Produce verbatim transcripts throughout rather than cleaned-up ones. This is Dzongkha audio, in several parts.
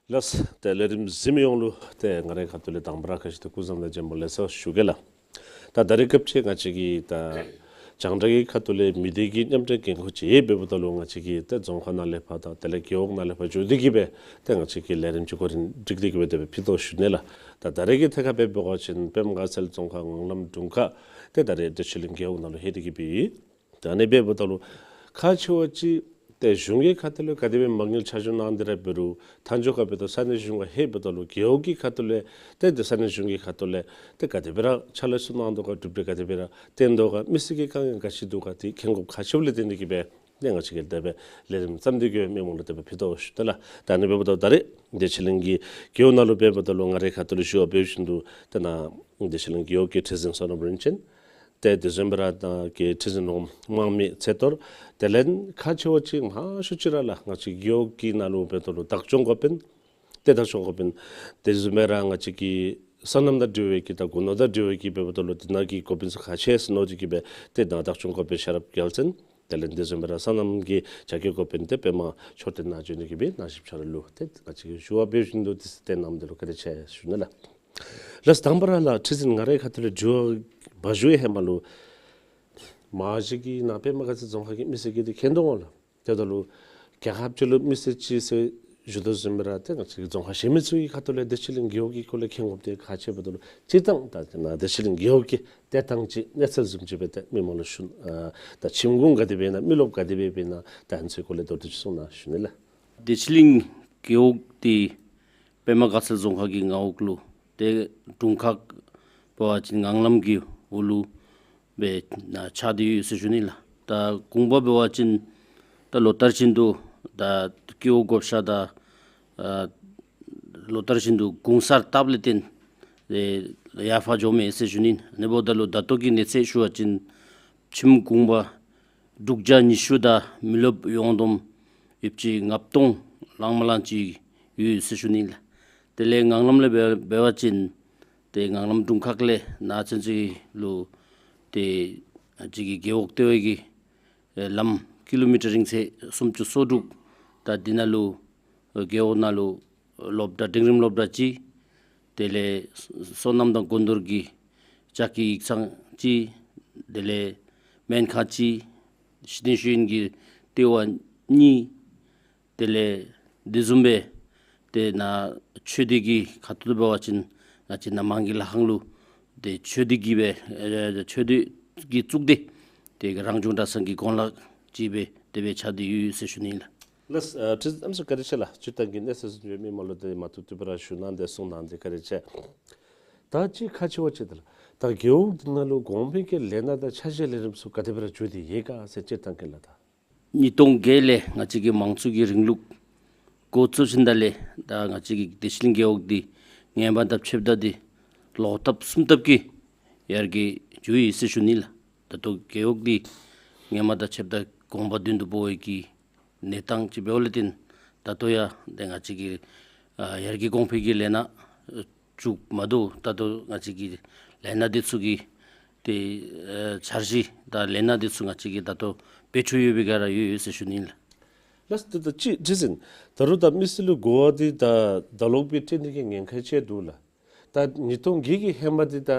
ལགས། ཏེ་ལས་རིམ་གཟིགས་མི་ཡོངས་ལུ་ཏེ་ང་རའི་ཁ་ཐུག་ལས་དང་པ་ར་ཁ་ཤི་ཏེ་སྐུ་གཟུགས་བཟང་དང་བྱོན་པ་ལེགས་སོ་ཞུ་གེ་ལགས། ད་ད་རེས་སྐབས་ཅིག་ང་བཅས་ཀྱི་ད་རྒྱང་བསྒྲགས་ཀྱི་ཁ་ཐུག་ལས་མི་སྡེ་གི་མཉམ་འབྲེལ་འགན་ཁུར་ཅིག་ཡོདཔ་འབདཝ་ད་ལུ་ང་བཅས་ཀྱི་ཏེ་རྫོང་ཁག་ནང་ལས་ཕར་དང་དེ་ལས་རྒེད་འོག་ནང་ལས་ཕར་འགྱོ་སྟེ་གི་སྦེ་ཏེ་ང་བཅས་ཀྱི་ལས་རིམ་ཅིག་འགོ་འདྲེན་སྒྲིག་སྟེ་གི་སྦེ་དེ་སྦེ་ཕུལ་དོ་ཞུ་ནི་ལགས། ད་ད་རེས་ཀྱི་ཐད་ཁར་འབད་བ་ཅིན་པདྨ་དགའ་ཚལ་རྫོང་ཁག་ངང་ལམ་དྲུང་ཁག་ཏེ་ད་རེས་བདེ་ཆེན་གླིང་རྒེད་འོག་ནང་ལུ་ལྷོད་དེ་གི་སྦེ་ད་ཨ་ནི་འབདཝ་ད་ལུ་ཁག་ཆེ་བ་ཅིག་ཏེ་གཞུང་གི་ཁ་ཐུག་ལས་ག་དེ་སྦེ་མ་དངུལ་ཆ་འཇོག་གནང་སྟེ་ར་འབད་རུང་མཐའ་མཇུག་ཁར་འབད་དོ་ས་གནས་གཞུང་ཁར་ལྷོདཔ་ད་ལུ་རྒེད་འོག་གི་ཁ་ཐུག་ལས་ཏེ་ཏེ་ས་གནས་གཞུང་གི་ཁ་ཐུག་ལས་ཏེ་ག་དེ་སྦེ་ར་ཕྱག་ལཱ་ཚུ་གནང་དོ་ག་གྲུབ་འབྲས་ག་དེ་སྦེ་ར་བཏོན་དོ་ག་མི་སེར་གྱི་དཀའ་ངལ་ག་ཅི་འདུག་ག་དེ་མཁྱེན་དགོཔ་ཁག་ཆེཝ་ལས་བརྟེན་ཏེ་གི་སྦེ་ཏེ་ང་བཅས་ཀྱིས་དེ་སྦེ་ལས་རིམ་བརྩམས་ཏེ་གི་མི་མང་ལུ་དེ་སྦེ་ཕུལ་དོ་ཞུ་ནི་ལགས། ད་ཨ་ནི་འབདཝ་ད་ད་རེས་བདེ་ཆེན་གླིང་གི་རྒེད་འོག་ནང་ལུ་འབདཝ་ད་ལུ་ང་རའི་ཁ་ཐུག་ལས་ཞུ་བ་འབད་བ་ཅིན་དུ་ཏེ་ནཱ་བདེ་ཆེན་གླིང་རྒེད་འོག་གི་ཁྲི་འཛིན་བསོད་ནམས་རིན་ཆེན། ཏེ་དེ་བཟུམ་སྦེ་ར་ནཱ་གི་ཁྲི་འཛིན་འོགམ་དམངས་མི་ཚེ་རྡོར། དེ་ལས་ཁག་ཆེ་བ་ཅིག་མང་ཤོས་ཅིག་ར་ལགས་ང་བཅས་རྒེད་འོག་གི་ནང་ལུ་འབདཝ་ད་ལུ་བདག་སྐྱོང་འགོ་དཔོན། ཏེ་བདག་སྐྱོང་འགོ་དཔོན་དེ་བཟུམ་སྦེ་ར་ང་བཅས་ཀྱི་སོ་ནམ་དང་འབྲེལ་བའི་གི་ད་སྒོ་ནོར་དང་འབྲེལ་བའི་གི་འབདཝ་ད་ལུ་དེ་ནང་གི་འགོ་དཔོན་ཚུ་ཁག་ཆེ་ཟེར་མནོ་སྟེ་གི་སྦེ་ཏེ་ནཱ་བདག་སྐྱོང་འགོ་དཔོན་ཤེས་རབ་རྒྱལ་མཚན། དེ་ལས་དེ་བཟུམ་སྦེ་ར་སོ་ནམ་གྱི་བྱ་དགའི་འགོ་དཔོན་ཏེ་པདྨ་མཆོག་སྤྲུལ་ནཱ་བྱོན་ཏེ་གི་སྦེ་ནཱ་ཞིབ་ཆ་ར་ལུ་ཏེ་ང་བཅས་ཀྱིས་ཞུ་བ་འབད་བ་ཅིན་དུ་དེ་ཚུ་ཏེ་གནངམ་ད་ལུ་བཀའ་དྲིན་ཆེ་ཞུ་ནི་ལགས། ལགས་དང་པ་ར་ལགས་ཁྲི་འཛིན་ང་རའི་ཁ་ཐུག་ལས་འགྱོ་བ་འགྱོ་བའི་ཧེ་མ་ལུ་མ་གཞི་གི་ནཱ་པདྨ་དགའ་ཚལ་རྫོང་ཁག་གི་མི་སེར་གྱིས་འདི་མཁྱེན་དོ་འོང་ལགས། དེ་ད་ལུ་རྒྱལ་ཁབ་ཅིག་ལུ་མི་སེར་ཅིག་ཟེར་ཞུ་དོ་བཟུམ་སྦེ་ར་ཏེ་ང་བཅས་ཀྱི་རྫོང་ཁག་གཞན་མི་ཚུ་གི་ཁ་ཐུག་ལས་བདེ་ཆེན་གླིང་རྒེད་འོག་གི་སྐོར་ལས་མཁྱེན་དགོཔ་འདི་ཁག་ཆེ་འབདཝ་ད་ལུ་སྤྱིར་བཏང་ད་ནཱ་བདེ་ཆེན་གླིང་རྒེད་འོག་གི་ཏེ་ཐང་ཅིག་གནས་ཚུལ་བཟུམ་ཅིག་སྦེ་ཏེ་མི་མང་ལུ་ཞུ་ཨ་ད་ཁྱིམ་གུང་ག་དེ་སྦེ་ཨིན་ན་མི་རློབས་ག་དེ་སྦེ་ཨིན་ན་ད་ཨ་ནི་ཚུ་གི་སྐོར་ལས་མདོར་བསྡུས་ཅིག་གསུང་གནང་ཞུ་ནི་ལགས། བདེ་ཆེན་གླིང་རྒེད་འོག་འདི་པདྨ་དགའ་ཚལ་རྫོང་ཁག་གི་མངའ་འོག་ལུ་ཏེ་དྲུང་ཁག་འབད་བ་ཅིན་ངང་ལམ་གྱི་འོག་ལུ་སྦེ་ནཱ་ཆགས་ཏེ་ཡོད་ཟེར་ཞུ་ནི་ལགས། ད་གུང་པ་འབད་བ་ཅིན་ད་ལོ་ལྟར་བཞིན་དུ་ད་ཀེའུ་བགོ་བཤའ་དང་ཨ་ལོ་ལྟར་བཞིན་དུ་གུང་གསར་བཏབ་ལས་བརྟེན་ཏེ་ཡར་ཕར་འགྱོ་མི་ཟེར་ཞུ་ནི། ཨ་ནི་འབདཝ་ད་ལུ་ད་ལྟོ་གི་གནས་ཚད་ཞུ་བ་ཅིན་ཁྱིམ་གུང་པ་དྲུག་བརྒྱ་ཉི་ཤུ་དང་མི་རློབས་ཡོངས་བསྡོམས་ཡོདཔ་ཅིག་ལྔ་སྟོང་ལང་མ་ལང་ཅིག་ཡོད་ཟེར་ཞུ་ནི་ལགས། དེ་ལས་ངང་ལམ་ལས་འབད་འབད་བ་ཅིན་ཏེ་ངང་ལམ་དྲུང་ཁག་ལས་ནཱ་ཚུན་ཚོད་ལུ་ཏེ་ང་བཅས་ཀྱི་རྒེད་འོག་ལྟེ་བའི་གི་ཨེ་ལམ་ཀི་ལོ་མི་ཊར་རིང་ཚད་སུམ་ཅུ་སོ་དྲུག། ད་འདི་ནང་ལུ་ཨེ་རྒེད་འོག་ནང་ལུ་སློབ་གྲྭ་འབྲིང་རིམ་སློབ་གྲྭ་གཅིག། དེ་ལས་སོ་ནམ་དང་སྒོ་ནོར་གྱི་ལྕགས་ཀྱི་ཡིག་ཚང་གཅིག། དེ་ལས་སྨན་ཁང་གཅིག། གཞི་རྟེན་ཤེས་ཡོན་གྱི་ལྟེ་བ་གཉིས། དེ་ལས་དེ་བཟུམ་སྦེ་ཏེ་ནཱ་ཆོས་སྡེ་གི་ཁ་ཐུག་ལུ་འབད་བ་ཅིན་ང་བཅས་ནཱ་མང་གི་ལྷ་ཁང་ལུ་ཏེ་ཆོས་སྡེ་གི་སྦེ་ཨེ་ཆོས་སྡེ་གི་གཙུག་སྡེ་ཏེ་རང་བྱུང་གྲྭ་ཚང་གི་གོང་ལ་ཅིག་སྦེ་དེ་སྦེ་ཆགས་ཏེ་ཡོད་ཟེར་ཞུ་ནི་ལགས། ལགས་ཨ་ཁྲི་འཛིན་ཨམ་སྲུ་བཀའ་དྲིན་ཆེ་ལགས། སྤྱིར་བཏང་གི་གནས་ཚུལ་བཟུམ་ཅིག་མི་མང་ལུ་ཏེ་མ་ཐུག་ཐུག་པར་ཞུ་གནང་སྟེ་གསུང་གནང་སྟེ་བཀའ་དྲིན་ཆེ། ད་ཅིག་ཁག་ཆེ་བ་ཅིག་ད་ལགས་ད་རྒེད་འོག་འདི་ནང་ལུ་གོང་འཕེལ་གྱི་ལས་སྣ་དང་འཆར་གཞི་ལས་རིམ་ཚུ་ག་དེ་སྦེ་ར་འགྱོ་སྟེ་ཡོད་ག་ཟེར་སྤྱིར་བཏང་གི་ལགས་ད། ཉིས་སྟོང་བརྒྱད་ལས་ང་བཅས་ཀྱི་དམངས་གཙོ་གི་རིང་ལུགས་འགོ་བཙུགས་ཞིནམ་ད་ལས་ད་ང་བཅས་ཀྱི་བདེ་ཆེན་གླིང་རྒེད་འོག་འདི་སྔོན་མ་དང་ཕྱདཔ་ད་འདི་ལོག་ལྟབ་གསུམ་ལྟབ་ཀྱིས་ཡར་རྒྱས་འགྱོ་ཡི་ཟེར་ཞུ་ནི་ལགས། ད་ལྟོ་རྒེད་འོག་འདི་སྔོན་མ་དང་ཕྱདཔ་ད་གོང་འཕེལ་མདུན་དུ་འབོ་བའི་གི་གནས་སྟངས་ཅིག་འབདཝ་ལས་བརྟེན་ད་ལྟོ་ཡང་ཏེ་ང་བཅས་ཀྱི་ཨ་ཡར་རྒྱས་གོང་འཕེལ་གྱི་ལས་སྣ་ཨ་བཙུགས་མ་དོ། ད་ལྟོ་ང་བཅས་ཀྱི་ལས་སྣ་འདི་ཚུ་གི་ཏེ་ཨ་འཆར་གཞི་དང་ལས་སྣ་འདི་ཚུ་ང་བཅས་ཀྱིས་ད་ལྟོ་འབད་ཚུགས་ཡོད་པའི་སྒང་ར་ཡོད་ཡོད་ཟེར་ཞུ་ནི་ལགས། ལགས་ད་ད་ཅི་ཅི་ཟེར་ན་ད་རུང་ད་མི་སེར་ལུ་གོ་བ་འདི་ད་ད་ལོག་སྦེ་སྤྲོད་ནི་གི་ཉེན་ཁ་ཅིག་འདུག་ལགས། ད་ཉིས་སྟོང་བརྒྱད་ཀྱི་ཧེ་མ་འདི་ད་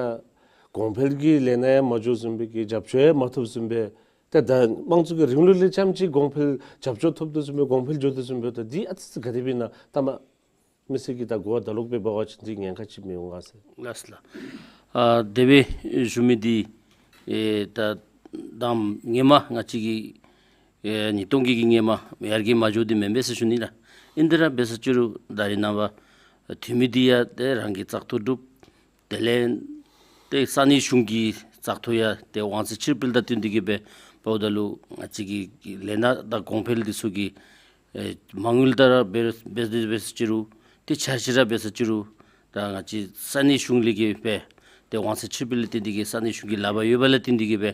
གོང་འཕེལ་གྱི་ལས་སྣ་ཡང་མ་འགྱོ་བཟུམ་སྦེ་གི་རྒྱབ་སྐྱོར་ཡང་མ་ཐོབ་བཟུམ་སྦེ། ད་ད་དམངས་གཙོ་གི་རིང་ལུགས་ལས་རྐྱངམ་ཅིག་གོང་འཕེལ་རྒྱབ་སྐྱོར་ཐོབ་དོ་བཟུམ་སྦེ་གོང་འཕེལ་འགྱོ་དོ་བཟུམ་སྦེ་ད་འདི་ཨ་ཙི་ཙི་ག་དེ་སྦེ་ཨིན་ན་ད་མ་མི་སེར་གྱིས་ད་གོ་བ་ད་ལོག་སྦེ་འབད་བ་ཅིན་འདི་ཉེན་ཁ་ཅིག་མི་འོང་ག་ཟེར། ལགས་ལགས། ཨ་དེ་སྦེ་ཞུ་མི་འདི་ཨེ་ད་དང་སྔོན་མ་ང་བཅས་ཀྱི་ཨེ་ཉིས་སྟོང་བརྒྱད་ཀྱི་སྔོན་མ་ཡར་རྒྱས་མ་འགྱོ་འདི་མེན་པས་ཟེར་ཞུ་ནི་ལགས། ཨིན་ཏེ་ར་འབད་ས་ཅི་རུང་ད་རེས་ནངས་པ་འཐུས་མི་འདི་ཡང་ཏེ་རང་གི་བཙག་འཐུ་གྲུབ། དེ་ལས་ཏེ་ས་གནས་གཞུང་གི་བཙག་འཐུ་ཡང་ཏེ་དབང་ཚད་ཕྱིར་སྤེལ་དང་བསྟུན་ཏེ་གི་སྦེ་འབདཝ་ད་ལུ་ང་བཅས་ཀྱི་ལས་སྣ་དང་གོང་འཕེལ་འདི་ཚུ་གི་ཨེ་མ་དངུལ་ད་ར་འབད་འབད་འབད་ས་ཅི་རུང་ཏེ་འཆར་གཞི་ར་འབད་ས་ཅི་རུང་ད་ང་བཅས་ས་གནས་གཞུང་ལས་གི་སྦེ་ཏེ་དབང་ཚད་ཕྱིར་སྤེལ་ལས་བརྟེན་ཏེ་གི་ས་གནས་གཞུང་གི་ལག་པར་ཡོད་པ་ལས་བརྟེན་ཏེ་གི་སྦེ་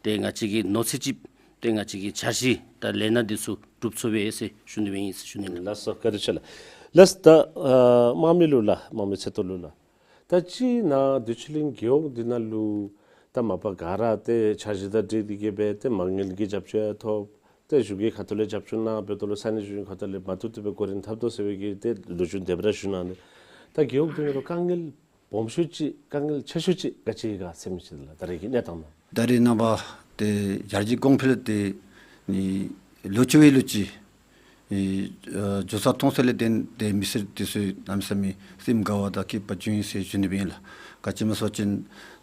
ཏེ་ང་བཅས་ཀྱིས་མནོ་ཚད་ཅིག་ཏེ་ང་བཅས་ཀྱིས་འཆར་གཞི་དང་ལས་སྣ་འདི་ཚུ་གྲུབ་ཚུགས་པས་ཟེར་ཞུ་ནི་ཨིན་ཟེར་ཞུ་ནི་ལགས། ལགས་སོ་བཀའ་དྲིན་ཆེ་ལགས། ལགས་ད་ཨ་དམངས་མི་ལུ་ལགས་དམངས་མི་ཚེ་རྡོར་ལུ་ལགས། ད་ཅི་ནཱ་བདེ་ཆེན་གླིང་རྒེད་འོག་འདི་ནང་ལུ་ད་མ་པ་ག་ར་ཏེ་འཆར་གཞི་དང་འབྲེལ་ཏེ་གི་སྦེ་ཏེ་མ་དངུལ་གྱི་རྒྱབ་སྐྱོར་ཡང་ཐོབ། ཏེ་གཞུང་གི་ཁ་ཐུག་ལས་རྒྱབ་སྐྱོར་གནང་འབདཝ་ད་ལུ་ས་གནས་གཞུང་གི་ཁ་ཐུག་ལས་མ་བཏུབ་བཏུབ་སྦེ་འགོ་འདྲེན་འཐབ་དོ་ཟེར་བའི་གི་ཏེ་ལོ་རྒྱུས་དེ་སྦེ་ར་ཞུ་གནང་ནི། ད་རྒེད་འོག་འདི་ནང་ལུ་དཀའ་ངལ་སྦོམ་ཤོས་ཅིག་དཀའ་ངལ་ཆེ་ཤོས་ཅིག་ག་ཅི་ག་ཟེར་མི་ཅིག་ལགས། ད་རེས་ཀྱི་གནས་སྟངས་ནང་། ད་རེས་ནངས་པ་ཏེ་ཡར་རྒྱས་གོང་འཕེལ་ཏེ་ནི་ལོ་ཅིག་བའི་ལོ་ཅིག་ཨེ་ཨ་འགྱོ་ས་མཐོང་ས་ལས་བརྟེན་ཏེ་མི་སེར་འདི་ཚུ་གནམ་མེད་ས་མེད་སེམས་དགའ་བ་དང་སྐྱིད་པ་བྱུང་ཡི་ཟེར་ཞུ་ནི་སྦེ་ཨིན་ལགས། ག་ཅི་སྨོ་ཟེར་བ་ཅིན་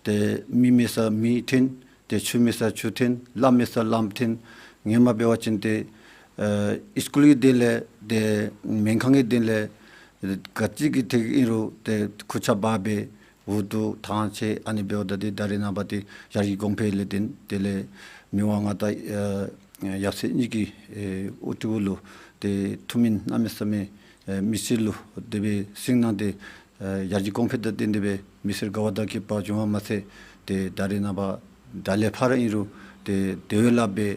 ཏེ་མེ་མེད་ས་མེ་ཐོན། ཏེ་ཆུ་མེད་ས་ཆུ་ཐོན། ལམ་མེད་ས་ལམ་ཐོན། སྔོན་མ་འབད་བ་ཅིན་ཏེ་ཨེ་སི་ཀུལ་གྱི་དོན་ལས་ཏེ་སྨན་ཁང་གི་དོན་ལས་ག་ཅི་གི་ཐད་ཨིན་རུང་ཏེ་ཁུར་ཆ་འབག་སྦེ་འུ་སྡུག་ཐང་ཆད། ཨ་ནི་འབདཝ་ད་ཏེ་ད་རེས་ནངས་པ་ཏེ་ཡར་རྒྱས་གོང་འཕེལ་ལས་བརྟེན་དེ་ལས་མི་དབང་མངའ་བདག་ཨེ་ཡབ་སྲས་གཉིས་ཀྱི་ཨེ་དབུ་ཁྲིད་ལུ་ཏེ་ཐུགས་སྨོན་གནམ་མེད་ས་མེད་ཨེ་མི་སེར་ལུ་དེ་སྦེ་གསུངས་གནང་སྟེ་ཨེ་ཡར་རྒྱས་གོང་འཕེལ་དང་བསྟུན་ཏེ་སྦེ་མི་སེར་དགའ་བ་དང་སྐྱིད་པ་བྱུང་བ་མ་ཚད་ཏེ་ད་རེས་ནངས་པ་ད་ལས་ཕར་ཨིན་རུང་ཏེ་དེ་བས་ལྷག་སྦེ་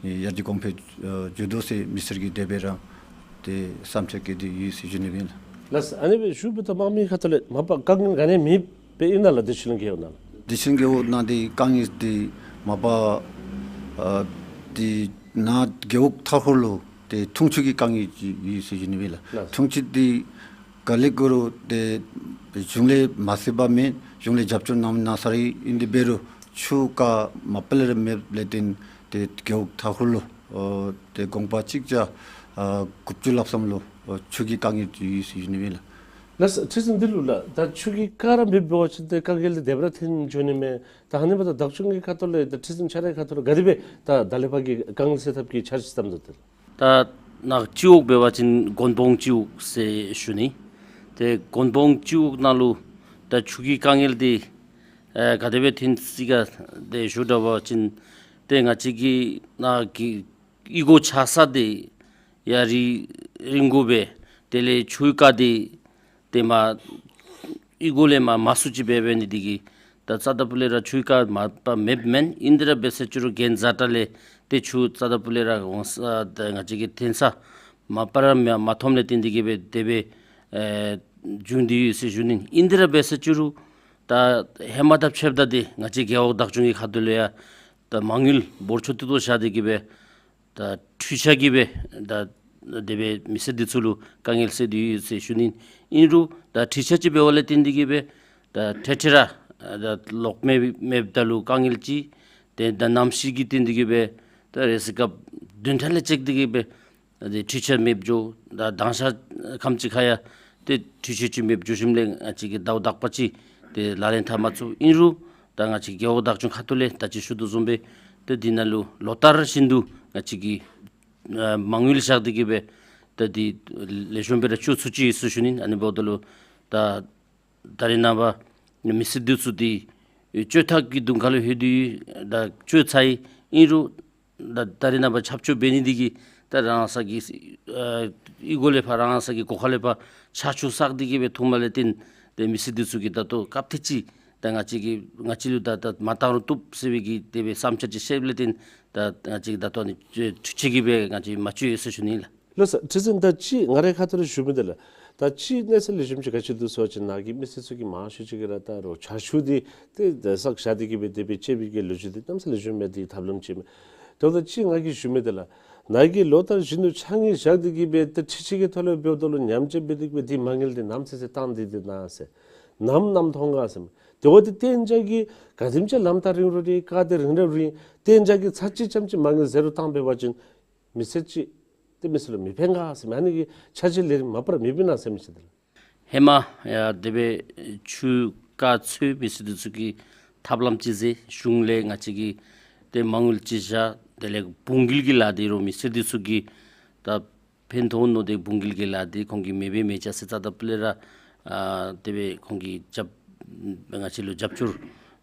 ཡར་རྒྱས་གོང་འཕེལ་ཨེ་འགྱོ་དོ་ཟེར་མི་སེར་གྱིས་དེ་སྦེ་ར་ཏེ་བསམ་འཆར་བསྐྱེད་དེ་ཡོད་ཟེར་ཞུ་ནི་སྦེ་ཨིན་ལགས། ལགས་སོ། ཨ་ནི་སྦེ་ཞུ་བའི་ད་དམངས་མི་ཁ་ཐུག་ལས་མ་པ་དཀའ་ངལ་ག་ནི་མེད་པའི་ཨིན་ན་ལགས། བདེ་ཆེན་རྒེད་འོག་ནང་ལགས། བདེ་ཆེན་རྒེད་འོག་ནང་ཏེ་དཀའ་ངལ་འདི་མ་པ་ཨ་ཏེ་ནཱ་རྒེད་འོག་མཐའ་འཁོར་ལུ་ཏེ་འཐུང་ཆུ་གི་དཀའ་ངལ་ཅིག་ཡོད་ཟེར་ཞུ་ནི་སྦེ་ཨིན་ལགས། ལགས། འཐུང་ཆུ་འདི་ག་ལས་དགོ་རུང་ཏེ་གཞུང་ལས་མ་ཟད་པ་མེད། གཞུང་ལས་རྒྱབ་སྐྱོར་གནང་གནང་ས་ར་ཨིན། དེ་འབད་རུང་ཆུ་རྐ་མ་པ་ལས་ར་མེདཔ་ལས་བརྟེན་ཏེ་རྒེད་འོག་མཐའ་འཁོར་ལུ་ཨ་ཏེ་དགོངས་པ་གཅིག་བརྒྱ་ཨ་དགུ་བཅུ་ལྷགཔ་ཙམ་ལུ་ཨ་ཆུ་གི་དཀའ་ངལ་ཡོད་ཟེར་ཞུ་ནི་སྦེ་ཨིན་ལགས། ལགས་སོ། ཁྲི་འཛིན་འདི་ལུ་ལགས། ད་ཆུ་གི་རྐ་ར་མེདཔ་འབད་བ་ཅིན་ཏེ་དཀའ་ངལ་འདི་དེ་སྦེ་ར་ཐོན་འགྱོ་ནི་མས། ད་ཨ་ནི་འབདཝ་ད་བདག་སྐྱོང་གི་ཁ་ཐུག་ལས་ད་ཁྲི་འཛིན་ཁྱོད་རའི་ཁ་ཐུག་ལས་ག་དེ་སྦེ་ད་ད་ལས་ཕར་གྱི་དཀའ་ངལ་སེལ་ཐབས་ཀྱི་འཆར་གཞི་བརྩམ་དོ་ཏེ། ད་ནཱ་སྤྱི་འོག་འབད་བ་ཅིན་མགོན་སྤོང་སྤྱི་འོག་ཟེར་ཞུ་ནི། ཏེ་མགོན་སྤོང་སྤྱི་འོག་ནང་ལུ་ད་ཆུ་གི་དཀའ་ངལ་འདི་ཨེ་ག་དེ་སྦེ་ཐོན་ཅི་ག་ཏེ་ཞུ་དྲག་པ་ཅིན་ཏེ་ང་བཅས་ཀྱི་ནཱ་གི་གཡུས་སྒོ་ཆགས་ས་འདི་ཡར་རི་རི་མགོ་སྦེ་དེ་ལས་ཆུ་རྐ་འདི་ཏེ་མར་གཡུས་སྒོ་ལས་མར་མར་སུ་ཅིག་འབད་འབད་ནི་འདི་གིས་ད་རྩ་དང་པོ་ལས་ར་ཆུ་རྐ་མ་པ་མེདཔ་མེན། ཨིན་དེ་ར་འབད་ས་ཅིག་རུང་གན་རྫ་ཏྲ་ལས་ཏེ་ཆུ་རྩ་དང་པོ་ལས་ར་འོང་ས་ད་ང་བཅས་ཀྱི་ཐོན་ས་མ་པ་ར་མ་མ་ཐོནམ་ལས་བརྟེན་འདི་གིས་སྦེ་དེ་སྦེ་ཨེ་བྱུང་སྟེ་ཡོད་ཟེར་ཞུ་ནི། ཨིན་དེ་ར་འབད་ས་ཅིག་རུང་ད་ཧེ་མ་དང་ཕྱདཔ་ད་ཏེ་ང་བཅས་རྒེད་འོག་བདག་སྐྱོང་གི་ཁ་ཐུག་ལས་ཡང་ད་མ་དངུལ་འབོར་ཆེ་ཏོག་ཏོ་བཞག་སྟེ་གིས་སྦེ་ད་འཕྲུལ་ཆས་ཀྱིས་སྦེ་ད་དེ་སྦེ་མི་སེར་འདི་ཚུ་ལུ་དཀའ་ངལ་སེལ་ཏེ་ཡོད་ཟེར་ཞུ་ནི། ཨིན་རུང་ད་འཕྲུལ་ཆས་ཅིག་འབདཝ་ལས་བརྟེན་འདི་གིས་སྦེ་ད་འཕྲལ་འཕྲལ་ར་ད་གློག་མེད་མེདཔ་ད་ལུ་དཀའ་ངལ་ཅིག། ཏེ་ད་གནམ་གཤིས་ཀྱི་བརྟེན་འདི་གིས་སྦེ་ད་རེས་སྐབས་བདུན་ཕྲག་ལས་བཅད་དེ་གིས་སྦེ་ད་འཕྲུལ་ཆས་མེདཔ་འགྱོ། ད་དང་ཞག་ཁམས་ཅིག་ཁར་ཡང་ཏེ་འཕྲུལ་ཆས་ཅིག་མེདཔ་འགྱོ་ཞིནམ་ལས་ང་བཅས་ཀྱིས་ཟླཝ་དག་པ་ཅིག་ཏེ་ལག་ལེན་འཐབ་མ་ཚུགས། ཨིན་རུང་ད་ང་བཅས་རྒེད་འོག་བདག་སྐྱོང་ཁ་ཐུག་ལས་ད་ཅི་ཞུ་དོ་བཟུམ་སྦེ་ཏེ་འདི་ནང་ལུ་ལོ་ལྟར་བཞིན་དུ་ང་བཅས་ཀྱིས་ཨ་མ་དངུལ་བཞག་སྟེ་གིས་སྦེ་ད་འདི་ལེགས་ཤོམ་སྦེ་ར་སྤྱོད་ཚུགས་ཅི་ཟེར་ཞུ་ནི། ཨ་ནི་འབདཝ་ད་ལུ་ད་ད་རེས་ནངས་པ་མི་སེར་འདི་ཚུ་འདི་སྤྱོད་ཐབས་ཀྱི་དོན་ཁ་ལུ་ལྷོད་དེ་ད་སྤྱོད་ཚར་ཡི། ཨིན་རུང་ད་ད་རེས་ནངས་པ་ཆབ་ཆུ་འབད་ནི་འདི་གིས་ད་རང་སོ་གི་ཨ་གཡུས་སྒོ་ལས་ཕར་རང་སོ་གི་སྒོ་ཁ་ལས་ཕར་ཆར་ཆུ་བསགས་ཏེ་གིས་སྦེ་འཐུངམ་ལས་བརྟེན་ཏེ་མི་སེར་འདི་ཚུ་གིས་ད་ལྟོ་སྐབས་ཐེངས་ཅིག་ད་ང་བཅས་ཀྱིས་ང་བཅས་ལུ་ད་ད་མ་བཏང་རུང་བཏུབ་ཟེར་བའི་གི་དེ་སྦེ་བསམ་འཆར་ཅིག་བཤདཔ་ལས་བརྟེན་ད་ང་བཅས་ཀྱིས་ད་ལྟོ་ནི་འཕྲུལ་ཆས་ཀྱིས་སྦེ་ང་བཅས་མ་སྤྱོད་ཡི་ཟེར་ཞུ་ནི་ལགས། ལགས་སོ། ཁྲི་འཛིན་ད་ཅི་ང་རའི་ཁ་ཐུག་ལས་ཞུ་མི་འདི་ལགས། ད་ཅི་གནས་ཚུལ་ལེགས་ཤོམ་ཅིག་ག་ཅི་འདུག་ཟེར་བ་ཅིན་ནཱ་གི་མི་སེར་ཚུ་གིས་མང་ཤོས་ཅིག་གིས་ར་ད་རོགས་ཆར་ཆུ་འདི་ཏེ་ད་བསགས་བཞག་སྟེ་གིས་སྦེ་དེ་སྦེ་སྤྱོད་པའི་གི་ལོ་རྒྱུས་འདི་གནམ་ས་ལེགས་ཤོམ་མེད། དེ་ཐབས་ལམ་ཅིག་མས། དེ་འབདཝ་ད་ཅི་ང་གིས་ཞུ་མི་འདི་ལགས། ནཱ་གིས་ལོ་ལྟར་བཞིན་དུ་ཆ་ངེས་བཞག་སྟེ་གིས་སྦེ་ཏེ་འཕྲུལ་ཆས་ཀྱི་ཐོག་ལས་འབདཝ་ད་ལུ་ཉམས་བཅོས་འབད་དེ་གིས་སྦེ་དེ་མ་དངུལ་འདི་ནམ་ཚེ་ཚེ་བཏང་སྟེ་འདི་ནཱ་ཟེར་ནམ་ནམ་མཐོང་ག་ཟེར། དེ་འབདཝ་ད་གཏན་འཇགས་ཀྱི་ག་དེམ་ཅིག་ལམ་ཐག་རིང་རུང་རེ་རྐ་འདི་རིང་རུང་རེ་གཏན་འཇགས་ཀྱི་ཚར་གཅིག་ཙམ་ཅིག་མ་དངུལ་ཟེར་རུང་བཏང་འབད་བ་ཅིན་མི་སེར་ཅིག་ཏེ་མི་སེར་ལུ་མི་ཕན་ག་ཟེར་མི་ཨ་ནི་གི་ཆ་ཅིག་ལས་རིམ་མ་པ་ར་མེདཔ་ཨིན་ན་ཟེར་མི་ཅིག་འདི་ལགས། ཧེ་མ་ཡང་དེ་སྦེ་ཆུ་རྐ་ཚུ་མི་སེར་འདི་ཚུ་གིས་ཐབས་ལམ་ཅིག་མཛད། གཞུང་ལས་ང་བཅས་ཀྱིས་ཏེ་མ་དངུལ་ཅིག་བཞག། དེ་ལས་བུང་འགུལ་གྱི་ལཱ་འདི་རུང་མི་སེར་འདི་ཚུ་གིས་ད་ཕན་ཐོགས་ནུག། ཏེ་བུང་འགུལ་གྱི་ལཱ་འདི་ཁོང་གིས་མེད་པའི་མེད་ཅ་ཟེར་རྩ་དང་པོ་ལས་ར་ཨ་དེ་སྦེ་ཁོང་གིས་རྒྱབ་ང་བཅས་ལུ་རྒྱབ་སྐྱོར་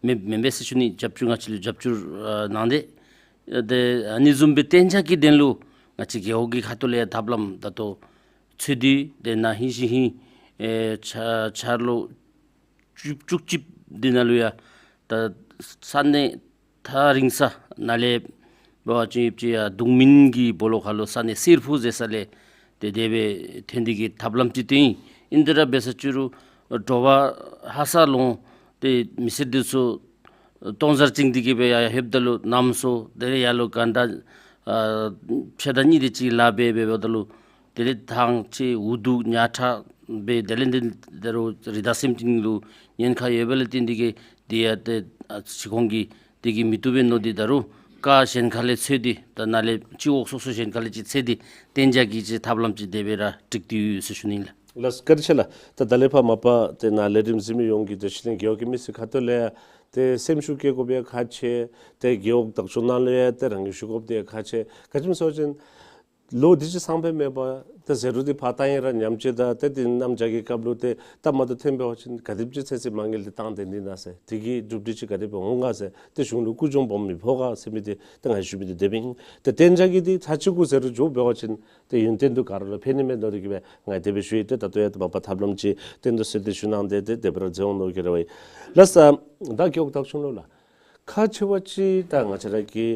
མེད་མེན་པས་ཟེར་ཞུ་ནི། རྒྱབ་སྐྱོར་ང་བཅས་ལུ་རྒྱབ་སྐྱོར་ཨ་གནང་སྟེ་ཏེ་ཨ་ནི་བཟུམ་སྦེ་གཏན་འཇགས་ཀྱི་དོན་ལུ་ང་བཅས་རྒེད་འོག་གི་ཁ་ཐུག་ལས་ཐབས་ལམ་ད་ལྟོ་འཚོལ་ཏེ་ཏེ་ནཱ་ཧིང་ཤིང་ཧིང་ཨེ་ཆ་ཆར་ལོ་བཅུ་བཅུ་གཅིག་འདི་ནང་ལུ་ཡང་ད་ས་གནས་ཐག་རིང་ས་ནང་ལས་འབད་བ་ཅིན་ཡོདཔ་ཅིག་ཡང་གདུང་སྨིན་གྱི་སྦོ་ལོགས་ཁ་ལུ་ས་གནས་སེར་ཕུ་ཟེར་ས་ལས་ཏེ་དེ་སྦེ་ཐོན་ཏེ་གིས་ཐབས་ལམ་ཅིག་སྟོན་ཡི། ཨིན་དེ་ར་འབད་ས་ཅིག་རུང་དྲོ་པ་ཧ་སག་ལོང་ཏེ་མི་སེར་འདི་ཚུ་སྟོང་གསར་བཅིངས་ཏེ་གིས་སྦེ་ཡར་ལྷོདཔ་ད་ལུ་གནམ་སྲོ་དེ་ལས་ཡར་ལུ་གན་ད་ ཨ་ཕྱེད་དང་གཉིས་དེ་ཅིག་ལཱ་འབད་འབདཝ་ད་ལུ་དེ་ལས་ཐང་ཅིག་འུ་སྡུག་ཉག་ཕྲ་སྦེ་དེ་ལས་འདི་ད་རུང་རི་དྭགས་སེམས་ཅན་ལུ་ཉེན་ཁ་ཡོདཔ་ལས་བརྟེན་ཏེ་གིས་དེ་ཡང་ཏེ་ཨ་ཕྱི་ཁོང་གིས་དེ་གིས་མི་བཏུབ་པས་མནོ་སྟེ་ད་རུང་ཀ་གཞན་ཁ་ལས་འཚོལ་ཏེ་ད་ནཱ་ལས་སྤྱི་འོག་སོ་སོ་གཞན་ཁ་ལས་ཅིག་འཚོལ་ཏེ་གཏན་འཇགས་ཀྱི་ཅིག་ཐབས་ལམ་ཅིག་དེ་སྦེ་ར་སྒྲིག་སྟེ་ཡོད་ཟེར་ཞུ་ནི་ལགས། ལགས་བཀའ་དྲིན་ཆེ་ལགས། ད་ད་ལས་ཕར་མ་པ་ཏེ་ནཱ་ལས་རིམ་གཟིགས་མི་ཡོངས་ཀྱིས་ཏེ་ཕྱི་གླིང་རྒེད་འོག་གི་མི་སེར་ཁ་ཐུག་ལས་ཡང་ཏེ་སེམས་ཤུགས་བསྐྱེད་དགོཔ་ཡང་ཁག་ཆེ། ཏེ་རྒེད་འོག་བདག་སྐྱོང་ནང་ལུ་ཡང་ཏེ་རང་གིས་ཞུ་དགོཔ་དེ་ཡང་ཁག་ཆེ། ག་ཅི་སྨོ་ཟེར་བ་ཅིན་ལོ་འདི་ཅིག་སང་ཕོད་མེད་པར་ཏེ་ཟད་འགྲོ་འདི་ཕར་བཏང་ཡི་ར་ཉམས་བཅོས་དང་ཏེ་དེ་གནམ་བྱཱར་གྱི་སྐབས་ལུ་ཏེ་སྟབས་མ་བདེཝ་ཐོན་འབད་བ་ཅིན་ག་དེམ་ཅིག་ཚུན་ཚོད་མ་དངུལ་འདི་བཏང་སྟེ་འདི་ནང་ཟེར་དེ་གི་གྲུབ་འབྲས་ཅིག་ག་དེ་སྦེ་འོང་ག་ཟེར་ཏེ་གཞུང་ལུ་སྐུ་གཅོང་སྦོམ་མི་ཕོག་ག་ཟེར་མི་འདི་ཏེ་ང་ཞུ་མི་འདི་དེ་སྦེ་ཨིན། ཏེ་གཏན་འཇགས་ཀྱི་འདི་ཚར་གཅིག་གུ་ཟད་འགྲོ་འགྱོ་འབད་བ་ཅིན་ཏེ་ཡུན་བརྟན་དུ་ག་ར་ལུ་ཕན་ནི་མས་མནོ་སྟེ་གིས་སྦེ་ང་དེ་སྦེ་ཞུ་ཡི། ཏེ་ད་ལྟོ་ཡང་ཏེ་མ་པ་ཐབས་ལམ་ཅིག་གཏན་དུ་སྲོལ་ཏེ་ཞུ་གནང་སྟེ་ཏེ་དེ་སྦེ་ར་མཛད་འོང་མནོ་གི་རེ་བ་ཡོད། ལགས་སོ། ད་རྒེད་འོག་བདག་སྐྱོང་ལུ་ལགས་ཁག་ཆེ་བ་ཅིག་ད་ང་བཅས་ར་གི་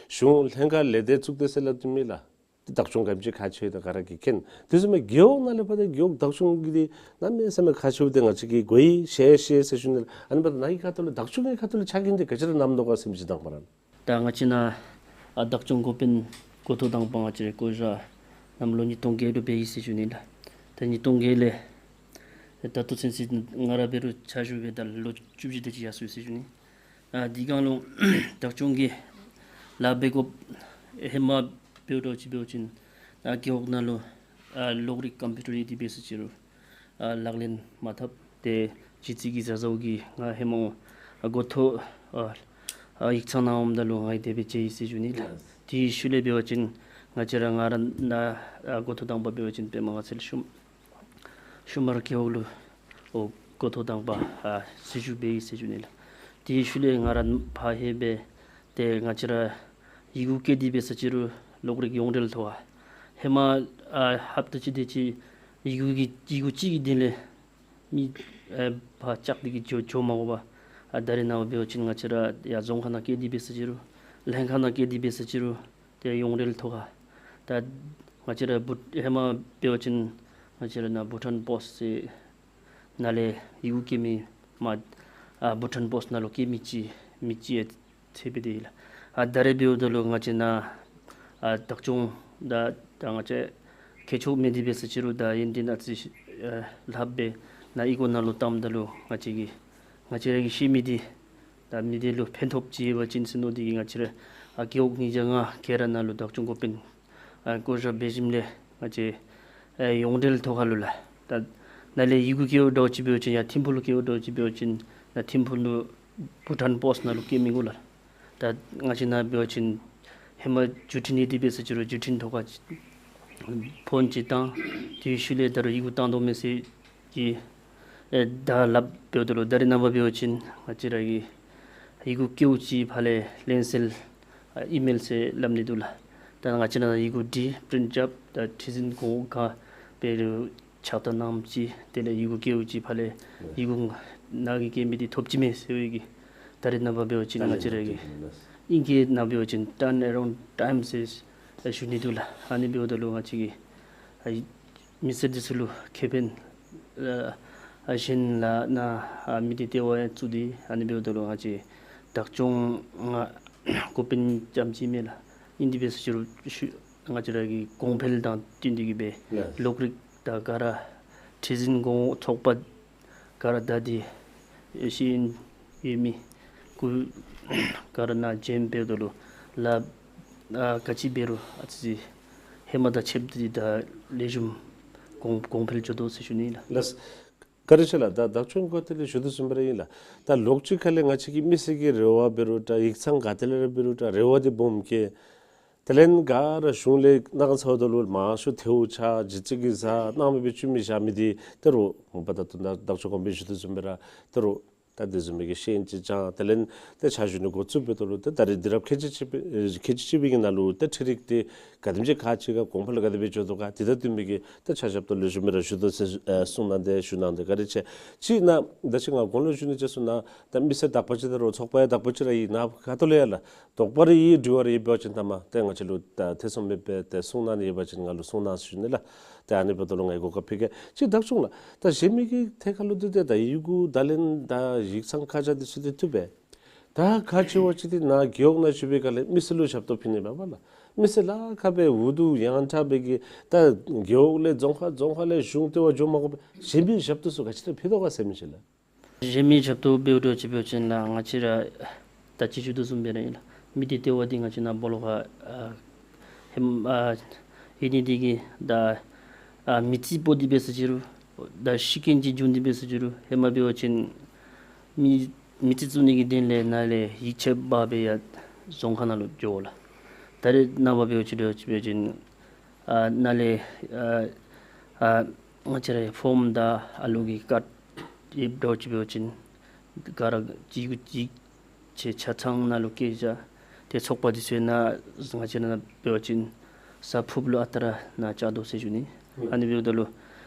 གཞུང་ལྷན་ཁག་ལས་སྡེ་བཙུགས་ཏེ་ཟེར་སླབ་སྟེ་མེན་ལགས། ཏེ་བདག་སྐྱོང་ག་དེམ་ཅིག་ཁག་ཆེ་ད་ག་ར་གིས་མཁྱེན། དེ་བཟུམ་སྦེ་རྒེད་འོག་ནང་ལས་ཕར་ཏེ་རྒེད་འོག་བདག་སྐྱོང་གི་འདི་གནམ་མེད་ས་མེད་ཁག་ཆེཝ་འདི་ང་བཅས་ཀྱིས་གོ་ཡི་ཤེས་ཤེས་ཟེར་ཞུ་ནི་ལགས། ཨ་ནི་འབདཝ་ད་ནཱ་གི་ཁ་ཐུག་ལུ་བདག་སྐྱོང་གི་ཁ་ཐུག་ལུ་ཕྱག་འགན་འདི་ག་ཅི་ར་གནང་དོ་ག་ཟེར་མི་ཅིག་དང་པ་ར། ད་ང་བཅས་ནཱ་ཨ་བདག་སྐྱོང་འགོ་དཔོན་འགོ་ཐོག་དང་པ་ང་བཅས་ར་བསྐོ་བཞག་གནམ་ལོ་ཉིས་སྟོང་བརྒྱད་ལུ་འབད་ཡི་ཟེར་ཞུ་ནི་ལགས། ད་ཉིས་སྟོང་བརྒྱད་ལས་ད་ལྟོ་ཚུན་ཚོད་ང་ར་འབད་རུང་ཕྱག་ཞུ་འབད་ད་ལོ་བཅུ་བཞི་དེ་ཅིག་ཡར་སོ་ཡི་ཟེར་ཞུ་ནི། ཨ་དེ་སྒང་ལུ་བདག་སྐྱོང་གི་ལཱ་འབད་དགོཔ་ཧེ་མ་འབདཝ་འདྲཝ་ཅིག་འབད་བ་ཅིན་ཨ་རྒེད་འོག་ནང་ལུ་ཨ་གློག་རིག་ཀམ་པིའུ་ཊར་ཡོད་དེ་འབད་ཟེར་ཅི་རུང་ཨ་ལག་ལེན་མ་འཐབ། ཏེ་གཞི་རྩའི་གི་བཟའ་ཟླཝ་གིས་ང་ཧེ་མ་ཨ་འགོ་ཐོག་ཨ་ཨ་ཡིག་ཚང་ནང་འོངམ་ད་ལུ་ང་གིས་དེ་སྦེ་མཇལ་ཡི་ཟེར་ཞུ་ནི་ལགས། དེའི་ཤུལ་ལས་འབད་བ་ཅིན་ང་བཅས་ར་ང་ར་ནཱ་ཨ་འགོ་ཐོག་དང་པ་འབད་བ་ཅིན་པདྨ་དགའ་ཚལ་ཤུ་ཤུ་མར་རྒེད་འོག་ལུ་ཨོ་འགོ་ཐོག་དང་པ་ཨ་སྲི་ཞུ་འབད་ཡི་ཟེར་ཞུ་ནི་ལགས། དེའི་ཤུལ་ལས་ང་ར་ཕར་ཧེ་སྦེ་ཏེ་ང་བཅས་ར་ཡི་གུ་བཀོད་དེ་འབད་ཟེར་ཅི་རུང་གློག་རིག་ཡོངས་འབྲེལ་ཐོག་ཁར་ཧེ་མ་ཨ་ཧབ་ཏ་གཅིག་དེ་ཅིག་ཡི་གུ་གི་ཡི་གུ་གཅིག་གི་དོན་ལས་མི་ཨེ་ཕར་བཅར་ཏེ་གིས་འགྱོ་འགྱོ་མ་དགོ་པར་ཨ་ད་རེས་ནངས་པ་འབད་བ་ཅིན་ང་བཅས་ར་ཡར་རྫོང་ཁག་ནང་བཀོད་དེ་འབད་ཟེར་ཅི་རུང་ལྷན་ཁག་ནང་བཀོད་དེ་འབད་ཟེར་ཅི་རུང་ཏེ་ཡོངས་འབྲེལ་ཐོག་ཁར་ད་ང་བཅས་ར་བུ་ཧེ་མ་འབད་བ་ཅིན་ང་བཅས་ར་ནཱ་བྷུ་ཊཱན་པོསཊ་ཟེར་ནཱ་ལས་ཡི་གུ་བཀོད་མི་མ་ཨ་བྷུ་ཊཱན་པོསཊ་ནང་ལུ་བཀོད་མི་ཅིག་མི་ཅིག་ཡང་ཚེ་འཕོས་ཏེ་ཡོད་ལགས། ཨ་ད་རེས་འབདཝ་ད་ལུ་ང་བཅས་ནཱ་ཨ་བདག་སྐྱོང་ད་ད་ང་བཅས་མཁས་མཆོག་མེད་དེ་འབད་ཟེར་ཅི་རུང་ད་ཡོན་ཏན་ཨ་ཙི་ཨ་ལྷགཔ་སྦེ་ནཱ་གཡུས་སྒོ་ནང་ལུ་བཏངམ་ད་ལུ་ང་བཅས་ཀྱིས་ང་བཅས་ར་གིས་ཤེས་མི་འདི་ད་མི་སྡེ་ལུ་ཕན་ཐོགས་ཅིག་ཡོད་པ་ཅིན་ཟེར་མནོ་སྟེ་གིས་ང་བཅས་ར་ཨ་རྒེད་འོག་ཉིས་བརྒྱ་ལྔ་ག་ར་ནང་ལུ་བདག་སྐྱོང་འགོ་དཔོན་ཨ་བསྐོ་བཞག་འབད་ཞིནམ་ལས་ང་བཅས་ཨེ་ཡོངས་འབྲེལ་ཐོག་ཁར་ལུ་ལགས། ད་ནཱ་ལས་ཡི་གུ་བཀོདཔ་འདྲཝ་ཅིག་འབད་བ་ཅིན་ཡར་ཐིམ་ཕུག་ལུ་བཀོདཔ་འདྲཝ་ཅིག་འབད་བ་ཅིན་ནཱ་ཐིམ་ཕུག་ལུ་བྷུ་ཊཱན་པོསཊ་ནང་ལུ་བཀོད་མི་དགོ་ལགས། ད་ང་བཅས་ནཱ་འབད་བ་ཅིན་ཧེ་མ་བརྒྱུད་འཕྲིན་ཡོད་དེ་འབད་ཟེར་ཅི་རུང་བརྒྱུད་འཕྲིན་ཐོག་ཁར་ཕོན་ཅིག་བཏང་། དེའི་ཤུལ་ལས་ད་རུང་ཡི་གུ་བཏང་དོ་མས་ཟེར་གྱི་ཨེ་ད་སླབ་འབདཝ་ད་ལུ་ད་རེས་ནངས་པ་འབད་བ་ཅིན་ང་བཅས་ར་གིས་ཡི་གུ་བཀོདཔ་ཅིག་ཕར་ལས་ལན་སེལ་ཨ་ཨི་མེལ་ཟེར་སླབ་ནི་འདུག་ལགས། ད་ང་བཅས་ནཱ་ཡི་གུ་འབྲི་པི་རིནཊ་རྐྱབ་ད་ཁྲི་འཛིན་གོང་འོག་ག་འབད་རུང་ཕྱག་རྟགས་གནངམ་ཅིག་དེ་ལས་ཡི་གུ་བཀོདཔ་ཅིག་ཕར་ལས་ཡི་གུ་ནཱ་གིས་བཀོད་མི་འདི་ཐོབ་ཅི་མས་ཟེར་བའི་གི་ད་རེས་ནངས་པ་འབད་བ་ཅིན་ང་བཅས་ར་གི་ཨིང་སྐད་ནང་འབད་བ་ཅིན་ཊརན་ཨ་རའུནཌ་ཊའིམ་ཟེར་ཞུ་ནི་འདུག་ལགས། ཨ་ནི་འབདཝ་ད་ལུ་ང་བཅས་ཀྱིས་ཨ་མི་སེར་འདི་ཚུ་ལུ་ཁེ་ཕན་ཨ་གཞན་ལགས་ནཱ་ཨ་མི་སྡེ་ལྟེ་བ་ཡང་བཙུགས་ཏེ་ཨ་ནི་འབདཝ་ད་ལུ་ང་བཅས་བདག་སྐྱོང་ང་འགོ་དཔོན་རྐྱངམ་ཅིག་མེན་ལགས། ཨིན་དེ་འབད་ཟེར་ཅི་རུང་ཤུ་ང་བཅས་ར་གི་གོང་འཕེལ་དང་བསྟུན་ཏེ་གིས་སྦེ་ལགས། གློག་རིག་དང་ག་ར་ཁྲི་འཛིན་གོང་འོག་ཚོགས་པ་ག་ར་ད་འདི་ཤེས་ཡོན་ཡོད་མི་གུ་ག་ར་ནཱ་འབྱོན་འབདཝ་ད་ལུ་ལཱ་ཨ་ག་ཅི་འབད་རུང་ཨ་ཙི་ཧེ་མ་དང་ཕྱདཔ་ད་འདི་ད་ལེགས་ཤོམ་གོང་གོང་འཕེལ་འགྱོ་དོ་ཟེར་ཞུ་ནི་ལགས། ལགས། བཀའ་དྲིན་ཆེ་ལགས། ད་བདག་སྐྱོང་འགོ་དེ་ལས་ཞུ་དོ་བཟུམ་སྦེ་ར་ཨིན་ལགས། ད་ལོགས་ཅིག་ཁ་ལས་ང་བཅས་ཀྱི་མི་སེར་གྱི་རེ་བ་འབད་རུང་འདྲ་ཡིག་ཚང་ག་ཏེ་ལས་ར་འབད་རུང་འདྲ་རེ་བ་འདི་སྦོམ་བསྐྱེད། དེ་ལས་ག་ར་གཞུང་ལས་གནང་ཚརཝ་ད་ལུ་མང་ཤོས་ཐལཝ་ཆགས་གཞི་རྩའི་གི་བཟའ་གནང་མི་སྦེ་བཅུག་མི་བཞག་མི་འདི་ད་རུང་མ་པ་ད་ལྟོ་ད་བདག་སྐྱོང་འགོ་དཔོན་ཞུ་དོ་བཟུམ་སྦེ་ར་ད་རུང་ད་དེ་བཟུམ་མའི་གི་ཤེས་ཡོན་ཅིག་སྦྱང་དེ་ལས་ཏེ་ཕྱག་ཞུ་ནི་འགོ་བཙུགས་འབདཝ་ད་ལུ་ཏེ་ད་རེས་འདི་ར་ཁལ་གཅིག་གཅིག་པའི་ཁལ་གཅིག་གཅིག་པའི་གི་ནང་ལུ་ཏེ་འཕྲུལ་རིག་འདི་ག་དེམ་ཅིག་ཁག་ཆེ་ག་གོང་འཕེལ་ག་དེ་སྦེ་འགྱོ་དོ་ག་དེ་དང་བསྟུན་མི་གི་ཏེ་ཆ་ཁྱབ་ཏུ་ལེགས་ཤོམ་སྦེ་ར་ཞུ་དོ་ཟེར་ཨེ་གསུང་གནང་སྟེ་ཞུ་གནང་སྟེ་བཀའ་དྲིན་ཆེ། གཅིག་ནཱ་ད་ཅི་ང་དགུང་ལོ་བཞུགས་ནི་བཅས་སུ་ནཱ་ད་མི་སེར་དག་པ་ཅིག་ད་རུང་ཚོགས་པ་ཡང་དག་པ་ཅིག་ར་ཨིན། ནཱ་ག་ཏེ་ལས་ཡར་ལགས་དོགས་པ་རེ་ཡོད་དྲི་བ་རེ་ཡོད་པ་ཅིན་ད་མ་ཏེ་ང་བཅས་ལུ་ད་ཐེ་ཚོམ་མེད་པར་ཏེ་གསུང་གནང་ནི་ཡོད་པ་ཅིན་ང་ལུ་གསུང་གནང་ཟེར་ཞུ་ནི་ལགས། ཏེ་ཨ་ནི་འབདཝ་ད་ལུ་ང་གིས་གོ་སྐབས་ཕུལ་གེ། གཅིག་བདག་སྐྱོང་ལགས། ད་གཞན་མི་གི་ཐད་ཁར་ལུ་འདི་ཏེ་ད་ཡི་གུ་དང་ལེན་དང་ཡིག་ཚང་ཁ་བྱང་འདི་ཚུ་འདི་བཏུབ་པས། ད་ཁག་ཆེ་བ་ཅིག་འདི་ནཱ་རྒེད་འོག་ནང་བཞུགས་པའི་སྒང་ལས་མི་སེར་ལུ་ཞབས་ཏོག་ཕུལ་ནི་མས་པ་ལགས། མི་སེར་ལཱ་ཁག་སྦེ་འུ་སྡུག་ཡང་དྲག་སྦེ་གི་ད་རྒེད་འོག་ལས་རྫོང་ཁག་རྫོང་ཁག་ལས་གཞུང་ལྟེ་བ་འགྱོ་མ་དགོ་པར་གཞན་མི་ཞབས་ཏོག་ཚུ་ག་ཅི་ར་ཕུལ་དོ་ག་ཟེར་མི་ཅིག་ལགས། གཞན་མི་ཞབས་ཏོག་འབདཝ་འདྲཝ་ཅིག་འབད་བ་ཅིན་ལགས་ང་བཅས་ར་ད་ཅི་ཞུ་དོ་བཟུམ་སྦེ་ར་ཨིན་ལགས། མི་སྡེ་ལྟེ་བ་འདི་ང་བཅས་ནཱ་སྦོ་ལོགས་ཁར་ཨ་ཧེ་མ་ཨ་ཨིན་ནི་འདི་གིས་ད་ཨ་མི་རྩིས་པོ་འདི་འབད་ས་ཅིག་རུང་ད་ཤི་རྐྱེན་ཅིག་བྱུང་སྟེ་འབད་ས་ཅིག་རུང་ཧེ་མ་འབད་བ་ཅིན་མི་མི་རྩིས་བཙུགས་ནི་གི་དོན་ལས་ནཱ་ལས་ཡིག་ཆ་འབག་སྦེ་ཡར་རྫོང་ཁག་ནང་ལུ་འགྱོ་དགོ་ལགས། ད་རེས་ནངས་པ་འབད་བ་ཅིན་འབད་བ་ཅིན་ཨ་ནཱ་ལས་ཨ་ཨ་ང་བཅས་ར་ཕོརམ་དང་ཨ་ལུ་གི་ཀཱཌ་ཡོདཔ་འདྲཝ་ཅིག་འབད་བ་ཅིན་ག་ར་ཅིག་ཅིག་ཆ་ཚང་ནཱ་ལུ་བཀལ་བཞག། ཏེ་ཚོགས་པ་འདི་ཚུ་ནཱ་ང་བཅས་ནཱ་འབད་བ་ཅིན་ས་ཕུགཔ་ལུ་ཨ་རྟག་ར་ནཱ་བཅག་དོ་ཟེར་ཞུ་ནི། ཨ་ནི་འབདཝ་ད་ལུ་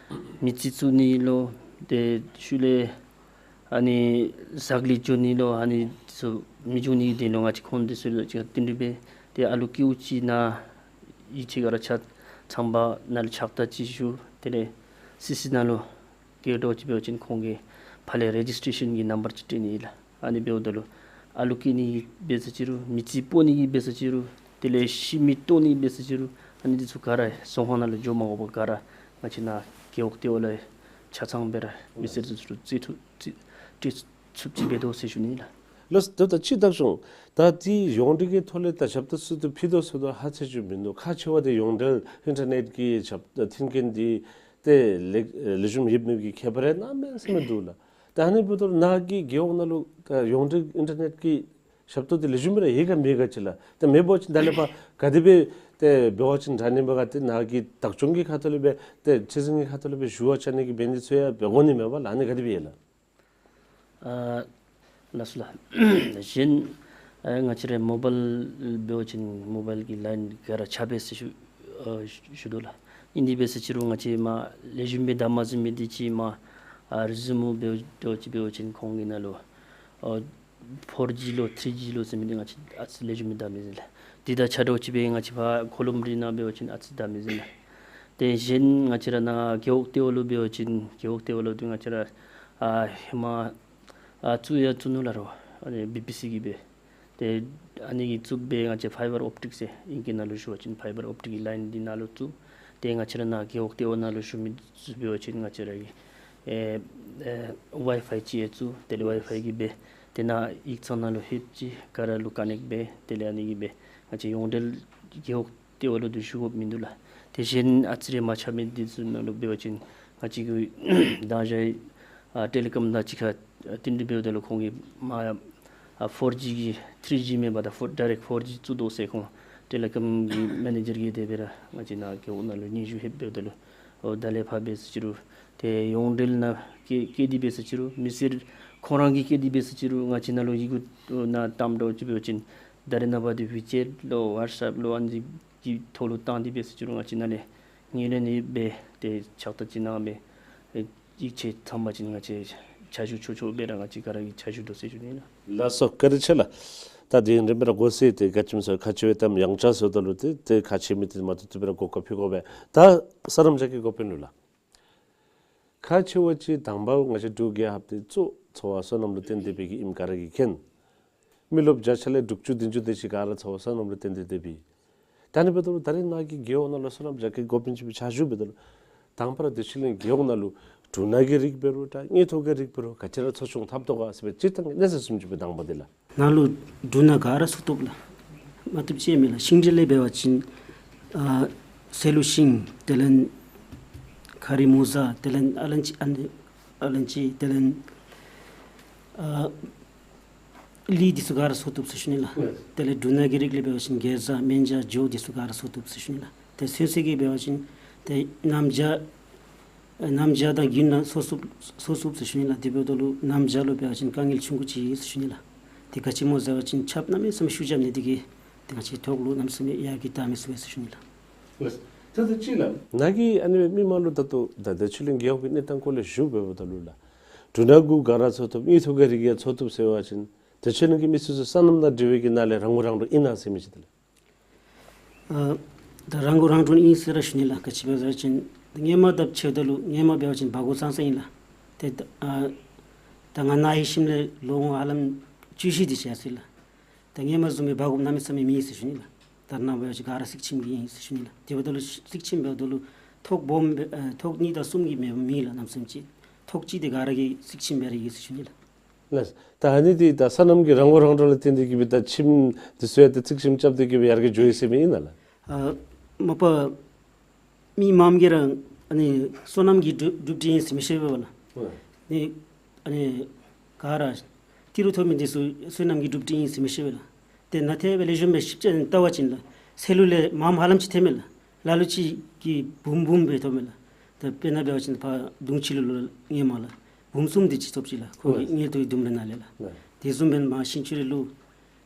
མི་རྩིས་བཙུགས་ནི་ལུ་ཏེ་ཤུལ་ལས་ཨ་ནི་ཟག་ལུས་འབྱུང་ནི་ལུ་ཨ་ནི་ཚུ་མི་འབྱུང་ནི་དོན་ལུ་ང་བཅས་ཁོང་འདི་ཚུ་ལུ་ཅིག་བསྟུན་གྲོས་འབད། ཏེ་ཨ་ལུ་སྐྱེཝ་ཅིག་ནཱ་ཡིག་ཆ་ག་ར་ཆ་ཚང་པ་ནཱ་ལུ་ཕྱག་བསྟར་ཅིག་ཞུ། དེ་ལས་སི་སི་ནང་ལུ་བསྐྱལ་འདྲཝ་ཅིག་འབད་བ་ཅིན་ཁོང་གི་ཕར་ལས་རེ་ཇིསི་ཊེ་ཤཱན་གྱི་ནམ་བར་ཅིག་སྤྲོད་ནི་ཨིན་ལགས། ཨ་ནི་འབདཝ་ད་ལུ་ཨ་ལུ་སྐྱེ་ནི་འབད་ས་ཅིག་རུང་མི་རྩིས་སྤོ་ནི་འབད་ས་ཅིག་རུང་དེ་ལས་ཤི་མི་བཏོན་ནི་འབད་ས་ཅིག་རུང་ཨ་ནི་འདི་ཚུ་ག་ར་རྫོང་ཁག་ནང་ལུ་འགྱོ་མ་དགོ་པར་ག་ར་ང་བཅས་ནཱ་རྒེད་འོག་ལྟེ་བ་ལས་ཆ་ཚང་སྦེ་ར་མི་སེར་འདི་ཚུ་ལུ་རྩིས་ཐུབ་རྩིས་རྩིས་ཚུགསཔ་ཅིག་འབད་དོ་ཟེར་ཞུ་ནི་ཨིན་ལགས། ལགས་སོ། ད་ད་ཅི་ད་ཞུ་ད་འདི་ཡོངས་འབྲེལ་གྱི་ཐོག་ལས་ད་ཞབས་ཏོག་ཚུ་འདི་ཕུལ་དོ་ཟེར་དོ་ཧ་ཆེ་ཅིག་མིན་འདུག། ཁག་ཆེ་བ་འདི་ཡོངས་འབྲེལ་ཨིན་ཊར་ནེཊ་གི་ཞབས་མཐུན་རྐྱེན་འདི་ཏེ་ལེགས་ལེགས་ཤོམ་ཡོདཔ་མེདཔ་གི་ཁྱད་པར་རེ་གནམ་མེད་ས་མེད་འདུག་ལགས། ད་ཨ་ནི་འབདཝ་ད་ནཱ་གི་རྒེད་འོག་ནང་ལུ་ད་ཡོངས་འབྲེལ་ཨིན་ཊར་ནེཊ་གི་ཞབས་ཏོག་འདི་ལེགས་ཤོམ་སྦེ་ར་ཡོད་ག་མེད་ག་ཅིག་ལགས། ད་མེད་པ་ཅིན་ད་ལས་ཕར་ག་དེ་སྦེ་ཏེ་འབད་བ་ཅིན་དྲག་ནི་འབད་ག། ཏེ་ནཱ་གི་བདག་སྐྱོང་གི་ཁ་ཐུག་ལས་སྦེ་ཏེ་ཁྲི་འཛིན་གྱི་ཁ་ཐུག་ལས་སྦེ་ཞུ་བ་ཆ་ནི་གི་འབད་ནི་ཚུ་ཡང་འབད་དགོ་ནི་མས་པ་ལགས། ཨ་ནི་ག་དེ་སྦེ་ཡོད་ལགས། ཨ་ལགས་སོ་ལགས། གཞན་ཨ་ང་བཅས་ར་མོ་བཱའིལ་འབད་བ་ཅིན་མོ་བཱའིལ་གྱི་ལའིན་ག་ར་ཆག་པས་ཟེར་ཞུ་ཨ་ཞུ་དོ་ལགས། ཨིན་དེ་འབད་ས་ཅིག་རུང་ང་བཅས་མར་ལེགས་ཤོམ་སྦེ་བདའ་མ་ཟུན་མི་འདི་ཅིག་མར་ཨ་རི་ཛིའུམ་འབད་འདྲཝ་ཅིག་འབད་བ་ཅིན་ཁོང་གི་ནང་ལུ་ཨ་ཕོར་ཇི་ལོ་ཐིརི་ཇི་ལོ་ཟེར་མི་འདི་ང་བཅས་ཨ་ཙི་ལེགས་ཤོམ་སྦེ་བདའ་མི་ཟུན་ལགས། འདི་དང་ཆ་འདྲཝ་ཅིག་སྦེ་ང་བཅས་ཕར་ཁོ་ལུམ་རི་ནང་འབད་བ་ཅིན་ཨ་ཙི་བདའ་མི་ཟུན་ལགས། དེ་གཞན་ང་བཅས་ར་ནཱ་རྒེད་འོག་ལྟེ་བ་ལུ་འབད་བ་ཅིན་རྒེད་འོག་ལྟེ་བ་ལུ་འདི་ང་བཅས་ར་ཨ་ཧེ་མ་ཨ་བཙུགས་ཡང་བཙུགས་ནུག་ལགས་རོགས། ཨ་ནི་བི་པི་སི་གིས་སྦེ། ཏེ་ཨ་ནི་གིས་བཙུགས་སྦེ་ང་བཅས་ཕའི་བར་ཨོབ་ཊིཀ་ཟེར་ཨིང་སྐད་ནང་ལུ་ཞུ་བ་ཅིན་ཕའི་བར་ཨོབ་ཊིཀ་གི་ལའིན་འདི་ནཱ་ལུ་བཙུགས། ཏེ་ང་བཅས་ར་ནཱ་རྒེད་འོག་ལྟེ་བ་ནང་ལུ་ཞུ་མི་ཚུ་འབད་བ་ཅིན་ང་བཅས་ར་གི་ཨེ་ཨེ་ཝའི་ཕའི་ཅིག་ཡང་བཙུགས། དེ་ལས་ཝའི་ཕའི་གིས་སྦེ་ཏེ་ནཱ་ཡིག་ཚང་ནང་ལུ་ཧེབ་ཅིག་ག་ར་ལུ་ཀ་ནེཀཊ་འབད། དེ་ལས་ཨ་ནི་གིས་སྦེ་ང་བཅས་ཡོངས་འབྲེལ་རྒེད་འོག་ལྟེ་བ་ལུ་འདི་ཞུ་དགོཔ་མིན་འདུག་ལགས། དེ་གཞན་ཨ་ཙི་རེ་མ་ཆགས་མི་འདི་ཚུ་ནང་ལུ་འབད་བ་ཅིན་ང་བཅས་ཀྱི་དང་ཞག་ཨ་ཊེ་ལི་ཀོམ་དང་གཅིག་ཁར་ཨ་བསྟུན་གྲོས་འབདཝ་ད་ལུ་ཁོང་གིས་མར་ཨ་ཕོར་ཇི་གི་ཐིརི་ཇི་མེན་པར་ད་ཕོར་ཌའི་རེཀཊ་ཕོར་ཇི་བཙུགས་དོ་ཟེར་ཁོང་ཊེ་ལི་ཀོམ་གྱི་མེ་ནེ་ཇར་གྱིས་དེ་སྦེ་ར་ང་བཅས་ནཱ་རྒེད་འོག་ནང་ལུ་སྙན་ཞུ་ལྷོདཔ་འབདཝ་ད་ལུ་ཨོ་ད་ལས་ཕར་འབད་ས་ཅིག་རུང་ཏེ་ཡོངས་འབྲེལ་ནང་བཀལ་བཀལ་ཏེ་འབད་ས་ཅིག་རུང་མི་སེར་ཁོང་ར་གིས་བཀལ་ཏེ་འབད་ས་ཅིག་རུང་ང་བཅས་ནང་ལུ་ཡི་གུ་ནང་བཏངམ་འདྲཝ་ཅིག་འབད་བ་ཅིན་ད་རེས་ནངས་པ་འདི་ཝི་ཅེཊ་ལོ་ཝཊས་ཨེཔ་ལོ་ཨ་ནི་གི་ཐོག་ལུ་བཏང་སྟེ་འབད་ས་ཅིག་རུང་ང་བཅས་ནཱ་ལས་ངོས་ལེན་ནི་འབད་དེ་ཕྱག་བསྟར་ཅིག་གནང་སྦེ་ཨེ་ཡིག་ཆ་ཚང་པ་ཅིན་ང་བཅས་ཆ་ཞུ་ཆོག་ཆོག་སྦེ་ར་ང་བཅས་ག་ར་གིས་ཆ་ཞུ་དོ་ཟེར་ཞུ་ནི་ལགས། ལགས་སོ། བཀའ་དྲིན་ཆེ་ལགས། ད་དེ་རིམ་པ་ར་གོ་ཟེར་ཏེ་ག་ཅི་སྨོ་ཟེར་ཁག་ཆེ་བའི་གཏམ་ཡང་ཆ་ཟེརཝ་ད་ལུ་ཏེ་ཏེ་ཁག་ཆེ་མི་འདི་མ་ཐུབ་ཐུབ་སྦེ་ར་གོ་སྐབས་ཕུལ་དགོ་པས། ད་སར་རམ་རྒྱ་སྐྱེད་འགོ་དཔོན་ལུ་ལགས། ཁག་ཆེ་བ་ཅིག་དང་པ་ང་བཅས་འབྲུག་རྒྱལ་ཁབ་འདི་གཙོ་འཚོ་བ་སོ་ནམ་ལུ་བརྟེན་ཏེ་འབད་གི་ཨིནམ་ག་ར་གིས་མཁྱེན། མི་རློབས་བརྒྱ་ཆ་ལས་དྲུག་ཅུ་བདུན་ཅུ་དེ་ཅིག་ག་ར་འཚོ་བ་སོ་ནམ་ལུ་བརྟེན་ཏེ་འབད་གི། ད་ཨ་ནི་འབདཝ་ད་ལུ་ད་རེས་ནཱ་གི་རྒེད་འོག་ནང་ལུ་སོ་ནམ་རྒྱ་སྐྱེད་འགོ་དཔོན་ཅིག་སྦེ་ཕྱག་ཞུ་འབདཝ་ད་ལུ་དང་པ་ར་བདེ་ཆེན་གླིང་རྒེད་འོག་ནང་ལུ་འབྲུ་སྣ་གི་རིགས་འབད་རུང་ད་དངུལ་ཐོག་གི་རིགས་འབད་རུང་ག་ཅི་ར་འཚོ་སྐྱོང་འཐབ་དོ་ག་ཟེར་བའི་སྤྱིར་བཏང་གི་གནས་ཚུལ་བཟུམ་ཅིག་སྦེ་དང་པ་འདི་ལགས། ནཱ་ལུ་འབྲུ་སྣ་ག་ར་འཚོ་བཏུབ་ལགས། མ་བཏུབ་ཅིག་མེད་ལགས། ཤིང་འབྲས་ལས་འབད་བ་ཅིན་ཨ་སེ་ལུ་ཤིང་དེ་ལས་ཁ་རི་མོ་ཟ་དེ་ལས་ཨ་ལན་ཅི་ཨ་ནི་ཨ་ལན་ཅི་དེ་ལས་ཨ་ལི་འདི་ཚུ་ག་ར་འཚོ་བཏུབ་ཟེར་ཞུ་ནི་ལགས། དེ་ལས་འབྲུ་སྣ་གི་རིགས་ལས་འབད་བ་ཅིན་གེ་ཛ་སྨན་ཇ་ཇོ་འདི་ཚུ་ག་ར་འཚོ་བཏུབ་ཟེར་ཞུ་ནི་ལགས། ཏེ་ཚོད་བསྲེ་གི་འབད་བ་ཅིན་ཏེ་སྣམ་སྦྱར་སྣམ་སྦྱར་དང་རྒྱུན་ནང་འཚོ་བཏུབ་འཚོ་བཏུབ་ཟེར་ཞུ་ནི་ལགས། དེ་འབདཝ་ད་ལུ་སྣམ་སྦྱར་ལུ་འབད་བ་ཅིན་དཀའ་ངལ་ཆུང་ཀུ་ཅིག་ཡོད་ཟེར་ཞུ་ནི་ལགས། དེ་ག་ཅི་སྨོ་ཟེར་བ་ཅིན་ཆརཔ་གནམ་མེད་ས་མེད་ཤུགས་རྐྱབ་ནི་དེ་གིས་ཏེ་ང་བཅས་ཐོག་ལུ་གནམ་མེད་ས་མེད་ཡར་གྱི་ད་མེད་ཟེར་ཞུ་ནི་ལགས། ལགས། ད་ལྟོ་ཅིག་ལགས། ནཱ་གིས་ཨ་ནི་མི་མང་ལུ་ད་ལྟོ་ད་བདེ་ཆེན་གླིང་རྒེད་འོག་གི་གནས་སྟངས་སྐོར་ལས་ཞུ་འབདཝ་ད་ལུ་ལགས། འབྲུ་སྣ་གུ་ག་ར་འཚོ་བཏུབ་དངུལ་ཐོག་གི་རིགས་ཡང་འཚོ་བཏུབ་ཟེར་བ་ཅིན་བདེ་ཆེན་གླིང་གི་མི་སེར་ཚུ་སོ་ནམ་དང་འབྲེལ་བའི་གི་ནང་ལས་རང་མགོ་རང་འདྲོངས་ཨིན་ན་ཟེར་མི་ཅིག་འདི་ལགས། ཨ་ད་རང་མགོ་རང་འདྲོངས་ཨིན་ཟེར་ར་ཞུ་ནི་ལགས། ག་ཅི་སྦེ་ཟེར་བ་ཅིན་ད་སྔོན་མ་དང་ཕྱདཔ་ད་ལུ་སྔོན་མ་འབད་བ་ཅིན་འབག་དགོཔ་ཙང་ཙང་ཨིན་ལགས། ཏེ་ད་ཨ་ད་ང་ནཱ་ལྷོད་ཞིནམ་ལས་ལོ་ངོ་ཧ་ལམ་བཅུ་བཞི་དེ་ཅིག་ཡར་སོ་ཡི་ལགས། ད་སྔོན་མ་བཟུམ་སྦེ་འབག་དགོཔ་གནམ་མེད་ས་མེད་མེད་ཟེར་ཞུ་ནི་ལགས། ད་རེས་ནངས་པ་ཅིག་ག་ར་གཟིགས་ཞིནམ་གི་ཨིན་ཟེར་ཞུ་ནི་ལགས། དེ་འབདཝ་ད་ལུ་གཟིགས་ཞིནམ་འབདཝ་ད་ལུ་ཐོག་སྦོམ་སྦེ་ཨེ་ཐོག་གཉིས་དང་གསུམ་གྱི་མེདཔ་མེད་ལགས། གནམ་མེད་ས་མེད་ཅིག་ཐོག་གཅིག་དེ་ག་ར་གིས་གཟིགས་ཞིནམ་འབད་ར་ཡོད་ཟེར་ཞུ་ནི་ལགས། ལགས། ད་ཨ་ནི་འདི་ད་སོ་ནམ་གྱི་རང་མགོ་རང་འདྲོངས་ལུ་བརྟེན་ཏེ་གི་སྦེ་ད་ཁྱིམ་འདི་ཚུ་ཡང་ཏེ་བརྩིགས་ཞིནམ་རྐྱབ་སྟེ་གི་སྦེ་ཡར་རྒྱས་འགྱོ་ཡི་ཟེར་མི་ཨིན་ན་ལགས། ཨ་མ་པ་མི་མངམ་གིས་ར་ཨ་ནི་སོ་ནམ་གྱི་གྲུབ་གྲུབ་འབྲས་ཨིན་ཟེར་མི་ཤེས་པས་ལགས། ཨ་ནི་ཨ་ནི་ག་ར་ཏི་རུ་ཐོབ་མི་འདི་ཚུ་སོ་ནམ་གྱི་གྲུབ་འབྲས་ཨིན་ཟེར་མི་ཤེས་པས་ལགས། ཏེ་ནཱ་ཏེ་སྦེ་ལེགས་ཤོམ་སྦེ་ཞིབ་དཔྱད་བལྟ་བ་ཅིན་ལགས། ཚལ་ལུ་ལས་མངམ་ཧ་ལམ་ཅིག་ཐོནམ་མས་ལགས། ལ་ལུ་ཅིག་གིས་འབུམ་འབུམ་སྦེ་ཐོབ་མས་ལགས། ད་དཔེར་ན་འབད་བ་ཅིན་ཕར་གདུང་ཆི་ལུ་ལུ་སྔོན་མ་ལགས་འབུམ་གསུམ་དེ་ཅིག་ཐོབ་ཅི་ལགས། ཁོ་གི་ཨ་མངལ་ཐོག་གི་ལྡུམ་ར་ནང་ལས་ལགས། ཨ་དེ་བཟུམ་སྦེ་མར་ཤིང་ཆུ་རི་ལུ་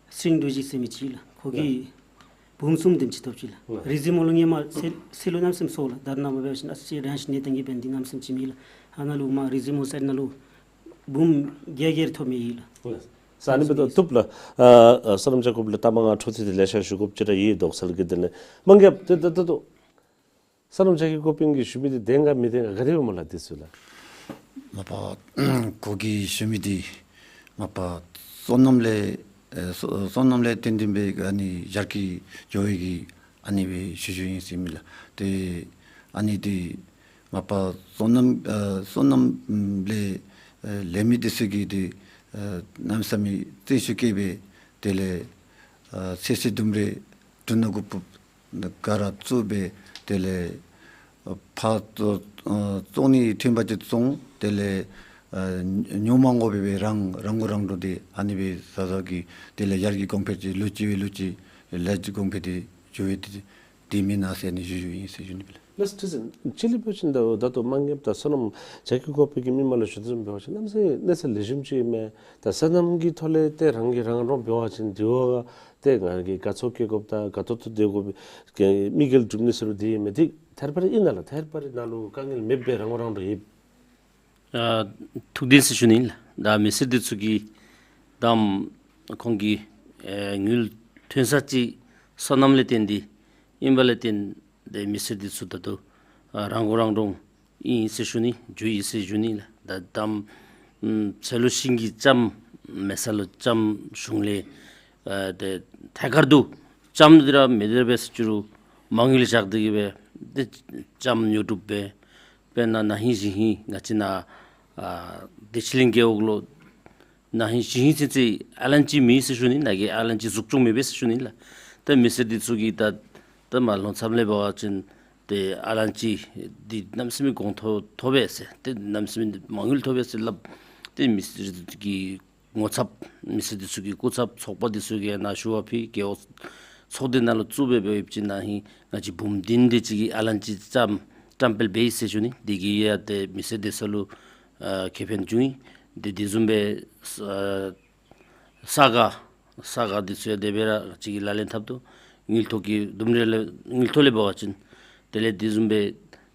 སིང་རྡོ་རྗེ་ཟེར་མི་ཅིག་ལགས། ཁོ་གིས་ཨ་འབུམ་གསུམ་དེམ་ཅིག་ཐོབ་ཅི་ལགས། ཨ་རི་ཟི་མོ་ལུ་སྔོན་མ་ཚལ་ཚལ་ལུ་གནམ་མེད་ས་མེད་སོ་ལགས། ད་རེས་ནངས་པ་འབད་བ་ཅིན་ཨ་ཙི་རང་བཞིན་གནས་སྟངས་ཀྱིས་འབད་ནི་དེ་གནམ་མེད་ས་མེད་ཅིག་མེད་ལགས། ཨ་ནཱ་ལུ་མར་རི་ཟི་མོ་ཟེར་ནང་ལུ་འབུམ་བརྒྱད་བརྒྱད་ཐོབ་མི་ཨིན་ལགས། ཨ་ནི་འབདཝ་ད་བཏུབ་ལགས། ཨ་ཨ་སོ་ནམ་རྒྱལ་ཁབ་ལས་ལྟ་མ་ང་འཕྲོ་མཐུད་དེ་ལེ་ཤ་ཞུ་དགོཔ་ཅིག་ར་ཡོད། དོགས་སེལ་གྱི་དོན་ལས་མ་རྒྱབ་ཏེ་ད་ད་ད་སོ་ནམ་རྒྱ་སྐྱེད་འགོ་དཔོན་གྱིས་ཞུ་མི་འདི་བདེན་ག་མི་བདེན་ག་ག་དེ་སྦེ་སྨོ་ལགས་འདི་ཚུ་ལགས། མ་པ་ཁོ་གིས་ཞུ་མི་འདི་མ་པ་སོ་ནམ་ལས་ཨེ་སོ་སོ་ནམ་ལས་བརྟེན་ཏེ་སྦེ་ཨ་ནི་ཡར་རྒྱས་འགྱོ་བའི་གི་ཨ་ནི་སྦེ་ཞུ་ཞུཝ་ཨིན་ཟེར་མས་ལགས། ཏེ་ཨ་ནི་འདི་མ་པ་སོ་ནམ་ཨེ་སོ་ནམ་ལས་ཨེ་ལས་མི་འདི་ཚུ་གིས་འདི་ཨེ་གནམ་མེད་ས་མེད་བརྩོན་ཤུགས་བསྐྱེད་སྦེ་དེ་ལས་ཨེ་ཚོད་བསྲེ་ལྡུམ་ར་འབྲུ་སྣ་གུ་ཕུབ་ག་ར་བཙུགས་སྦེ་དེ་ལས་ཨ་ཕར་བཙོང་ཨ་བཙོང་ནི་ཐོན་པ་ཅིན་བཙོང་། དེ་ལས་ཨ་ཉོ་མ་དགོ་པར་སྦེ་རང་རང་མགོ་རང་འདྲོངས་ཏེ་ཨ་ནི་སྦེ་བཟའ་བཟའ་གི་དེ་ལས་ཡར་རྒྱས་གོང་འཕེལ་ཅིག་ལུ་ཅིག་སྦེ་ལུ་ཅིག་ལས་ཀྱི་གོང་འཕེལ་ཏེ་འགྱོ་བའི་དེ་དེ་མེན་ན་ཟེར་ནི་ཞུ་ཞུཝ་ཨིན་ཟེར་ཞུ་ནི་ལགས། ལགས་སོ། ཁྲི་འཛིན་སྤྱིར་ལས་འབད་བ་ཅིན་ད་ད་ལྟོ་མ་རྒྱབ་ད་སོ་ནམ་རྒྱ་སྐྱེད་འགོ་དཔོན་གྱིས་མི་མང་ལུ་ཞུ་དོ་བཟུམ་འབད་བ་ཅིན་གནམ་མེད་ས་མེད་གནས་ཚད་ལེགས་ཤོམ་ཅིག་ཨིན་མས། ད་སོ་ནམ་གྱི་ཐོག་ལས་ཏེ་རང་གིས་རང་འདྲོངས་འབད་བ་ཅིན་དེ་བ་ཏེ་ང་གིས་ག་ཚོད་བསྐྱེད་དགོཔ་དང་ག་ཏོག་ཏོ་སྡོད་དགོཔ་གི་དམིགས་ཡུལ་འགྲུབ་ནི་ཟེར་རུང་དེ་ཨིན་མས། དེ་ཐད་རི་བ་རི་ཨིན་ན་ལགས། ཐད་རི་བ་རི་ནང་ལུ་དཀའ་ངལ་མེདཔ་སྦེ་རང་མགོ་རང་འདྲོངས་ཡོད། ཨ་ཐུགས་བདེན་ཟེར་ཞུ་ནི་ལགས། ད་མི་སེར་འདི་ཚུ་གིས་ད་ཁོང་གི་ཨེ་དངུལ་ཐོན་ས་ཅིག་སོ་ནམ་ལས་བརྟེན་ཏེ་ཨིན་པ་ལས་བརྟེན་ཏེ་མི་སེར་འདི་ཚུ་ད་ལྟོ་ཨ་རང་མགོ་རང་འདྲོངས་ཨིན་ཟེར་ཞུ་ནི། འགྱོ་ཡི་ཟེར་ཞུ་ནི་ལགས། ད་ད་ཨམ་ཚལ་ལུ་ཤིང་གི་ལྕངམ་མེད་ས་ལུ་ལྕངམ་གཞུང་ལས་ཨ་ཏེ་ཐད་ཀར་དུ་ལྕངམ་འདི་ར་མེད་དེ་ར་འབད་ཟེར་ཅི་རུང་མ་དངུལ་བཞག་སྟེ་གི་སྦེ་ཏེ་ལྕངམ་ཉོ་གྲུབ་སྦེ་དཔེར་ན་ན་ཧིང་གཞེས་ཧིང་ང་བཅས་ནཱ་ཨ་བདེ་ཆེན་གླིང་རྒེད་འོག་ལུ་ན་ཧིང་གཞེས་ཧིང་ཚུན་ཚོད་ཨ་ལན་ཅི་མེད་ཟེར་ཞུ་ནི། ནཱ་གི་ཨ་ལན་ཅི་འཛུགས་སྐྱོང་མེད་པས་ཟེར་ཞུ་ནི་ལགས། ད་མི་སེར་འདི་ཚུ་གིས་ད་ད་མར་ལྷོ་མཚམས་ལས་འབད་བ་ཅིན་ཏེ་ཨ་ལན་ཅི་འདི་གནམ་མེད་ས་མེད་གོང་ཐོ་ཐོབ་པས་ཟེར་ཏེ་གནམ་མེད་ས་མེད་མ་དངུལ་ཐོབ་པས་ཟེར་སླབ། ཏེ་མི་སེར་གྱི་ངོ་ཚབ་མི་སེར་འདི་ཚུ་གི་སྐུ་ཚབ་ཚོགས་པ་འདི་ཚུ་གིས་ནཱ་ཞུ་བ་ཕུལ། རྒེད་འོག་ཚོགས་སྡེ་ནང་ལུ་བཙུགས་སྦེ་འབད་བ་ཅིན་ན་ཧིང་ང་བཅས་འབུམ་བདུན་དེ་ཅིག་གི་ཨ་ལན་ཅི་ལྕངམ་བཀྲམ་སྤེལ་འབད་ཡི་ཟེར་ཞུ་ནི། འདི་གིས་ཡང་ཏེ་མི་སེར་སྡོད་ས་ལུ་ཨ་ཁེ་ཕན་བྱུང་ཡི། ཏེ་དེ་བཟུམ་སྦེ་ས་ཨ་ས་ག་ས་ག་འདི་ཚུ་ཡང་དེ་སྦེ་ར་ང་བཅས་ཀྱིས་ལག་ལེན་འཐབ་དོ། དངུལ་ཐོག་གི་ལྡུམ་ར་ལས་དངུལ་ཐོག་ལས་འབད་བ་ཅིན་དེ་ལས་དེ་བཟུམ་སྦེ་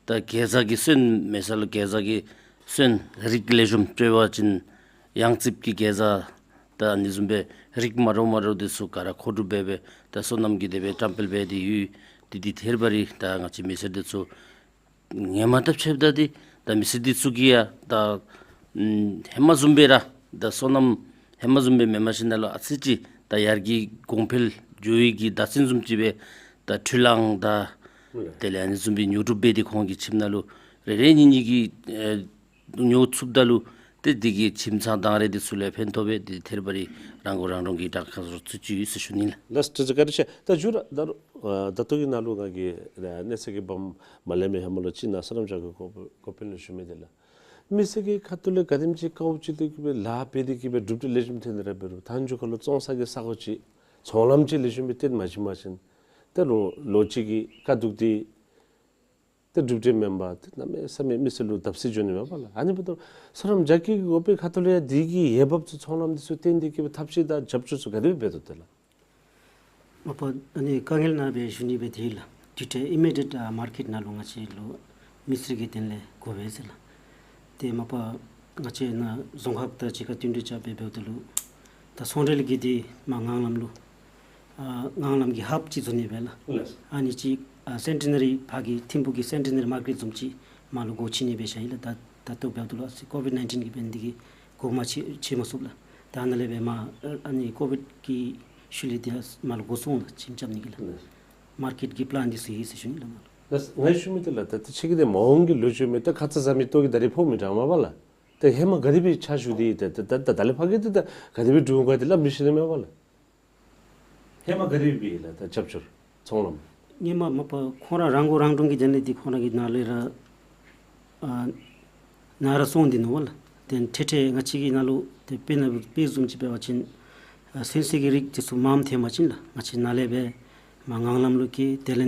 ད་གེ་ཛ་གི་སོན་མེད་ས་ལུ་གེ་ཛ་གི་སོན་རིགས་ལེགས་ཤོམ་སྤྱོད་པ་ཅིན་ཡང་རྩིགཔ་གི་གེ་ཛ་ད་ཨ་ནི་བཟུམ་སྦེ་རིགས་མ་འདྲཝ་མ་འདྲཝ་འདི་ཚུ་ག་ར་མཁོ་སྒྲུབ་འབད་སྦེ་ད་སོ་ནམ་གྱི་དེ་སྦེ་བཀྲམ་སྤེལ་འབད་དེ་ཡོད། དེ་འདི་ཐད་རི་བ་རི་ད་ང་བཅས་མི་སེར་འདི་ཚུ་ངོ་མ་བལྟ་ཞིནམ་ད་འདི་ད་མི་སེར་འདི་ཚུ་གིས་ཡང་ད་ཨམ་ཧེ་མ་བཟུམ་སྦེ་ར་ད་སོ་ནམ་ཧེ་མ་བཟུམ་སྦེ་མེནམ་ཞིནམ་ལས་ཨ་ཙི་ཅིག་ད་ཡར་རྒྱས་གོང་འཕེལ་འགྱོ་ཡི་གི་བརྡ་མཚོན་བཟུམ་ཅིག་སྦེ་ད་འཕྲུལ་གླང་དང་དེ་ལས་ཨ་ནི་བཟུམ་སྦེ་ཉོ་སྒྲུབ་འབད་དེ་ཁོང་གི་ཁྱིམ་ནང་ལུ་རེ་རེ་གཉིས་གཉིས་ཀྱིས་ཨེ་ཉོ་ཚུགསཔ་ད་ལུ་ཏེ་འདི་གིས་ཁྱིམ་ཚང་དང་རེ་འདི་ཚུ་ལུ་ཕན་ཐོགས་པས། འདི་ཐད་རི་བ་རི་རང་མགོ་རང་འདྲོངས་ཀྱི་དྲག་ཁག་བཟོ་ཚུགས་ཅི་ཟེར་ཞུ་ནི་ལགས། ལགས་སོ། ཐུགས་རྗེ་བཀའ་དྲིན་ཆེ། ད་མཇུག་ར་ད་རུང་ཨ་ད་ལྟོ་གི་ནང་ལུ་ང་གིས་ཨ་གནས་ཚད་ཀྱི་བབ་མ་ལེན་པའི་ཧེ་མ་ལུ་ཅིག་ནཱ་སོ་ནམ་རྒྱ་སྐྱེད་འགོ་འགོ་དཔོན་ལུ་ཞུ་མི་འདི་ལགས། མི་སེར་གྱི་ཁ་ཐུག་ལས་ག་དེམ་ཅིག་དཀའཝ་སྤྱད་དེ་གི་སྦེ་ལཱ་འབད་དེ་གི་སྦེ་གྲུབ་འབྲས་ལེགས་ཤོམ་ཐོན་ནི་ར་འབད་རུང་ད་མཇུག་ཁ་ལུ་བཙོང་ས་གི་ས་གོ་ཅིག་ཚོང་ལམ་ཅིག་ལེགས་ཤོམ་སྦེ་བཏོན་མ་བྱིན་པ་ཅིན་ཏེ་ལོ་ལོ་གཅིག་གི་དཀའ་སྡུག་འདི་ཏེ་གྲུབ་འབྲས་མེན་པར་ཏེ་གནམ་མེད་ས་མེད་མི་སེར་ལུ་བརྡབ་གསིག་འགྱོ་ནི་མས་པ་ལགས། ཨ་ནི་འབདཝ་ད་སོ་ནམ་རྒྱ་སྐྱེད་ཀྱི་འགོ་དཔོན་ཁ་ཐུག་ལས་ཡང་འདི་གི་འོས་འབབ་ཚུ་ཚོང་ལམ་འདི་ཚུ་བཏོན་ཏེ་གི་སྦེ་ཐབས་ཤེས་དང་རྒྱབ་སྐྱོར་ཚུ་ག་དེ་སྦེ་འབད་དོ་ཏེ་ལགས། མ་པ་ཨ་ནི་དཀའ་ངལ་ནང་སྦེ་ཞུ་ནི་སྦེ་དེ་ལགས། དུས་ཐོག་ཨི་མི་ཌི་ཡེཊ་ཨ་མར་ཀེཊ་ནང་ལུ་ང་བཅས་ལུ་མི་སེར་གྱི་དོན་ལས་དགོ་པས་ཟེར་ལགས། ཏེ་མ་པ་ང་བཅས་ནཱ་རྫོང་ཁག་དང་གཅིག་ཁར་བསྟུན་གྲོས་རྐྱབ་སྦེ་འབདཝ་ད་ལུ་ད་ཚོང་འབྲེལ་གྱི་འདི་མར་ངང་ལམ་ལུ་ཨ་ངང་ལམ་གྱི་ཧབ་ཅིག་བཟོ་ནི་སྦེ་ལགས། ལགས། ཨ་ནི་ཅིག་ཨ་སེན་ཊི་ནེ་རི་ཕར་གྱི་ཐིམ་ཕུག་གི་སེན་ཊི་ནེ་རི་མར་ཀེཊ་བཟུམ་ཅིག་མར་ལུ་སྒོ་ཕྱེ་ནི་སྦེ་བཞག་ཡི་ལགས། ད་ད་ལྟོ་འབདཝ་ད་ལུ་ཨ་ཙི་ཀོ་ཝིཌ་ནའིན་ཊིན་གྱིས་འབད་ནི་འདི་གིས་སྒོ་མ་ཕྱེ་ཕྱེ་མ་ཚུགས་ལགས། ད་ནཱ་ལས་འབད་མར་ཨ་ཨ་ནི་ཀོ་ཝིཌ་གི་ཤུལ་ལས་འདི་ཡང་མར་ལུ་སྒོ་སྲུང་ལགས་ཁྱིམ་རྐྱབ་ནི་གི་ལགས། ལགས། མར་ཀེཊ་ཀྱི་པི་ལཱན་འདི་ཚུ་ཡོད་ཟེར་ཞུ་ནི་ལགས། ལགས་ང་ཞུ་མི་འདི་ལགས་ད་ད་ཁྱོད་ཀྱིས་ཏེ་མ་འོངས་ཀྱི་ལོ་ཅིག་མེན་ད་ཁ་ཙ་བཟའ་མི་ལྟོ་གི་ད་རིས་ཕོག་མི་འདྲ་མས་པ་ལགས། ཏེ་ཧེ་མ་ག་དེ་སྦེ་ཕྱག་ཞུ་སྟེ་ད་ད་ད་ད་ལས་ཕར་གྱི་ཏེ་ད་ག་དེ་སྦེ་འགྱོ་འོང་ག་དེ་སླབ་མི་ཤེས་ནི་མས་པ་ལགས། ཧེ་མ་ག་དེ་སྦེ་ལགས་ད་རྒྱབ་སྐྱོར་ཚོང་ལམ། ཧེ་མ་མ་པ་ཁོང་ར་རང་མགོ་རང་འདྲོངས་ཀྱི་དེ་ནི་འདི་ཁོང་ར་གི་ནང་ལས་ར་ཨ་ནཱ་ར་སོང་སྟེ་ནུག་པ་ལགས། ཏེ་ཐེངས་ཐེངས་ང་བཅས་ཀྱི་ནང་ལུ་ཏེ་དཔེར་ན་དཔེ་བཟུམ་ཅིག་འབད་བ་ཅིན་ཨ་གསོན་གསོལ་གྱི་རིགས་འདི་ཚུ་མངམ་ཐོན་པ་ཅིན་ལགས་ང་བཅས་ནཱ་ལས་སྦེ་མར་ངང་ལམ་ལུ་སྐྱེལ། དེ་ལས་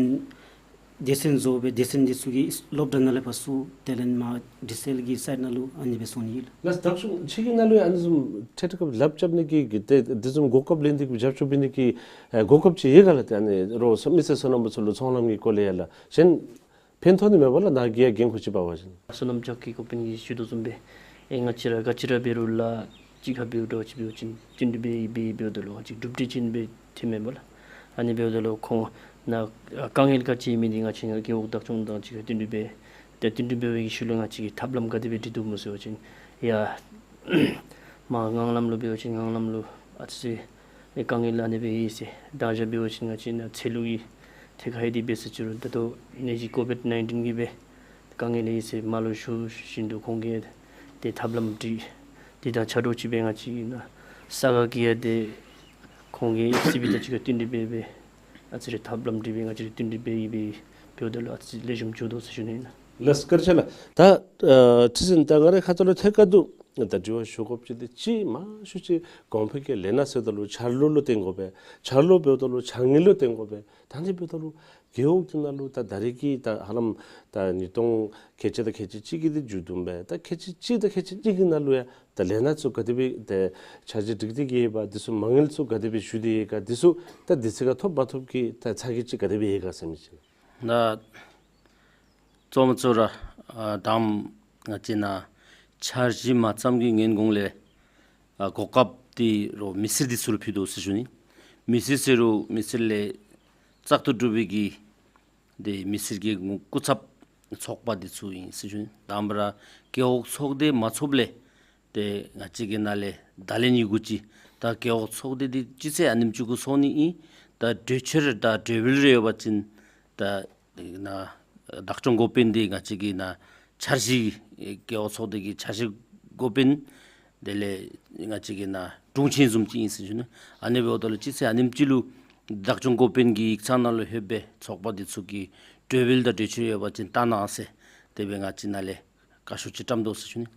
སྡེ་ཚན་བཟོ་སྦེ་སྡེ་ཚན་འདི་ཚུ་གིས་སློབ་གྲྭ་ནང་ལས་ཕར་བསུ། དེ་ལས་མར་འབྲི་སེལ་གྱི་སའིཌ་ནང་ལུ་ཨ་ནི་སྦེ་སོང་ནི་ཨིན་ལགས། ལགས་བདག་སྐྱོང་ཁྱོད་ཀྱི་ནང་ལུ་ཡང་ཨ་ནི་བཟུམ་ཐད་ཁར་ལགཔ་རྐྱབ་ནི་གི་གི་ཏེ་དེ་བཟུམ་གོ་སྐབས་ལེན་ཏེ་གི་རྒྱབ་སྐྱོར་འབད་ནི་གི་ཨེ་གོ་སྐབས་ཅིག་ཡོད་ག་ལགས། ཏེ་ཨ་ནི་རོགས་མི་སེར་སོ་ནམ་པ་ཚུ་ལུ་ཚོང་ལམ་གྱི་སྐོར་ལས་ཡང་ལགས་གཞན་ཕན་ཐོགས་ནི་མས་པ་ལགས། ནཱ་གི་ཡང་འགན་ཁུར་ཅིག་འབག་པ་ཅིན། སོ་ནམ་ཅག་གི་འགོ་དཔོན་གྱིས་ཞུ་དོ་བཟུམ་སྦེ་ཨེ་ང་བཅས་ར་ག་ཅི་ར་འབད་རུང་ལགས་གཅིག་ཁར་འབདཝ་འདྲཝ་ཅིག་འབད་བ་ཅིན་བསྟུན་གྲོས་འབད་འབད་འབདཝ་ད་ལུ་ཅིག་གྲུབ་འབྲས་ཅིག་སྦེ་ཐོནམ་མས་པ་ལགས། ཨ་ནི་འབདཝ་ད་ལུ་ཁོང་ནཱ་དཀའ་ངལ་ག་ཅི་ཡོད་མི་འདི་ང་བཅས་ནཱ་རྒེད་འོག་བདག་སྐྱོང་དང་གཅིག་ཁར་བསྟུན་གྲོས་འབད། ཏེ་བསྟུན་གྲོས་འབད་བའི་གི་ཤུལ་ལུ་ང་བཅས་ཀྱིས་ཐབས་ལམ་ག་དེ་སྦེ་སྒྲིག་དོ་སྨོ་ཟེར་བ་ཅིན་ཡ་མར་ངང་ལམ་ལུ་འབད་བ་ཅིན་ངང་ལམ་ལུ་ཨ་ཙི་ཨེ་དཀའ་ངལ་ཨ་ནི་སྦེ་ཡོད་ཟེར། ད་ཅི་འབད་བ་ཅིན་ང་བཅས་ནཱ་ཚལ་ལུ་གི་ཐད་ཁར་ཡོད་དེ་འབད་ཟེར་ཅི་རུང་ད་ལྟོ་ནད་གཞི་ཀོ་བིཌ་ནའིན་ཊིན་གྱིས་སྦེ་དཀའ་ངལ་ཡོད་ཟེར། མར་ལུ་ཞུ་བཞིན་དུ་ཁོང་གིས་ཏེ་ཐབས་ལམ་སྒྲིག། དེ་དང་ཆ་འདྲཝ་ཅིག་སྦེ་ང་བཅས་ཀྱིས་ནཱ་ས་ག་གི་ཡང་ཏེ་ཁོང་གིས་སི་བི་དང་གཅིག་ཁར་བསྟུན་གྲོས་འབད་འབད་ཨ་ཙི་རེ་ཐབས་ལམ་སྒྲིག་སྦེ་ང་བཅས་བསྟུན་གྲོས་འབད་འབད་འབདཝ་ད་ལུ་ཨ་ཙི་ལེགས་ཤོམ་འགྱོ་དོ་ཟེར་ཞུ་ནི་ཨིན་ལགས། ལགས་བཀའ་དྲིན་ཆེ་ལགས། ད་ཨ་ཁྲི་འཛིན་ད་ང་རའི་ཁ་ཐུག་ལུ་ཐད་ཀར་དུ་ད་དྲི་བ་ཞུ་དགོཔ་ཅིག་འདི་ཅིག་མང་ཤོས་ཅིག་གོང་འཕེལ་གྱི་ལས་སྣ་ཟེརཝ་ད་ལུ་འཆར་ལོ་ལུ་བརྟེན་དགོ་པས། འཆར་ལོ་འབདཝ་ད་ལུ་འཆར་དངུལ་ལུ་བརྟེན་དགོ་པས། ད་འདི་འབདཝ་ད་ལུ་རྒེད་འོག་འདི་ནང་ལུ་ད་ད་རེས་ཀྱི་ད་ཧ་ལམ་ད་ཉིས་སྟོང་ཁལ་གཅིག་དང་ཁལ་གཅིག་གཅིག་གི་འདི་མཇུག་བསྡུ་བས། ད་ཁལ་གཅིག་གཅིག་དང་ཁལ་གཅིག་གཉིས་ཀྱི་ནང་ལུ་ཡང་ད་ལས་སྣ་ཚུ་ག་དེ་སྦེ་ད་འཆར་གཞི་སྒྲིག་སྟེ་གི་ཡོདཔ། འདི་ཚུ་མ་དངུལ་ཚུ་ག་དེ་སྦེ་ཞུ་སྟེ་ཡོད་ག། འདི་ཚུ་ད་དུས་ཚོད་ཁར་ཐོབ་མ་ཐོབ་ཀྱི་ད་ཚ་གྱང་ཅིག་ག་དེ་སྦེ་ཡོད་ག་ཟེར་མི་ཅིག་ལགས། ད་གཙོ་མོ་གཙོ་ར་ཨ་དང་པ་ང་བཅས་ནཱ་འཆར་གཞི་མ་བརྩམ་གི་སྔོན་གོང་ལས་ཨ་གོ་སྐབས་འདི་རོགས་མི་སེར་འདི་ཚུ་ལུ་ཕུལ་དོ་ཟེར་ཞུ་ནི། མི་སེར་ཟེར་རུང་མི་སེར་ལས་བཙག་འཐུ་གྲུབ་པའི་གི་ཏེ་མི་སེར་གྱི་སྐུ་ཚབ་ཚོགས་པ་འདི་ཚུ་ཨིན་ཟེར་ཞུ་ནི། དང་པ་ར་རྒེད་འོག་ཚོགས་སྡེ་མ་ཚོགསཔ་ལས་ཏེ་ང་བཅས་ཀྱི་ནཱ་ལས་བརྡ་ལན་ཡོད་དགོ་ཅི། ད་རྒེད་འོག་ཚོགས་སྡེ་འདི་སྤྱི་ཚེས་ཨ་ནེམ་ཅིག་གུ་ཚོགས་ནི་ཨིན། ད་གྲོས་ཆོད་དང་གྲོས་འབུལ་རེ་ཡོད་པ་ཅིན་ད་ནཱ་བདག་སྐྱོང་འགོ་དཔོན་འདི་ང་བཅས་ཀྱི་ནཱ་འཆར་གཞི་རྒེད་འོག་ཚོགས་སྡེ་གི་འཆར་གཞི་འགོ་དཔོན་དེ་ལས་ང་བཅས་ཀྱི་ནཱ་དྲུང་ཆེན་བཟུམ་ཅིག་ཨིན་ཟེར་ཞུ་ནི། ཨ་ནི་འབདཝ་ད་ལུ་སྤྱི་ཚེས་ཨ་ནེམ་ཅིག་ལུ་བདག་སྐྱོང་འགོ་དཔོན་གྱི་ཡིག་ཚང་ནང་ལུ་ལྷོདཔ་སྦེ་ཚོགས་པ་འདི་ཚུ་གི་གྲོས་འབུལ་དང་གྲོས་ཆོད་ཡོད་པ་ཅིན་བཏང་གནང་ཟེར་དེ་སྦེ་ང་བཅས་ནཱ་ལས་བཀའ་ཤོག་ཅིག་བཀྲམ་དོ་ཟེར་ཞུ་ནི།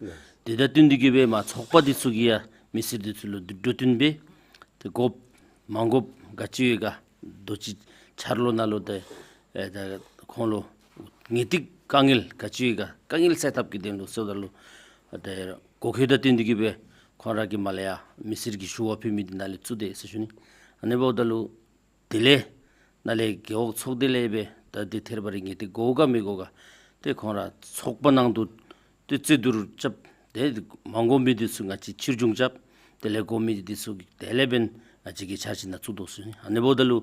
དེ་དང་བསྟུན་ཏེ་གི་སྦེ་མར་ཚོགས་པ་འདི་ཚུ་གིས་ཡང་མི་སེར་འདི་ཚུ་ལུ་འགྲོ་དོན་སྦེ་ཏེ་དགོཔ་མ་དགོཔ་ག་ཅི་ཡོད་ག་དོ་ཅི་འཆར་ལོ་ནང་ལུ་ཏེ་ཨེ་ད་ཁོང་ལུ་ངེས་ཏིག་དཀའ་ངལ་ག་ཅི་ཡོད་ག་དཀའ་ངལ་སེལ་ཐབས་ཀྱི་དོན་ལུ་ཟེརཝ་ད་ལུ་ཏེ་གོ་སྐབས་དང་བསྟུན་ཏེ་གི་སྦེ་ཁོང་ར་གིས་མར་ལས་ཡང་མི་སེར་གྱི་ཞུ་བ་ཕུལ་མི་འདི་ནཱ་ལས་བཙུགས་དེས་ཟེར་ཞུ་ནི། ཨ་ནི་འབདཝ་ད་ལུ་དེ་ལས་ནཱ་ལས་རྒེད་འོག་ཚོགས་སྡེ་ལས་སྦེ་ད་འདི་ཐད་རི་བ་རི་ངེས་ཏིག་དགོ་ག་མི་དགོ་ག་ཏེ་ཁོང་ར་ཚོགས་པ་ནང་དུ་ཏེ་རྩོད་བསྡུར་རྐྱབ། ཏེ་མ་དགོ་མི་འདི་ཚུ་ང་བཅས་ཕྱིར་བྱུང་རྐྱབ། དེ་ལས་དགོ་མི་འདི་ཚུ་དེ་ལས་འབདན་ང་བཅས་ཀྱིས་འཆར་གཞི་ནང་བཙུགས་དོ་ཟེར་ཨ་ནི་འབདཝ་ད་ལུ་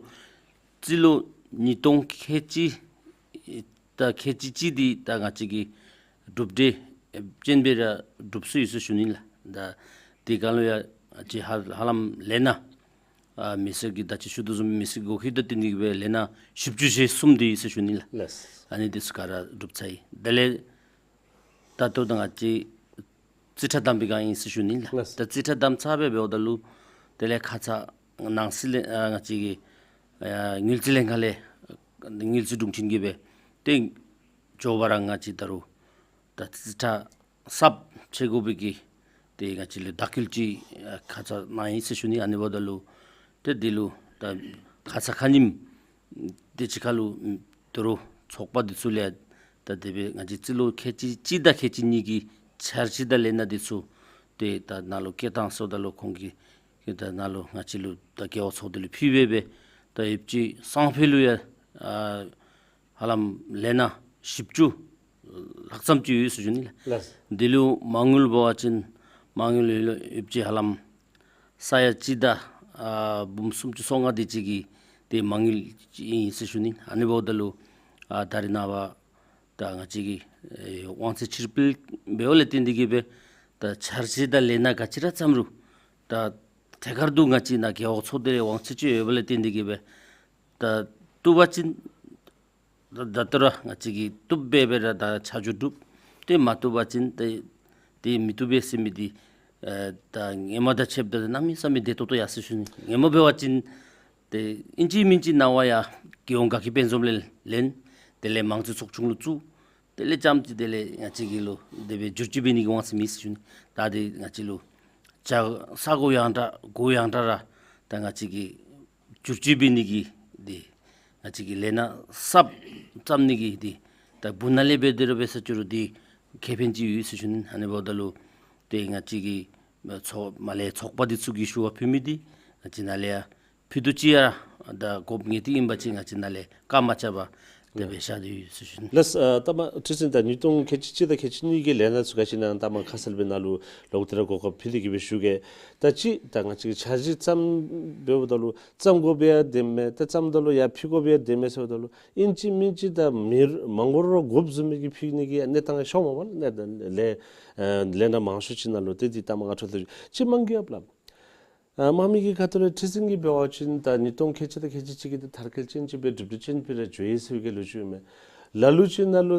རྩིས་ལོ་ཉིས་སྟོང་ཁལ་གཅིག་ད་ཁལ་གཅིག་གཅིག་འདི་ད་ང་བཅས་ཀྱིས་གྲུབ་འབྲས་ཅན་སྦེ་ར་གྲུབ་སོ་ཡི་ཟེར་ཞུ་ནི་ལགས། ད་དེ་གང་ལུ་ཡང་ང་བཅས་ཧ་ཧ་ལམ་ལས་སྣ་ཨ་མི་སེར་གྱི་ད་ཅི་ཞུ་དོ་བཟུམ་མི་སེར་གོ་སྐབས་དང་བསྟུན་ཏེ་གི་སྦེ་ལས་སྣ་བཞི་བཅུ་ཞེ་གསུམ་འདི་ཡོད་ཟེར་ཞུ་ནི་ལགས། ལགས། ཨ་ནི་འདི་ཚུ་ག་ར་གྲུབ་ཚར་ཡི། དེ་ལས་ད་ལྟོ་ད་ང་བཅས་རྩིས་ཁྲ་བདམས་པའི་སྒང་ཨིན་ཟེར་ཞུ་ནི་ལགས། ལགས། ད་རྩིས་ཁྲ་བདམས་ཚར་སྦེ་འབདཝ་ད་ལུ་དེ་ལས་ཁ་ཙ་ནང་སྲིད་ལས་ཨ་ང་བཅས་ཀྱི་ཨ་དངུལ་རྩིས་ལྷན་ཁག་ལས་དངུལ་རྩིས་དྲུང་ཆེན་གྱིས་སྦེ་ཏེ་མགྱོགས་པ་ར་ང་བཅས་ད་རུང་ད་རྩིས་ཁྲ་གསརཔ་ཕྱེ་དགོ་པའི་གི་ཏེ་ང་བཅས་ལུ་བརྡ་སྐུལ་ཅིག་ཨ་ཁ་ཙ་གནང་ཡི་ཟེར་ཞུ་ནི། ཨ་ནི་འབདཝ་ད་ལུ་ཏེ་འདི་ལུ་ད་ཁ་ཙ་ཁ་ཉིནམ་དེ་ཅིག་ཁར་ལུ་ད་རུང་ཚོགས་པ་འདི་ཚུ་ལས་ད་དེ་སྦེ་ང་བཅས་རྩིས་ལོ་ཁལ་གཅིག་གཅིག་དང་ཁལ་གཅིག་གཉིས་ཀྱི་འཆར་གཞི་དང་ལས་སྣ་འདི་ཚུ་ཏེ་ད་ནཱ་ལུ་བསྐྱལ་བཏང་ཟེརཝ་ད་ལུ་ཁོང་གིས་ཏེ་ད་ནཱ་ལུ་ང་བཅས་ལུ་ད་རྒེད་འོག་ཚོགས་སྡེ་ལུ་ཕུལ་སྦེ་སྦེ་ད་ཡོདཔ་ཅིག་སང་ཕོད་ལུ་ཡང་ཨ་ཧ་ལམ་ལས་སྣ་བཞི་བཅུ་ལྷག་ཙམ་ཅིག་ཡོད་ཟེར་ཞུ་ནི་ལགས། ལགས། འདི་ལུ་མ་དངུལ་འབད་བ་ཅིན་མ་དངུལ་ཡོད་ལུ་ཡོདཔ་ཅིག་ཧ་ལམ་ས་ཡ་གཅིག་དང་ཨ་འབུམ་སུམ་ཅུ་སོ་ལྔ་དེ་ཅིག་གི་ཏེ་མ་དངུལ་ཅིག་ཨིན་ཟེར་ཞུ་ནི། ཨ་ནི་འབདཝ་ད་ལུ་ཨ་ད་རེས་ནངས་པ་ད་ང་བཅས་ཀྱིས་ཨེ་དབང་ཚད་ཕྱིར་སྤེལ་འབདཝ་ལས་བརྟེན་ཏེ་གི་སྦེ་ད་འཆར་གཞི་དང་ལས་སྣ་ག་ཅི་ར་བརྩམས་རུང་ད་ཐད་ཀར་དུ་ང་བཅས་ནཱ་རྒེད་འོག་ཚོགས་སྡེ་ལས་དབང་ཚད་ཅིག་ཡོད་པ་ལས་བརྟེན་ཏེ་གི་སྦེ་ད་ བཏུབ་པ་ཅིན་ད་ད་ལྟོ་ར་ང་བཅས་ཀྱིས་བཏུབ་སྦེ་སྦེ་ར་ད་ཆ་འཇོག་གྲུབ། ཏེ་མ་བཏུབ་པ་ཅིན་ཏེ་ཏེ་མི་བཏུབ་པས་ཟེར་མི་འདི་ཨ་ད་སྔོན་མ་དང་ཕྱདཔ་ད་གནམ་མེད་ས་མེད་བདེ་ཏོག་ཏོ་ཡར་སོང་ཞུ་ནི། སྔོན་མ་འབད་བ་ཅིན་ཏེ་ཨིན་ཅི་མིན་ཅི་ནངས་པ་ཡང་རྒྱལ་ཡོངས་དགའ་སྐྱིད་དཔལ་འཛོམས་ལས་ལེན། དེ་ལས་མང་གཙོའི་ཚོགས་ཆུང་ལུ་བཙུགས། དེ་ལས་རྐྱངམ་ཅིག་དེ་ལས་ང་བཅས་ཀྱི་ལུ་དེ་སྦེ་བསྒྱུར་བཅོས་འབད་ནི་གི་དབང་ཚད་མེད་ཟེར་ཞུ་ནི། ད་དེ་ང་བཅས་ལུ་ཅ་ས་གོ་ཡང་དྲག་གོ་ཡང་དྲག་ར་ད་ང་བཅས་ཀྱིས་བསྒྱུར་བཅོས་འབད་ནི་གི་དེ་ང་བཅས་ཀྱིས་ལས་སྣ་གསརཔ་བརྩམ་ནི་གི་དེ་ད་སྦུག་ན་ལས་འབད་དེ་ར་འབད་ས་ཅིག་རུང་དེ་ཁེ་ཕན་ཅིག་ཡོད་ཟེར་ཞུ་ནི། ཨ་ནི་འབདཝ་ད་ལུ་ཏེ་ང་བཅས་ཀྱི་ཚོགས་མར་ལས་ཚོགས་པ་འདི་ཚུ་གིས་ཞུ་བ་ཕུལ་མི་འདི་ང་བཅས་ནཱ་ལས་ཡང་ཕུལ་དོ་ཅིག་ཡང་ད་དགོཔ་ངེས་ཏིག་ཨིན་པ་ཅིན་ང་བཅས་ནཱ་ལས་བཀག་མ་བཅག་པར་དེ་སྦེ་བཞག་སྟེ་ཡོད་ཟེར་ཞུ་ནི། ལགས། ཨ་ད་མ་ཁྲི་འཛིན་ད་ཉིས་སྟོང་ཁལ་གཅིག་གཅིག་དང་ཁལ་གཅིག་གཉིས་ཀྱི་ལས་སྣ་ཚུ་ག་ཅི་ཨིན་ན་ད་མ་ཁ་གསལ་སྦེ་ནཱ་ལུ་ལོག་སྟེ་ར་གོ་སྐབས་ཕུལ་ཏེ་གི་སྦེ་ཞུ་གེ། ད་ཅི་ད་ང་བཅས་ཀྱིས་འཆར་གཞི་བརྩམ་འབདཝ་ད་ལུ་བརྩམ་དགོ་པའི་ཡང་བདེན་མས། ད་བརྩམ་ད་ལུ་ཡར་ཕུལ་དགོ་པའི་ཡང་བདེན་མས་ཟེརཝ་ད་ལུ་ཨིན་ཅི་མིན་ཅི་ད་མི་མང་པོ་ར་དགོཔ་བཟུམ་མའི་གི་ཕུལ་ནི་གི་གནས་སྟངས་ཤོང་མས་པ་ལགས། ལས་ཨ་ལས་སྣ་མང་ཤོས་ཅིག་ནང་ལུ་ཏེ་འདི་ད་མ་ང་འཕྲོ་མཐུད་ཅིག་མང་གི་ཡོདཔ་ལགས། ཨ་དམངས་མི་གི་ཁ་ཐུག་ལས་ཁྲི་འཛིན་གྱིས་འབད་བ་ཅིན་ད་ཉིས་སྟོང་ཁལ་གཅིག་དང་ཁལ་གཅིག་གཅིག་གི་ད་མཐར་འཁྱོལ་ཅན་ཅིག་སྦེ་གྲུབ་འབྲས་ཅན་སྦེ་ར་འགྱོ་ཡི་ཟེར་བའི་གི་ལོ་རྒྱུས་ཨིན་མས། ལ་ལུ་ཅིག་ནང་ལུ་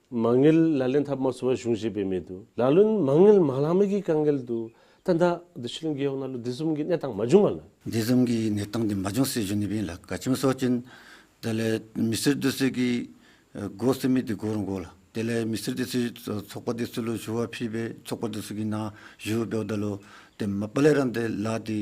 མ་དངུལ་ལག་ལེན་འཐབ་མ་ཚུགས་པར་གཞུང་བཞེས་འབད་མི་འདུག། ལ་ལུ་མ་དངུལ་མ་ལང་མི་གི་དཀའ་ངལ་འདུག། ད་ད་བདེ་ཆེན་གླིང་རྒེད་འོག་ནང་ལུ་དེ་བཟུམ་གྱི་གནས་སྟངས་མ་བྱུང་ག་ལགས། དེ་བཟུམ་གྱི་གནས་སྟངས་འདི་མ་བྱུང་ཟེར་ཞུ་ནི་སྦེ་ཨིན་ལགས། ག་ཅི་སྨོ་ཟེར་བ་ཅིན་དེ་ལས་མི་སེར་འདི་ཚུ་གིས་ཨ་དགོ་ཟེར་མི་འདི་དགོ་རུང་དགོ་ལགས། དེ་ལས་མི་སེར་འདི་ཚུ་ཚོགས་པ་འདི་ཚུ་ལུ་ཞུ་བ་ཕུལ་སྦེ་ཚོགས་པ་འདི་ཚུ་གིས་ནཱ་ཞུ་འབདཝ་ད་ལུ་ཏེ་མ་པ་ལས་ར་ཏེ་ལཱ་འདི་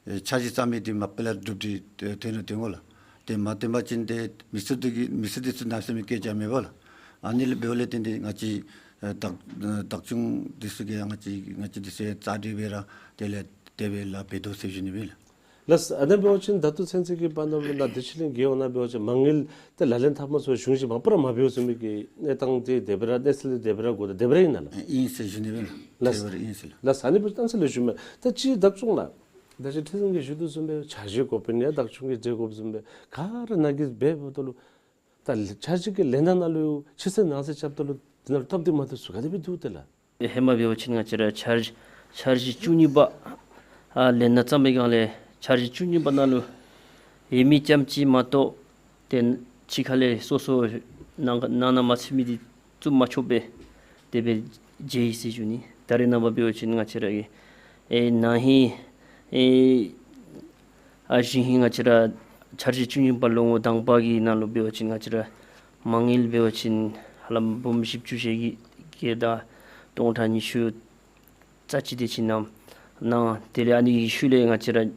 ཨེ་འཆར་གཞི་བརྩམ་མི་འདི་མ་པ་ལས་གྲུབ་འབྲས་ཨེ་ཐོན་ན་ཐོན་དགོ་ལགས། ཏེ་མ་ཐོན་པ་ཅིན་ཏེ་མི་སེར་འདི་གིས་མི་སེར་འདི་ཚུ་གནམ་མེད་ས་མེད་སྐད་རྐྱབ་མས་པ་ལགས། ཨ་ནི་ལས་འབདཝ་ལས་བརྟེན་ཏེ་ང་བཅས་ཨེ་བདག་ཨེ་བདག་སྐྱོང་འདི་ཚུ་གིས་ང་བཅས་ང་བཅས་འདི་ཚུ་རྩ་འགྲན་སྦེ་ར་དེ་ལས་དེ་སྦེ་ལཱ་འབད་དོ་ཟེར་ཞུ་ནི་སྦེ་ལགས། ལགས། ཨ་ནི་འབད་བ་ཅིན་ད་ལྟོ་ཚུན་ཚོད་ཀྱི་བར་ན་ལུ་ནཱ་བདེ་ཆེན་གླིང་རྒེད་འོག་ནང་འབད་བ་ཅིན་མ་དངུལ་ཏེ་ལག་ལེན་འཐབ་མ་ཚུགས་པར་གཞུང་བཞེས་མ་པ་ར་མ་འབདཝ་ཟེར་མི་གི་གནས་སྟངས་འདི་དེ་སྦེ་ར་གནས་ཚུལ་འདི་དེ་སྦེ་ར་གོ་དོ་དེ་སྦེ་ར་ཨིན་ན་ལགས། ཨིན་ཟེར་ཞུ་ནི་སྦེ་ལགས། ལགས། དེ་སྦེ་ར་ཨིན་ཟེར་ལགས། ལགས། ཨ་ནི་འབདཝ་ད་གནས་ཚུལ་ལེགས་ཤོམ་མས། ད་ཅི་བདག་སྐྱོང་ལགས། ད་ཅི་ཁྲི་འཛིན་གྱིས་ཞུ་དོ་བཟུམ་སྦེ་འཆར་གཞི་འགོ་དཔོན་ཡང་བདག་སྐྱོང་གིས་མཛད་དགོཔ་བཟུམ་སྦེ་ག་ར་ནཱ་གིས་འབད་འབདཝ་ད་ལུ་ད་འཆར་གཞི་གི་ལས་སྣ་ནང་ལུ་ཕྱི་སེལ་ནང་སེལ་རྐྱབ་ད་ལུ་དེ་ནང་ལུ་སྟབས་བདེ་མ་བདེཝ་ཚུ་ག་དེ་སྦེ་འདུག་ཏེ་ལགས། ཧེ་མ་འབད་བ་ཅིན་ང་བཅས་ར་འཆར་འཆར་གཞི་བཅུ་གཉིས་པ་ཨ་ལས་སྣ་བརྩམ་པའི་སྒང་ལས་འཆར་གཞི་བཅུ་གཉིས་པ་ནང་ལུ་ཡོད་མི་ཙམ་ཅིག་མ་གཏོགས་ཏེ་ཕྱི་ཁ་ལས་སོ་སོ་ནང་ནང་ན་མ་ཚུད་མི་འདི་བཙུགས་མ་ཆོགཔ་སྦེ་དེ་སྦེ་མཛད་ཡི་ཟེར་ཞུ་ནི། ད་རེས་ནངས་པ་འབད་བ་ཅིན་ང་བཅས་ར་གི་ཨེ་ན་ཧིང་ཨེ་ཨ་ཞིང་ཧིང་ང་བཅས་ར་འཆར་གཞི་བཅུ་གཉིས་པ་ལོ་ངོ་དང་པ་གི་ནང་ལུ་འབད་བ་ཅིན་ང་བཅས་ར་མ་དངུལ་འབད་བ་ཅིན་ཧ་ལམ་འབུམ་བཞི་བཅུ་ཞེ་བརྒྱད་དང་སྟོང་ཕྲག་ཉི་ཤུ་རྩ་གཅིག་དེ་ཅིག་གནང་། དེ་ལས་ཨ་ནི་ཤུལ་ལས་ང་བཅས་ར་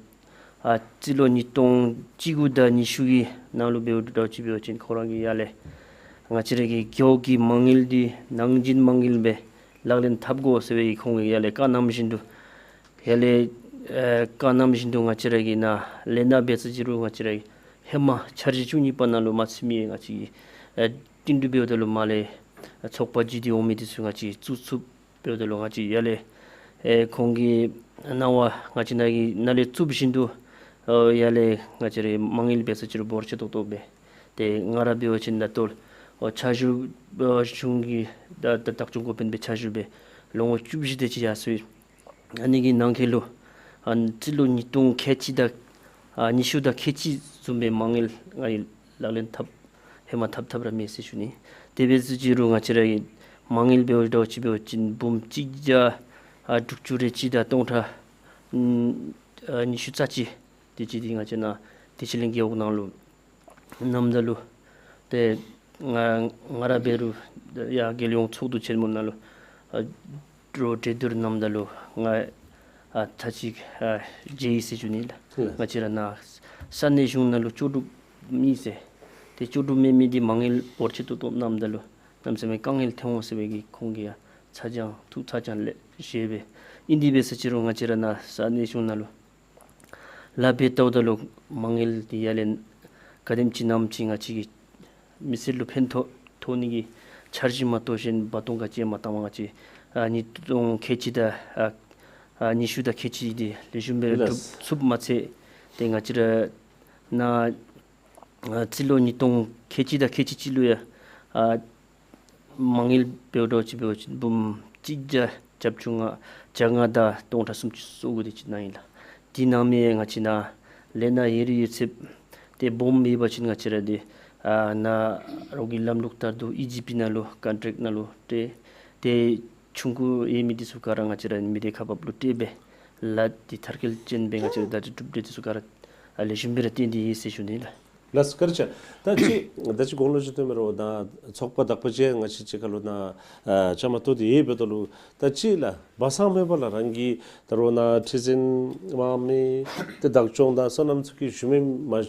ཨ་རྩིས་ལོ་ཉིས་སྟོང་བཅུ་དགུ་དང་ཉི་ཤུ་གི་ནང་ལུ་འབདཝ་ད་ཅིག་འབད་བ་ཅིན་ཁོང་ར་གིས་ཡར་ལས་ང་བཅས་ར་གི་རྒེད་འོག་གི་མ་དངུལ་འདི་ནང་འཛིན་མ་དངུལ་སྦེ་ལག་ལེན་འཐབ་དགོ་ཟེར་བའི་ཁོང་གིས་ཡར་ལས་བཀའ་གནང་བཞིན་དུ་ཡར་ལས་ཨེ་བཀའ་གནང་བཞིན་དུ་ང་བཅས་ར་གིས་ནཱ་ལས་སྣ་འབད་ས་ཅིག་རུང་ང་བཅས་ར་གིས་ཧེ་མ་འཆར་གཞི་བཅུ་གཉིས་པ་ནང་ལུ་མ་ཚུད་མི་ང་བཅས་ཀྱིས་ཨེ་བསྟུན་གྲོས་འབདཝ་ད་ལུ་མར་ལས་ཚོགས་པ་བརྒྱུད་དེ་འོང་མི་འདི་ཚུ་ང་བཅས་བཙུགས་ཚུགསཔ་འབདཝ་ད་ལུ་ང་བཅས་ཡར་ལས་ཨེ་ཁོང་གིས་གནང་བ་ང་བཅས་ནཱ་གི་ནཱ་ལས་བཙུགས་བཞིན་དུ་ཨོ་ཡར་ལས་ང་བཅས་ར་མ་དངུལ་འབད་ས་ཅིག་རུང་འབོར་ཆེ་ཏོག་ཏོ་སྦེ་ཏེ་ང་ར་འབད་བ་ཅིན་ད་ལྟོ་ཨོ་འཆར་གཞི་ཨོ་གཞུང་གི་ད་ད་བདག་སྐྱོང་འགོ་དཔོན་སྦེ་འཆར་གཞི་སྦེ་ལོ་ངོ་བཅུ་བཞི་དེ་ཅིག་ཡར་སོ་ཡི། ཨ་ནི་གི་ནང་འཁོད་ལུ་ཨ་རྩིས་ལོ་ཉིས་སྟོང་ཁལ་གཅིག་དང་ཨ་ཉི་ཤུ་དང་ཁལ་གཅིག་བཟུམ་སྦེ་མ་དངུལ་ང་གིས་ལག་ལེན་འཐབ་ཧེ་མ་འཐབ་འཐབ་ར་མེད་ཟེར་ཞུ་ནི། དེ་འབད་ས་ཅིག་རུང་ང་བཅས་ར་གི་མ་དངུལ་འབདཝ་ད་ཅིག་འབད་བ་ཅིན་འབུམ་གཅིག་བརྒྱ་ཨ་དྲུག་ཅུ་རེ་གཅིག་དང་སྟོང་ཕྲག་ཨ་ཉི་ཤུ་རྩ་གཅིག་དེ་ཅིག་འདི་ང་བཅས་ནཱ་བདེ་ཆེན་གླིང་རྒེད་འོག་ནང་ལུ་གནངམ་ད་ལུ་ཏེ་ང་ང་ར་འབད་རུང་ཡར་རྒྱལ་ཡོངས་ཚོགས་འདུ་ཆེན་མོ་ནང་ལུ་ཨ་གྲོས་གྲོས་བསྡུར་གནངམ་ད་ལུ་ང་ཨ་ཚར་གཅིག་ཨ་མཇལ་ཡི་ཟེར་ཞུ་ནི་ལགས། ལགས། ང་བཅས་ར་ནཱ་ས་གནས་གཞུང་ནང་ལུ་ལྕོགས་གྲུབ་མེད་ཟེར། ཏེ་ལྕོགས་གྲུབ་མེད་མི་འདི་མ་དངུལ་འབོར་ཆེ་ཏོག་ཏོ་གནངམ་ད་ལུ་གནམ་མེད་ས་མེད་དཀའ་ངལ་ཐོན་འོང་ཟེར་བའི་གི་ཁོང་གིས་ཡང་ཚ་གྱང་ཐུགས་ཚ་གྱང་ལས་བཞེས་སྦེ་ཨིན། དེ་འབད་ས་ཅིག་རུང་ང་བཅས་ར་ནཱ་ས་གནས་གཞུང་ནང་ལུ་ལཱ་འབད་ལྟཝ་ད་ལུ་མ་དངུལ་འདི་ཡར་ལས་ག་དེམ་ཅིག་ནམ་ཅིག་ང་བཅས་ཀྱི་མི་སེར་ལུ་ཕན་ཐོགས་ཐོགས་ནི་གི་འཆར་གཞི་མ་གཏོགས་གཞན་འབད་བརྩོན་ག་ཅི་ཡང་མ་བཏང་བར་ང་བཅས་ཨ་ཉིས་སྟོང་ཁལ་གཅིག་དང་ཨ་ཨ་ཉི་ཤུ་དང་ཁལ་གཅིག་འདི་ལེགས་ཤོམ་སྦེ་ར་ལགས། གྲུབ་ཚུགསཔ་མ་ཚད་ཏེ་ང་བཅས་ར་ནཱ་ཨ་རྩིས་ལོ་ཉིས་སྟོང་ཁལ་གཅིག་དང་ཁལ་གཅིག་གཅིག་ལུ་ཡང་ཨ་མ་དངུལ་འབདཝ་ད་ཅིག་འབད་བ་ཅིན་འབུམ་གཅིག་བརྒྱ་བརྒྱད་ཅུ་ང་བརྒྱད་ཅུ་ང་དང་སྟོང་ཕྲག་སུམ་ཅུ་སོ་དགུ་དེ་ཅིག་གནང་ཡི་ལགས། དེ་ནང་མི་ང་བཅས་ནཱ་ལས་སྣ་ཡོད་རིགས་ཡོད་ཚད་ ཏེ་སྦོམ་ཡོད་པ་ཅིན་ང་བཅས་ར་འདི་ཨ་ནཱ་རོགས་ཀྱི་ལམ་ལུགས་ལྟར་དུ་ཨི་ཇི་པི་ནང་ལུ་ཀོན་ཊེཀཊ་ནང་ལུ་སྤྲོད། ཏེ་ཆུང་ཀུ་ཡོད་མི་འདི་ཚུ་ག་ར་ང་བཅས་ར་མི་སྡེ་ཁག་འབདཝ་ལུ་སྤྲོད་སྦེ་ལཱ་འདི་མཐར་འཁྱོལ་ཅན་སྦེ་ང་བཅས་ར་བརྡ་སྤྲོད་གྲུབ་འབྲས་འདི་ཚུ་ག་ར་ཨ་ལེགས་ཤོམ་སྦེ་ར་བཏོན་ཏེ་ཡོད་ཟེར་ཞུ་ནི་ལགས། ལགས་སོ་བཀའ་དྲིན་ཆེ། ད་ཅི་ད་ཅི་གོང་ལུ་ཞུ་དོ་མེན་རུང་ད་ཚོགས་པ་དག་པ་ཅིག་ང་བཅས་ཅིག་ཁར་ལུ་ནཱ་ཨ་བཅའ་མར་གཏོགས་ཏེ་ཡོདཔ་ད་ལུ་ད་ཅི་ལགས་སྦ་གསང་མེད་པར་ལགས་རང་གི་ད་རུང་ནཱ་ཁྲི་འཛིན་དམངས་མི་ཏེ་བདག་སྐྱོང་དང་སོ་ནམ་ཚུ་གི་ཞུ་མི་མ་ཨ་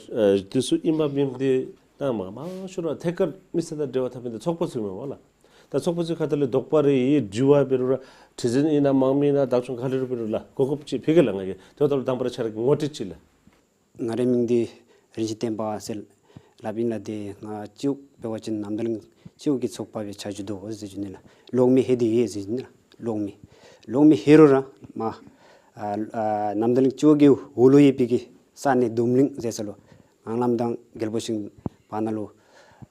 འདི་ཚུ་ཨིནམ་མེནམ་འདི་ད་མང་མང་ཤོས་ར་ཐད་ཀར་མི་སེར་དང་འབྲེལ་བ་འཐབ་མི་འདི་ཚོགས་པ་ཚུ་ཨིན་མས་པ་ལགས། ད་ཚོགས་པ་ཚུ་ཁ་ཐུག་ལས་དོགས་པ་རེ་ཡོད་དྲི་བ་འབད་རུང་ར་ཁྲི་འཛིན་ཨིན་ན་དམངས་མི་ཨིན་ན་བདག་སྐྱོང་ག་ལས་ར་འབད་རུང་ལགས་གོ་སྐབས་ཅིག་ཕུལ་གེ་ལགས། ང་གིས་དེ་འབདཝ་ད་ལུ་དང་པ་ར་ཁྱོད་ར་གི་ངོ་སྤྲོད་ཅིག་ལགས། ང་རའི་མིང་འདི་རིན་ཆེན་བསྟན་པ་ཟེར་སླབ་ཨིན་ལགས། ཏེ་ང་སྤྱི་འོག་འབད་བ་ཅིན་ནམ་ཟླ་གླིང་སྤྱི་འོག་གི་ཚོགས་པ་སྦེ་ཕྱག་ཞུ་དོ་ཟེར་ཞུ་ནི་ལགས། གློག་མེ་ལྷོད་དེ་ཡོད་ཟེར་ཞུ་ནི་ལགས། གློག་མེ་གློག་མེ་ལྷོད་རུང་ར་མ་ཨ་ཨ་ནམ་ཟླ་གླིང་སྤྱི་འོག་གི་འོག་ལུ་ཡོད་པའི་གི་ས་གནས་སྡོམ་གླིང་ཟེར་ས་ལུ་ངང་ལམ་དང་རྒྱལ་པོ་ཤིང་བར་ན་ལུ་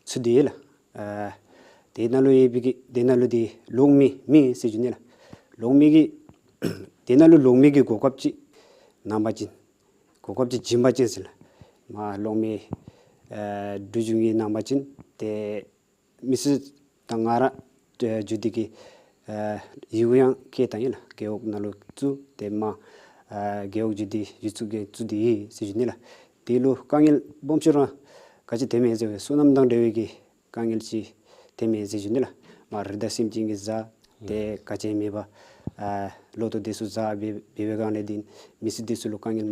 ཚུད་དེ་ཡོད་ལགས། ཨ་དེ་ནང་ལུ་ཡོད་པའི་གི་དེ་ནང་ལུ་འདི་གློག་མེ་མེད་ཟེར་ཞུ་ནི་ལགས། གློག་མེ་གི་དེ་ནང་ལུ་གློག་མེ་གི་གོ་སྐབས་ཅིག་གནང་པ་ཅིན་གོ་སྐབས་ཅིག་བྱིན་པ་ཅིན་ཟེར་ལགས། མ་གློག་མེ་ཨ་འབྲུག་གཞུང་གིས་གནང་པ་ཅིན་ཏེ་མི་སེར་དང་ང་ར་ཨ་འགྱོ་སྟེ་གི་ཨ་ཡི་གུ་ཡང་བཀོད་བཏང་ཡི་ལགས། རྒེད་འོག་ནང་ལུ་བཙུགས་ཏེ་མ་ཨ་རྒེད་འོག་འགྱོ་སྟེ་ཡིག་ཚང་གི་བཙུགས་ཏེ་ཡོད་ཟེར་ཞུ་ནི་ལགས། དེ་ལུ་དཀའ་ངལ་སྦོམ་ཤོས་ར་ག་ཅི་ཐོནམ་མས་ཟེར་བ་ཅིན་སོ་ནམ་དང་འབྲེལ་བའི་གི་དཀའ་ངལ་ཅིག་ཐོནམ་མས་ཟེར་ཞུ་ནི་ལགས། མ་རི་དྭགས་སེམས་ཅན་གྱི་གཟའ་ཏེ་ག་ཅི་མེད་པར་ཨ་ལོ་ཐོག་འདི་ཚུ་གཟའ་འབད་འབད་བའི་སྒང་ལས་འདི་མི་སེར་འདི་ཚུ་ལུ་དཀའ་ངལ་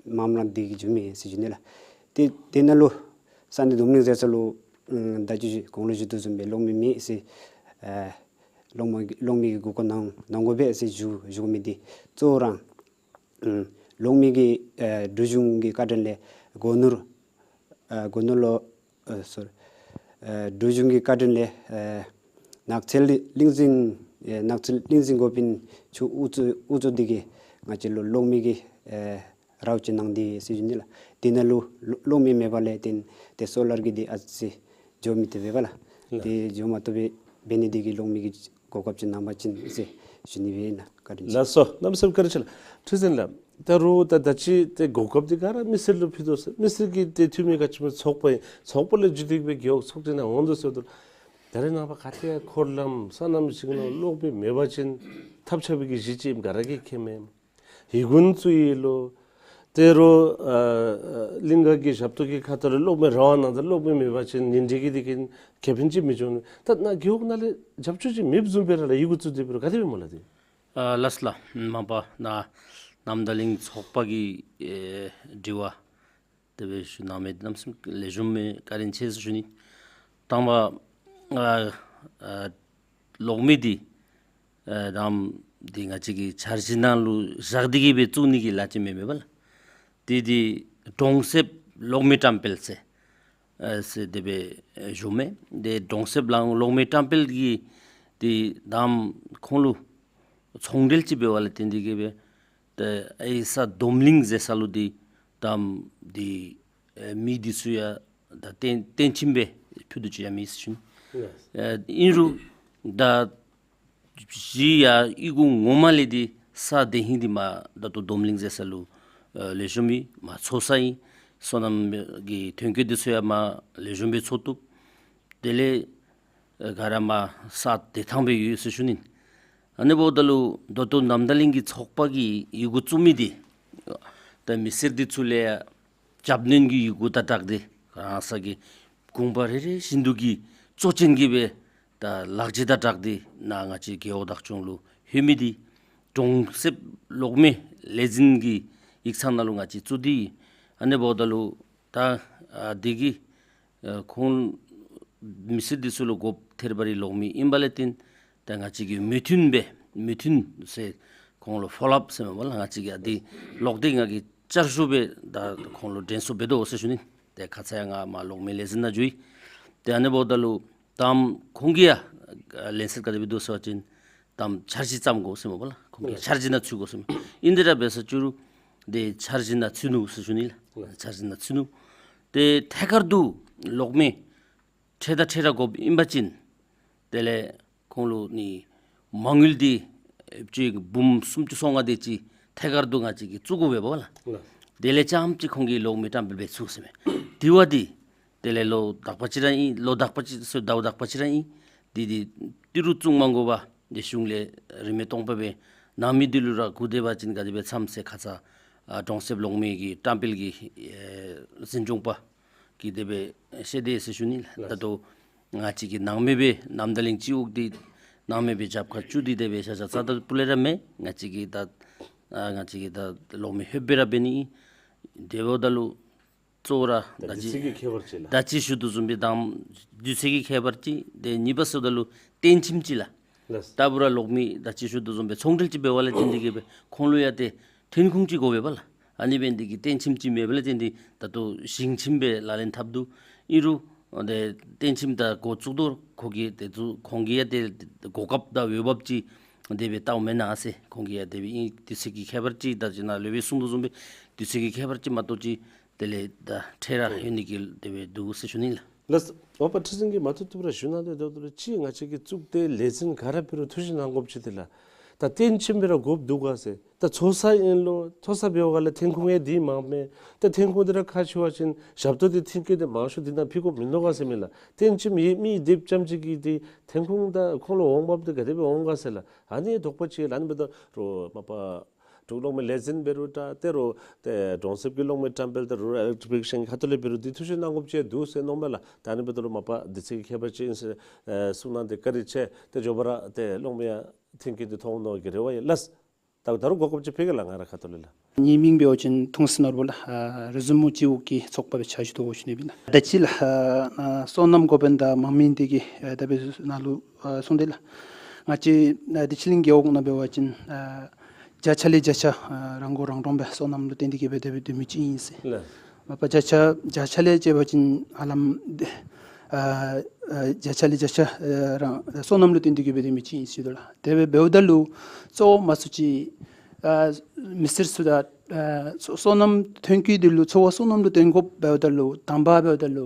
མངམ་ར་འདི་གིས་འབྱུངམ་མས་ཟེར་ཞུ་ནི་ལགས། ཏེ་དེ་ནང་ལུ་ས་གནས་སྡོམ་གླིང་ཟེར་ས་ལུ་ཨམ་ད་ཅི་གོང་ལུ་ཞུ་དོ་བཟུམ་སྦེ་གློག་མེ་མེད་ཟེར་ཨ་གློག་མེ་གློག་མེ་གི་གོ་སྐབས་གནང་གནང་དགོ་པས་ཟེར་ཞུ་ཞུ་མི་འདི་གཙོ་བོ་ར་ཨམ་གློག་མེ་གི་ཨ་འབྲུག་གཞུང་གི་བཀའ་དྲིན་ལས་སྒོ་ནོར་ཨ་སྒོ་ནོར་ལུ་ཨ་སོ་རི་ཨ་འབྲུག་གཞུང་གི་བཀའ་དྲིན་ལས་ཨ་ནགས་ཚལ་གླིང་འཛིན་ཨ་ནགས་ཚལ་གླིང་འཛིན་འགོ་དཔོན་ཚུ་དབུ་གཙོས་དབུ་གཙོས་འདི་གིས་ང་བཅས་ལུ་གློག་མེ་གི་ཨ་རོགས་ཅིག་གནང་སྟེ་ཟེར་ཞུ་ནི་ལགས། དེ་ནང་ལུ་གློག་མེ་མེད་པ་ལས་བརྟེན་ཏེ་སོ་ལར་གྱི་འདི་ཨ་ཙི་འགྱོ་མི་བཏུབ་པས་པ་ལགས། ལགས། དེ་འགྱོ་མ་བཏུབ་པས། འབད་ནི་འདི་གིས་གློག་མེ་གི་གོ་སྐབས་ཅིག་གནང་པ་ཅིན་ཟེར་ཞུ་ནི་སྦེ་ཨིན་ལགས། བཀའ་དྲིན་ཆེ། ལགས་སོ། གནམ་མེད་ས་མེད་བཀའ་དྲིན་ཆེ་ལགས། ཁྲི་འཛིན་ལགས། ད་རུང་ད་ད་ཅི་ཏེ་གོ་སྐབས་འདི་ག་ར་མི་སེར་ལུ་ཕུལ་དོ་ཟེར། མི་སེར་གྱིས་ཏེ་འཐུས་མི་ག་ཅི་སྨོ་ཚོགས་པ་ཨིན། ཚོགས་པ་ལས་བརྒྱུད་དེ་སྦེ་རྒེད་འོག་ཚོགས་སྡེ་ནང་འོང་དོ་ཟེརཝ་ད་ལུ་ད་རེས་ནངས་པ་ག་ཏེ་འཁོར་ལམ་སོ་ནམ་ཞིང་ལུ་གློག་མེ་མེད་པ་ཅིན་ཐབས་ཆག་པའི་གི་གཞི་ཅིག་ཨིནམ་ག་ར་གིས་མཁྱེནམ་མས། ཡི་གུ་བཙུགས་ཡི་ལོ། ད་རུང་ཨ་ཨ་གླིང་ག་གི་ཞབས་ཏོག་གི་ཁ་ཐུག་ལས་གློག་མེ་རང་དབང་གནང་ད་གློག་མེ་མེད་པ་ཅིན་ཉིན་དྲོད་ཀྱི་འདི་གིས་ཁེ་ཕན་ཅིག་མི་འབྱུང་། ད་ནཱ་རྒེད་འོག་ནང་ལས་རྒྱབ་སྐྱོར་ཅིག་མེདཔ་བཟུམ་སྦེ་ར་ལགས། ཡི་གུ་བཙུགས་ཏེ་འབད་རུང་ག་དེ་སྦེ་སྨོ་ལགས་ཏེ། ཨ་ལགས་སོ་ལགས། མ་པ་ནཱ་གནམ་ཐང་གླིང་ཚོགས་པ་གི་ཨེ་དྲི་བ་དེ་སྦེ་ཞུ་གནང་མི་འདི་གནམ་མེད་ས་མེད་ལེགས་ཤོམ་སྦེ་བཀའ་དྲིན་ཆེ་ཟེར་ཞུ་ནི། དང་པ་ཨ་ཨ་གློག་མེ་འདི་ཨ་དང་འདི་ང་བཅས་ཀྱི་འཆར་གཞི་ནང་ལུ་བཞག་སྟེ་གི་སྦེ་བཙུགས་ནི་གི་ལཱ་ཅིག་མེན་མས་པ་ལགས། འདི་འདི་གྲོང་གསེབ་གློག་མེ་བཀྲམ་སྤེལ་ཟེར་ཨ་ཟེར་དེ་སྦེ་ཨ་ཞུཝ་མས། ཏེ་གྲོང་གསེབ་ནང་གློག་མེ་བཀྲམ་སྤེལ་གྱི་འདི་དང་ཁོང་ལུ་ཚོང་འབྲེལ་ཅིག་འབད་བ་ལས་བརྟེན་ཏེ་གི་སྦེ་ཏེ་ཨའི་ས་སྡོམ་གླིང་ཟེར་ས་ལུ་འདི་དང་འདི་ཨེ་མི་འདི་ཚུ་ཡང་ད་སྟོན་སྟོན་ཁྱིམ་སྦེ་ཕུལ་དོ་ཅིག་ཡང་མེད་ཟེར་ཞུ་ནི། ལགས། ཨེ་ཨིན་རུང་ད་གཞི་ཡང་གཡུས་སྒོ་ངོ་མ་ལས་འདི་ས་དེ་ཧིང་འདི་མ་ད་ལྟོ་སྡོམ་གླིང་ཟེར་ས་ལུ་ཨེ་ལེགས་ཤོམ་སྦེ་མ་འཚོ་ས་ཨིན། སོ་ནམ་གྱི་ཐོན་སྐྱེད་འདི་ཚུ་ཡང་མ་ལེགས་ཤོམ་སྦེ་འཚོ་བཏུབ། དེ་ལས་ཨེ་ག་ར་མ་ས་བདེ་ཐང་སྦེ་ཡོད་ཟེར་ཞུ་ནི། ཨ་ནི་འབདཝ་ད་ལུ་ད་ལྟོ་གནམ་ཐང་གླིང་གི་ཚོགས་པ་གིས་ཡི་གུ་བཙུགས་མི་འདི་ད་མི་སེར་འདི་ཚུ་ལས་རྒྱབ་སྣོན་གྱི་ཡི་གུ་དང་སྦྲགས་ཏེ་རང་སོ་གི་དགོངས་པ་རེ་རེ་བཞིན་དུ་གི་གཙོ་ཅན་གྱི་སྦེ་ད་ལག་རྗེས་དང་སྦྲགས་ཏེ་ནཱ་ང་བཅས་རྒེད་འོག་བདག་སྐྱོང་ལུ་ལྷོད་མི་འདི་གྲོང་གསེབ་གློག་མེ་ལས་འཛིན་གྱི་ཡིག་ཚང་ནང་ལུ་ང་བཅས་བཙུགས་ཏེ་ཨ་ནི་འབདཝ་ད་ལུ་ད་ཨ་འདི་གིས་ཨ་ཁོང་མི་སེར་འདི་ཚུ་ལུ་དགོཔ་ཐེར་པ་རེ་གློག་མེ་ཨིན་པ་ལས་བརྟེན་ད་ང་བཅས་ཀྱིས་མོས་མཐུན་སྦེ་མོས་མཐུན་ཟེར་ཁོང་ལུ་ཕོ་ལོ་ཨཔ་ཟེར་མས་པ་ལགས། ང་བཅས་ཀྱིས་ཨ་འདི་ལོག་སྟེ་ང་གིས་བསྐྱར་ཞུ་སྦེ་ད་ཁོང་ལུ་དྲན་གསོ་འབད་དོ་ཟེར་ཞུ་ནི། ཏེ་ཁ་ཙ་ཡང་ང་མར་གློག་མེ་ལས་འཛིན་ནང་འགྱོ་ཡི། ཏེ་ཨ་ནི་འབདཝ་ད་ལུ་དང་ཁོང་གིས་ཡང་ལན་གསལ་ག་དེ་སྦེ་འདུག་ཟེར་བ་ཅིན་དང་འཆར་གཞི་བརྩམ་དགོ་ཟེར་མས་པ་ལགས། ཁོང་གིས་ཨ་འཆར་གཞི་ནང་ཚུད་དགོ་ཟེར་མས། ཨིན་དེ་ར་འབད་ས་བཅུག་རུང་ཏེ་འཆར་གཞི་ནང་ཚུད་ནུག་ཟེར་ཞུ་ནི་ལགས། འཆར་གཞི་ནང་ཚུད་ནུག། ཏེ་ཐད་ཀར་དུ་གློག་མེ་འཕྲལ་དང་འཕྲལ་ར་དགོཔ་ཨིན་པ་ཅིན་དེ་ལས་ཁོང་ལུ་ནི་མ་དངུལ་འདི་ཨེ་ཅིག་འབུམ་སུམ་ཅུ་སོ་ལྔ་དེ་ཅིག་ཐད་ཀར་དུ་ང་བཅས་ཀྱིས་བཙུགས་དགོ་པས་པ་ལགས། ལགས། དེ་ལས་རྐྱངམ་ཅིག་ཁོང་གིས་ལོག་མི་བཀྲམ་སྤེལ་འབད་ཚུགས་ཟེར་མས། དེ་བ་འདི་དེ་ལས་ལོ་དག་པ་ཅིག་ར་ཨིན། ལོ་དག་པ་ཅིག་ཟེར་ཟླཝ་དག་པ་ཅིག་ར་ཨིན། འདི་འདི་ཏི་རུ་བཙུགས་མ་དགོ་པར་འདི་གཞུང་ལས་རིན་མེད་སྟོང་པ་སྦེ་གནང་མི་འདི་ལུ་ར་གུ་དེ་བ་ཅིན་ག་དེ་སྦེ་འཚམས་ཟེར་ཁ་ཙ་ཨ་གྲོང་གསེབ་ལོག་མི་གི་བཀྲམ་སྤེལ་གྱི་ཨེ་འཛིན་སྐྱོང་པ་གིས་དེ་སྦེ་བཤད་དེ་ཟེར་ཞུ་ནི་ལགས། ད་ལྟོ་ང་བཅས་ཀྱི་ནང་མི་སྦེ་གནམ་ཐང་གླིང་སྤྱི་འོག་འདི་ནང་མི་སྦེ་རྒྱབ་ཁར་བཙུགས་ཏེ་དེ་སྦེ་ཤ་ཤ་ཚ་ད་སྤུ་ལས་ར་མེན། ང་བཅས་ཀྱི་ད་ཨ་ང་བཅས་ཀྱི་ད་ལོག་མི་ཧེབ་སྦེ་ར་འབད་ནི་ཨིན། དེ་འབདཝ་ད་ལུ་གཙོ་བོ་ར་ད་ད་དུས་ཅི་ཚོད་ཀྱི་ཁྱད་པར་ཅིག་ལགས། ད་ཅི་ཞུ་དོ་བཟུམ་སྦེ་དང་དུས་ཚོད་ཀྱི་ཁྱད་པར་ཅིག། དེ་གཉིས་པ་ཟེརཝ་ད་ལུ་ཏན་ཁྱིམ་ཅིག་ལགས། ལགས། ད་སྤུ་ར་ལོག་མི་ད་ཅི་ཞུ་དོ་བཟུམ་སྦེ་ཚོང་འབྲེལ་ཅིག་འབད་བ་ལས་བརྟེན་ཏེ་གིས་སྦེ་ཁོང་ལུ་ཡང་ཏེ་ཐོན་ཁུངས་ཅིག་དགོ་པས་ལགས། ཨ་ནི་འབད་ནི་དེ་གིས་ཏན་ཁྱིམ་ཅིག་མེད་པ་ལས་བརྟེན་ཏེ་ད་ལྟོ་ཞིང་ཁྱིམ་སྦེ་ལག་ལེན་འཐབ་དོ། ཨིན་རུང་དེ་ཏན་ཁྱིམ་ད་འགོ་བཙུགས་དོ་ཁོ་གིས་དེ་ཚུ་ཁོང་གིས་ཡང་དེ་གོ་སྐབས་དང་འོས་འབབ་ཅིག་དེ་སྦེ་བལྟཝ་མེན་ན་ཟེར། ཁོང་གིས་ཡང་དེ་སྦེ་ཨིན། དུས་ཚོད་ཀྱི་ཁྱད་པར་ཅིག་ད་ཅི་ནཱ་ལས་སྦེ་གསུངས་དོ་བཟུམ་སྦེ་དུས་ཚོད་ཀྱི་ཁྱད་པར་ཅིག་མ་གཏོགས་ཅིག་དེ་ལས་ད་འཕྲལ་ར་ཨོ་ཡོད་ནི་གི་དེ་སྦེ་འདུག་ཟེར་ཞུ་ནི་ལགས། ལགས། འོ་པ་ཁྲི་འཛིན་གྱིས་མ་ཐུབ་ཐུབ་ར་ཞུ་གནང་སྟེ་འདུག་ལགས། ཅིག་ང་བཅས་ཀྱི་གཙུག་སྡེ་ལས་འཛིན་ག་ར་འབད་རུང་ཐུགས་བཞེད་གནང་དགོཔ་ཅིག་འདི་ལགས། ད་ཏན་ཁྱིམ་སྦེ་ར་དགོཔ་འདུག་ག་ཟེར། ད་ཚོགས་ས་ཨིན་ལོ། ཚོགས་ས་འབད་བ་ལས་ཐོན་ཁུངས་ཡང་འདི་མངམ་མས། ད་ཐོན་ཁུངས་འདི་ར་ཁག་ཆེ་བ་ཅིན་ཞབས་ཏོག་འདི་མཐུན་རྐྱེན་འདི་མང་ཤོས་འདི་ནང་ཕུལ་དགོཔ་མིན་ནོ་ག་ཟེར་མས་ལགས། ཏན་ཁྱིམ་ཡོད་མི་སྡོདཔ་ཙམ་ཅིག་གིས་འདི་ཐོན་ཁུངས་ད་ཁོང་ལུ་འོང་འབབ་འདི་ག་དེ་སྦེ་འོང་ག་ཟེར་ལགས། ཨ་ནི་དོགས་པ་ཅིག་ལགས། ཨ་ནི་འབདཝ་ད་རུང་མ་པ་འབྲུག་གློག་མེ་ལས་འཛིན་འབད་རུང་འདྲ། ཏེ་རུང་ཏེ་གྲོང་གསེབ་ཀྱི་གློག་མེ་བཀྲམ་སྤེལ་དང་རུ་རལ་ཨི་ལེག་ཊི་ཕི་ཀེ་ཤན་ཁ་ཐུག་ལས་འབད་རུང་འདི་ཐུགས་བཞེད་གནང་དགོཔ་ཅིག་འདུག་ཟེར་མནོཝ་མས་ལགས། ད་ཨ་ནི་འབདཝ་ད་རུང་མ་པ་དུས་ཚོད་ཀྱི་ཁྱད་པར་ཅིག་ཨིན་ཟེར་ཨེ་གསུངས་གནང་སྟེ་བཀའ་དྲིན་ཆེ། ཏེ་མགྱོགས་པ་ར་ཏེ་གློག་མེ་ཡང་མཐུན་རྐྱེན་འདི་ཐོབ་འོང་མནོ་གི་རེ་བ་ཡོད་ལགས། ད་ད་རུང་གོ་སྐབས་ཅིག་ཕུལ་གེ་ལགས། ང་རའི་ཁ་ཐུག་ལས་ལགས། ངེའི་མིང་འབད་བ་ཅིན་ཐུང་སི་ནོར་བུ་ལགས། ཨ་རི་ཟུར་མོ་སྤྱི་འོག་གི་ཚོགས་པ་སྦེ་ཕྱག་ཞུ་དོ་ཞུ་ནི་ཨིན་ལགས། ད་ཅི་ལགས་ཨ་ཨ་སོ་ནམ་འགོ་དཔོན་དང་དམངས་མི་འདི་གིས་ཨ་ད་འབད་ནང་ལུ་ཨ་གསུངས་ཏེ་ལགས། ང་བཅས་ཨ་འདི་ཕྱི་གླིང་རྒེད་འོག་ནང་འབད་བ་ཅིན་ཨ་བརྒྱ་ཆ་ལས་བརྒྱ་ཆ་ཨ་རང་མགོ་རང་འདྲོངས་སྦེ་སོ་ནམ་ལུ་བརྟེན་ཏེ་གིས་སྦེ་དེ་སྦེ་སྡོད་མི་ཅིག་ཨིན་ཟེར། ལགས། མ་པ་བརྒྱ་ཆ་བརྒྱ་ཆ་ལས་བྱས་པ་ཅིན་ཧ་ལམ་ཨ་ཨ་བརྒྱ་ཆ་ལས་བརྒྱ་ཆ་ཨ་རང་སོ་ནམ་ལུ་བརྟེན་ཏེ་གིས་སྦེ་སྡོད་མི་ཅིག་ཨིན་ཟེར་དོ་ལགས། དེ་སྦེ་འབདཝ་ད་ལུ་གཙོ་བོ་མ་ཚུགས་ཅིག་ཨ་མི་སེར་ཚུ་དང་ཨ་སོ་སོ་ནམ་ཐོན་སྐྱེད་འདི་ལུ་འཚོ་བ་སོ་ནམ་ལུ་བརྟེན་དགོཔ་འབདཝ་ད་ལུ་དང་པ་འབདཝ་ད་ལུ་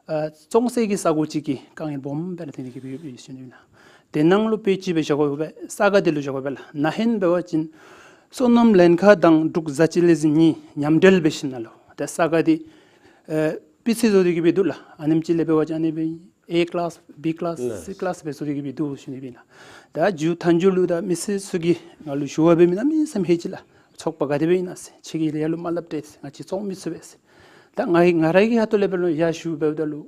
ཨ་བཙོང་སའི་གི་ས་གོ་ཅིག་གི་དཀའ་ངལ་སྦོམ་སྦེ་ར་ཐོན་ཏེ་གིས་སྦེ་ཡོད་ཟེར་ཞུ་ནི་ཨིན་ལགས། དེ་ནང་ལུ་དཔེ་ཅིག་སྦེ་བཞག་དགོ་པས། ས་ག་འདི་ལུ་བཞག་དགོ་པས་ལགས། ན་ཧིང་འབད་བ་ཅིན་སོ་ནམ་ལེན་ཁག་དང་འབྲུག་བཟའ་སྤྱོད་ལས་འཛིན་གཉིས་མཉམ་འབྲེལ་འབད་ཞིནམ་ལས་ད་ས་ག་འདི་ཨེ་སྤུས་ཚད་བཟོ་སྟེ་གིས་སྦེ་འདུག་ལགས། ཨ་ནེམ་ཅིག་ལས་འབད་བ་ཅིན་ཨ་ནི་སྦེ་ཨེ་ཀི་ལཱསི་བི་ཀི་ལཱསི་ལགས། སི་ཀི་ལཱསི་སྦེ་བཟོ་སྟེ་གིས་སྦེ་འདུག་ཟེར་ཞུ་ནི་ཨིན་ལགས། ད་མཇུག་མཐའ་མཇུག་ལུ་ད་མི་སེར་ཚུ་གིས་ང་ལུ་ཞུ་བ་འབད་མི་གནམ་མེད་ས་མེད་ཧེ་ཅི་ལགས། ཚོགས་པ་ག་དེ་སྦེ་ཨིན་ན་ཟེར། ཁྱེད་ཀྱིས་ལས་ཡར་ལུ་མ་སླབ་དེས་ཟེར། ང་བཅས་བཙོང་མི་ཚུགས་པས་ཟེར། ད་ང་ང་རའི་གི་ཁ་ཐུག་ལས་འབད་རུང་ཡར་ཞུ་འབདཝ་ད་ལུ་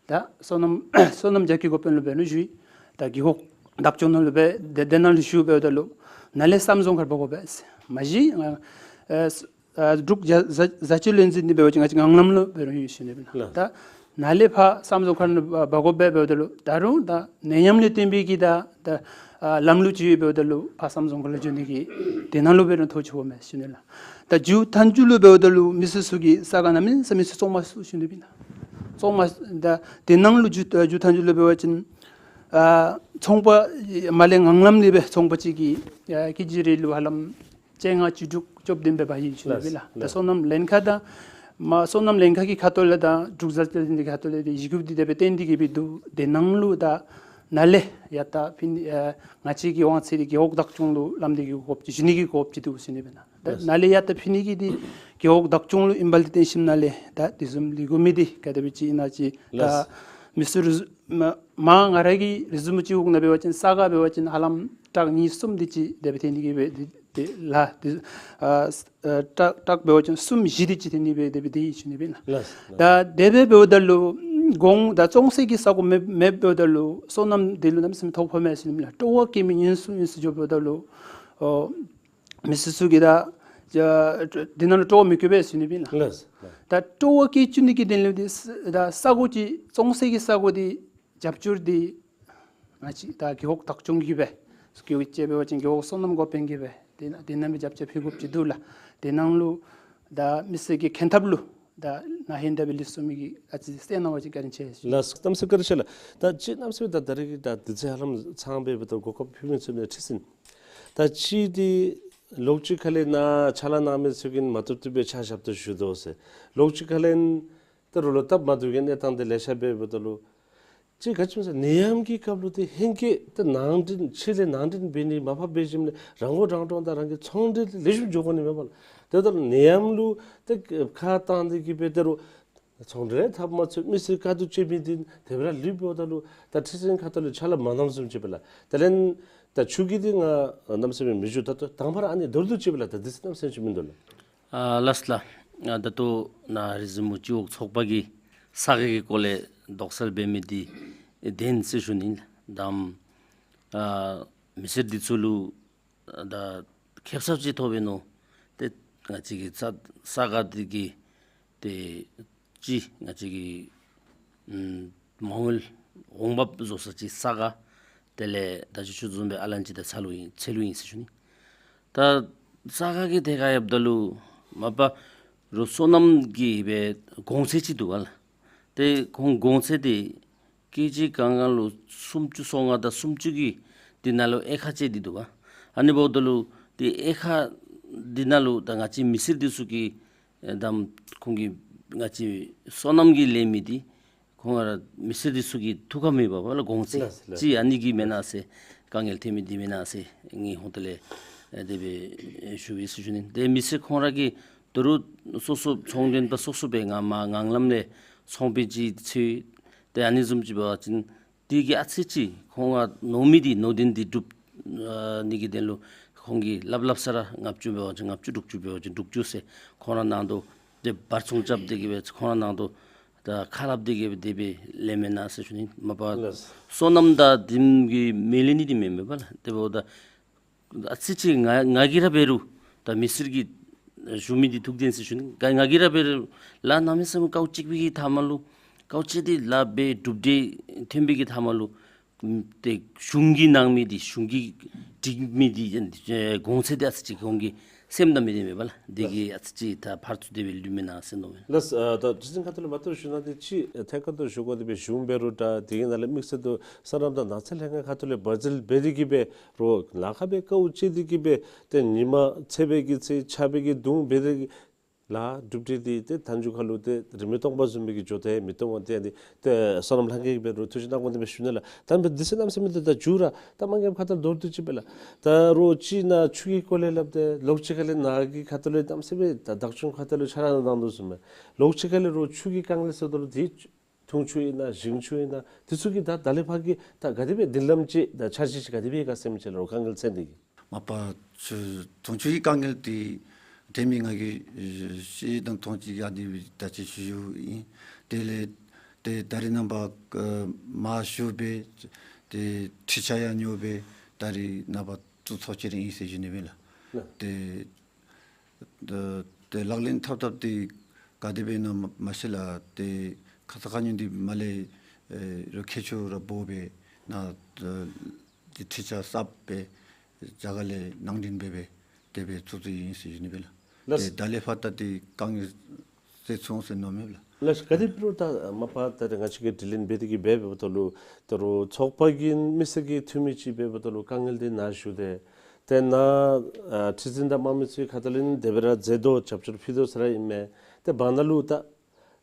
ད་སོ་ནམ་སོ་ནམ་རྒྱ་སྐྱེད་འགོ་དཔོན་ལུ་འབད་རུང་ཞུ་ཡི། ད་རྒེད་འོག་བདག་སྐྱོང་ནང་ལུ་འབད་དེ་དེ་ནང་ལུ་ཞུ་འབདཝ་ད་ལུ་ནཱ་ལས་བསམ་བཟོ་ཁར་འབག་དགོ་པས་ཟེར། མ་གཞི་ང་ཨ་ཨ་འབྲུག་བཟའ་བཟའ་བཟའ་སྤྱོད་ལས་འཛིན་འདི་འབད་བ་ཅིན་ང་བཅས་ངང་ལམ་ལུ་འབད་རུང་ཡོད་ཟེར་ཞུ་ནི་ཨིན་ལགས། ལགས། ད་ནཱ་ལས་ཕར་བསམ་བཟོ་ཁར་ནང་འབག་དགོ་པས་འབདཝ་ད་ལུ་ད་རུང་ད་ནད་ཡམས་ལས་བརྟེན་པའི་གི་ད་ད་ཨ་ལམ་ལུགས་ཅིག་ཡོད་འབདཝ་ད་ལུ་ཕར་བསམ་བཟོ་ཁང་ལུ་འགྱོ་ནི་གི་དེ་ནང་ལུ་འབད་རུང་ཐོ་ཅིག་ཕོགཔ་མས་ཟེར་ཞུ་ནི་ལགས། ད་མཇུག་མཐའ་མཇུག་ལུ་འབདཝ་ད་ལུ་མི་སེར་ཚུ་གིས་ས་ག་གནམ་མེད་ས་མེད་ཚུ་བཙོང་མ་ཚུགས་ཟེར་ཞུ་ནི་ཨིན་ལགས། བཙོང་མ་ད་དེ་ནང་ལུ་མཇུག་མཇུག་མཐའ་མཇུག་ལུ་འབད་བ་ཅིན་ཨ་ཚོང་པ་མར་ལས་ངང་ལམ་ལས་སྦེ་ཚོང་པ་ཅིག་གིས་ཨ་ཀེ་ཇི་རེ་ལུ་ཧ་ལམ་བཅོ་ལྔ་བཅུ་དྲུག་བཅུ་བདུན་སྦེ་འབག་ཡི་ཟེར་ཞུ་ནི་ཨིན་ལགས། ལགས། ད་སོ་ནམ་ལེན་ཁག་དང་མ་སོ་ནམ་ལེན་ཁག་གི་ཁ་ཐུག་ལས་དང་འབྲུག་བཟའ་སྤྱོད་ལས་འཛིན་གྱི་ཁ་ཐུག་ལས་འདི་གཞི་རྐུབ་འདི་དེ་སྦེ་བརྟེན་ཏེ་གིས་སྦེ་འདུག། དེ་ནང་ལུ་ད་ནཱ་ལས་ཡར་ད་ཕུལ་ནི་ཨ་ང་བཅས་ཀྱི་དབང་ཚད་འདི་རྒེད་འོག་བདག་སྐྱོང་ལུ་ལམ་འདི་གི་དགོཔ་ཅིག་ཞུ་ནི་གི་དགོཔ་ཅིག་འདུག་ཟེར་ཞུ་ནི་ཨིན་ལགས། ད་ལགས། ནཱ་ལས་ཡར་ད་ཕུལ་ནི་གི་འདི་རྒེད་འོག་བདག་སྐྱོང་ལུ་ཨིན་པ་ལས་བརྟེན་ཞིནམ་ལས་ད་དེ་བཟུམ་ལས་དགོ་མི་འདི་ག་དེ་སྦེ་ཅིག་ཨིན་ན་ཅིག་ད་ལགས། མི་སེར་རུ་མ་མ་ང་ར་གི་རི་ཟུར་མུ་སྤྱི་འོག་ནང་འབད་བ་ཅིན་ས་ག་འབད་བ་ཅིན་ཧ་ལམ་ཊཱག་གཉིས་གསུམ་འདི་ཅིག་དེ་སྦེ་ཐོན་ནི་གི་སྦེ་འདི་དེ་ལགས། དེ་ཨ་ཨ་ཊཱག་ཊཱག་འབད་བ་ཅིན་གསུམ་བཞི་འདི་ཅིག་ཐོན་ནི་སྦེ་དེ་སྦེ་དེ་ཡི་ཞུ་ནི་ཨིན་ལགས། ལགས། ད་དེ་སྦེ་འབདཝ་ད་ལུ་གོང་ད་བཙོང་སའི་གི་ས་གོ་མེད་མེད་འབདཝ་ད་ལུ་སོ་ནམ་འདི་ལུ་གནམ་མེད་ས་མེད་ཐོ་ཕོགཔ་མས་ཟེར་ཞུ་ནི་ཨིན་ལགས། སྤྲོ་བ་བསྐྱེད་མི་ཉུང་སུ་ཉུང་སུ་འགྱོ་འབདཝ་ད་ལུ་ཨོ་མི་སེར་ཚུ་གིས་ད་ཨ་འདི་ནང་ལུ་སྤྲོ་བ་མི་བསྐྱེད་པས་ཟེར་ཞུ་ནི་ཨིན་ལགས། ལགས། ད་སྤྲོ་བ་བསྐྱེད་བཅུག་ནི་གི་དོན་ལུ་འདི་ད་ས་གོ་ཅིག་བཙོང་སའི་གི་ས་གོ་འདི་རྒྱབ་སྐྱོར་འདི་ང་བཅས་ད་རྒེད་འོག་བདག་སྐྱོང་གིས་སྦེ་རྒེད་འོག་ཅིག་འབད་བ་ཅིན་རྒེད་འོག་སོ་ནམ་འགོ་དཔོན་གྱིས་སྦེ་དེ་ནང་དེ་ནང་སྦེ་རྒྱབ་སྐྱོར་ཕུལ་དགོཔ་ཅིག་འདུག་ལགས། དེ་ནང་ལུ་ད་མི་སེར་གྱི་མཁྱེན་ཐབས་ལུ་ད་ན་ཧིང་ད་སྦེ་ལུས་སོང་མི་གི་ཨ་ཙི་སྟོན་གནང་བ་ཅིན་བཀའ་དྲིན་ཆེ་ཟེར་ཞུ། ལགས། གནམ་མེད་ས་མེད་བཀའ་དྲིན་ཆེ་ལགས། ད་ཅི་གནམ་མེད་ས་མེད་ད་ད་རེས་ཀྱི་ད་དུས་ཚོད་ཧ་ལམ་ཚང་པས་འབདཝ་ད་གོ་སྐབས་ཕུལ་མི་ཚུགས་མེད་ཁྲི་འཛིན། ད་ཅི་འདི་ལོགས་ཅིག་ཁ་ལས་ནཱ་ཕྱག་ལཱ་གནང་མི་ཚུ་གིས་མ་བཏུབ་བཏུབ་སྦེ་ཕྱག་ཞབས་ཏོག་ཞུ་དོ་ཟེར། ལོགས་ཅིག་ཁ་ལས་ད་རུང་ལོག་སྟབས་མ་བདེ་བའི་གནས་སྟངས་འདི་ལེ་ཤ་འབད་འབདཝ་ད་ལུ་ ཅིག་ག་ཅི་སྨོ་ཟེར་ན་ནད་ཡམས་ཀྱི་སྐབས་ལུ་ཏེ་ཧེང་སྐལ་ཏེ་ནང་འདྲེན་ཕྱི་ལས་ནང་འདྲེན་འབད་ནི་མ་པ་འབད་ཞིནམ་ལས་རང་མགོ་རང་འདྲོངས་དང་རང་གི་ཚོང་འབྲེལ་ལེགས་ཤོམ་འགྱོ་དགོ་ནི་མས་པ་ལགས། ཏེ་ད་ནད་ཡམས་ལུ་ཏེ་ཁ་བཏང་སྟེ་གི་སྦེ་ད་རུང་ཚོང་འབྲེལ་འཐབ་མ་ཚུགས་མི་སེར་དཀའ་སྡུག་སྤྱད་མི་འདི་དེ་སྦེ་ར་ལུས་འབདཝ་ད་ལུ་ད་ཁྲི་འཛིན་ཁ་ཐུག་ལས་ཕྱག་ལཱ་མ་གནངམ་བཟུམ་ཅིག་སྦེ་ལགས། དེ་ལས་ད་ཆུ་གི་འདི་ང་གནམ་མེད་ས་མེད་མི་ཞུ། ད་ལྟོ་དང་པ་ར་ཨ་ནི་མདོར་བསྡུས་ཅིག་སྦེ་ལགས། ད་དུས་ཚོད་གནམ་མེད་ས་མེད་ཅིག་མིན་འདུག་ལགས། ཨ་ལགས་ལགས། ཨ་ད་ལྟོ་ནཱ་རིག་འཛིན་མོ་སྤྱི་འོག་ཚོགས་པ་གིས་ས་ག་གི་སྐོར་ལས་དོགས་སེལ་འབད་མི་འདི་བདེན་ཟེར་ཞུ་ནི་ལགས། དམ་ཨ་མི་སེར་འདི་ཚུ་ལུ་ད་ཁེབ་ས་ཅིག་ཐོབ་པས་མནོ། ཏེ་ང་བཅས་ཀྱི་ས་ས་ག་འདི་གིས་ཏེ་ཅིག་ང་བཅས་ཀྱི་ཨམ་མ་དངུལ་འོང་འབབ་བཟོ་ས་ཅིག་ས་ག་དེ་ལས་ད་ཅི་ཞུ་བཟུམ་སྦེ་ཨ་ལན་ཅིག་ད་ཚ་ལུ་ཨིན་ཚད་ལུ་ཨིན་ཟེར་ཞུ་ནི། ད་ས་ག་གི་ཐད་ཁར་ཡོདཔ་ད་ལུ་མ་པ་རོགས་སོ་ནམ་གྱི་སྦེ་གོང་ཚད་ཅིག་འདུག་པ་ལགས། ཏེ་ཁོང་གོང་ཚད་འདི་ཀེ་ཇི་གང་གང་ལུ་སུམ་ཅུ་སོ་ལྔ་དང་སུམ་ཅུ་གི་འདི་ནང་ལུ་ཨེ་ཁ་ཅིག་འདི་འདུག་པ། ཨ་ནི་འབདཝ་ད་ལུ་ཏེ་ཨེ་ཁ་འདི་ནང་ལུ་ད་ང་བཅས་མི་སེར་འདི་ཚུ་གིས་ཨེ་དམ་ཁོང་གི་ང་བཅས་སོ་ནམ་གྱི་ལེན་མི་འདི་ཁོང་ར་མི་སེར་འདི་ཚུ་གི་ཐུགས་ཁར་མེད་པ་པ་ལགས། གོང་ཚད་ལགས་ལགས། ཅིག་ཨ་ནི་གིས་མེན་ན་ཟེར་དཀའ་ངལ་ཐོན་མི་འདི་མེན་ན་ཟེར་ངེའི་ཧོང་ཏོ་ལས་ཨེ་དེ་སྦེ་ཨེ་ཞུ་བའི་ཟེར་ཞུ་ནི། ཏེ་མི་སེར་ཁོང་ར་གིས་ད་རུང་སོ་སོ་ཚོང་དོན་པ་སོ་སོ་སྦེ་ངང་མ་ངང་ལམ་ལས་ཚོང་པའི་ཅིག་ཚུ་ཏེ་ཨ་ནི་བཟུམ་ཅིག་འབད་བ་ཅིན་དེ་གིས་ཨ་ཙི་ཅིག་ཁོང་ང་ནོར་མི་འདི་ནོར་འདི་འདི་སྒྲུབ་ཨ་ནི་གི་དོན་ལུ་ཁོང་གིས་སླབ་སླབ་ས་ར་ལྔ་བཅུ་འབད་བ་ཅིན་ལྔ་བཅུ་དྲུག་ཅུ་འབད་བ་ཅིན་དྲུག་ཅུ་ཟེར་ཁོང་ར་ནང་དོག་ཏེ་བར་ཚོང་རྐྱབ་སྟེ་གི་སྦེ་ཁོང་ར་ནང་དོག་ད་ཁ་སླབ་སྟེ་གི་སྦེ་དེ་སྦེ་ལེན་མེན་ན་ཟེར་ཞུ་ནི། མ་པ་ལགས། སོ་ནམ་དང་དེམ་གི་མི་ལེན་ནི་འདི་མེན་མེན་པ་ལགས། དེ་འབདཝ་ད་ཨ་ཙི་ཅིག་ང་ང་གིས་ར་འབད་རུང་ད་མི་སེར་གྱིས་ཞུ་མི་འདི་ཐུགས་བདེན་ཟེར་ཞུ་ནི། ང་ང་གིས་ར་འབད་རུང་ལཱ་གནམ་མེད་ས་མེད་དཀའཝ་སྤྱད་པའི་གི་མཐའ་མ་ལུ་དཀའཝ་སྤྱད་དེ་ལཱ་འབད་གྲུབ་འབྲས་ཐོན་པའི་གི་མཐའ་མ་ལུ་ཨམ་ཏེ་གཞུང་གིས་གནང་མི་འདི་གཞུང་གིས་སྒྲིག་མི་འདི་ཨེ་གོང་ཚད་འདི་ཨ་ཙི་ཅིག་ཁོང་གི་སེམས་ད་མི་བདེ་མེན་པ་ལགས། དེ་གིས་ཨ་ཙི་ཅིག་ད་ཕར་ཚུར་དེ་སྦེ་ལུས་མེན་ན་ཟེར་མནོཝ་མས། ལགས། ཨ་ད་ཁྲི་འཛིན་ཁ་ཐུག་ལས་མ་གཏོགས་ཞུ་ན་འདི་ཅིག་ཨེ་ཐད་ཀར་དུ་ཞུ་དགོ། དེ་སྦེ་གཞུང་འབད་རུང་འདྲ་དེ་གི་ནང་ལས་དམིགས་བསལ་དུ་སོ་ནམ་དང་ནགས་ཚལ་ལྷན་ཁག་ཁ་ཐུག་ལས་བར་འཛུལ་འབད་དེ་གི་སྦེ་རོགས་ལཱ་ཁག་སྦེ་དཀའཝ་སྤྱད་དེ་གི་སྦེ་ཏེ་ཉིན་མ་ཚེས་པའི་གི་ཚེ་ཆར་པའི་གི་གདུང་འབད་དེ་གི་ལཱ་གྲུབ་འབྲས་འདི་ཏེ་མཐའ་མཇུག་ཁར་ལུ་ཏེ་རིན་མེད་སྟོང་པ་བཟུམ་མའི་གི་འགྱོ་དེས་མི་གཏོང་བ་དེ་ཨ་ནི་ཏེ་སོ་ནམ་ལྷན་ཁག་གིས་འབད་རུང་ཐུགས་ཞིབ་གནང་དགོ་ནི་མས་ཞུ་ནི་ལགས། ད་འབད་དུས་ཚོད་གནམ་མེད་ས་མེད་ཏེ་ད་མཇུག་ར་ད་མ་འགལ་ཁ་ཐུག་མདོར་བསྡུས་ཅིག་སྦེ་ལགས། ད་རོགས་ཅིག་ནཱ་ཆུ་གི་སྐོར་ལས་སླབ་སྟེ་ལོགས་ཅིག་ཁ་ལས་ནཱ་གི་ཁ་ཐུག་ལས་གནམ་མེད་ས་མེད་ད་བདག་སྐྱོང་ཁ་ཐུག་ལུ་ཕྱག་ལཱ་གནང་དོ་བཟུམ་སྦེ་ལོགས་ཅིག་ཁ་ལས་རོགས་ཆུ་གི་དཀའ་ངལ་ཟེརཝ་ད་ལུ་ཏེ་འཐུང་ཆུ་ཨིན་ན་ཞིང་ཆུ་ཨིན་ན་དེ་ཚུ་གི་ད་ད་ལས་ཕར་གྱི་ད་ག་དེ་སྦེ་མདུན་ལམ་ཅིག་ད་འཆར་གཞི་ཅིག་ག་དེ་སྦེ་ཡོད་ག་ཟེར་མི་ཅིག་ལགས། རོགས་དཀའ་ངལ་སེལ་ནི་གི། མ་པ་ཆུ་འཐུང་ཆུ་གི་དཀའ་ངལ་འདི་དེ་མི་ང་གིས་ཨེ་ཤེས་དང་མཐོང་ཅི་ཡང་དེ་སྦེ་ད་ཅི་ཞུ་ཞུཝ་ཨིན། དེ་ལས་ཏེ་ད་རེས་ནངས་པ་ཨེ་མ་ཞུ་སྦེ་ཏེ་འཕྲུལ་ཆས་ཡང་ཉོ་སྦེ་ད་རེས་ནངས་པ་བཙུགས་ཚར་ཅི་ར་ཨིན་ཟེར་ཞུ་ནི་མས་ལགས། ལགས། ཏེ་ཏེ་ལག་ལེན་འཐབ་འཐབ་འདི་ག་དེ་སྦེ་ཨིན་ན་མ་མ་ཤེས་ལགས། ཏེ་ཁ་ཙ་ཁ་ཉིནམ་འདི་མར་ལས་ཨེ་རོགས་མཁས་མཆོག་ར་འབོ་སྦེ་ནཱ་ཏེ་འཕྲུལ་ཆས་གསརཔ་སྦེ་རྒྱ་གར་ལས་ནང་འདྲེན་འབད་སྦེ་དེ་སྦེ་བཙུགས་བཙུགསཔ་ཨིན་ཟེར་ཞུ་ནི་མས་ལགས། ལགས། ཏེ་ད་ལས་ཕར་ད་འདི་དཀའ་ངལ་སེལ་ཚུགས་འོང་ཟེར་མནོཝ་མས་ལགས། ལགས། ག་དེ་འབད་རུང་ད་མ་པ་ད་རེས་ང་བཅས་ཀྱིས་དྲི་ལན་འབད་དེ་གི་སྦེ་འབདཝ་ད་ལུ་ད་རུང་ཚོགས་པ་གི་མི་སེར་གྱི་འཐུས་མི་ཅིག་འབདཝ་ད་ལུ་དཀའ་ངལ་འདི་ནཱ་ཞུ་སྟེ་ཏེ་ནཱ་ཨ་ཁྲི་འཛིན་དང་དམངས་མི་ཚུ་གི་ཁ་ཐུག་ལས་ནི་དེ་སྦེ་ར་མཛད་དོ་རྒྱབ་སྐྱོར་ཕུལ་དོ་ཟེར་ར་ཨིན་མས། ཏེ་བར་ན་ལུ་ད་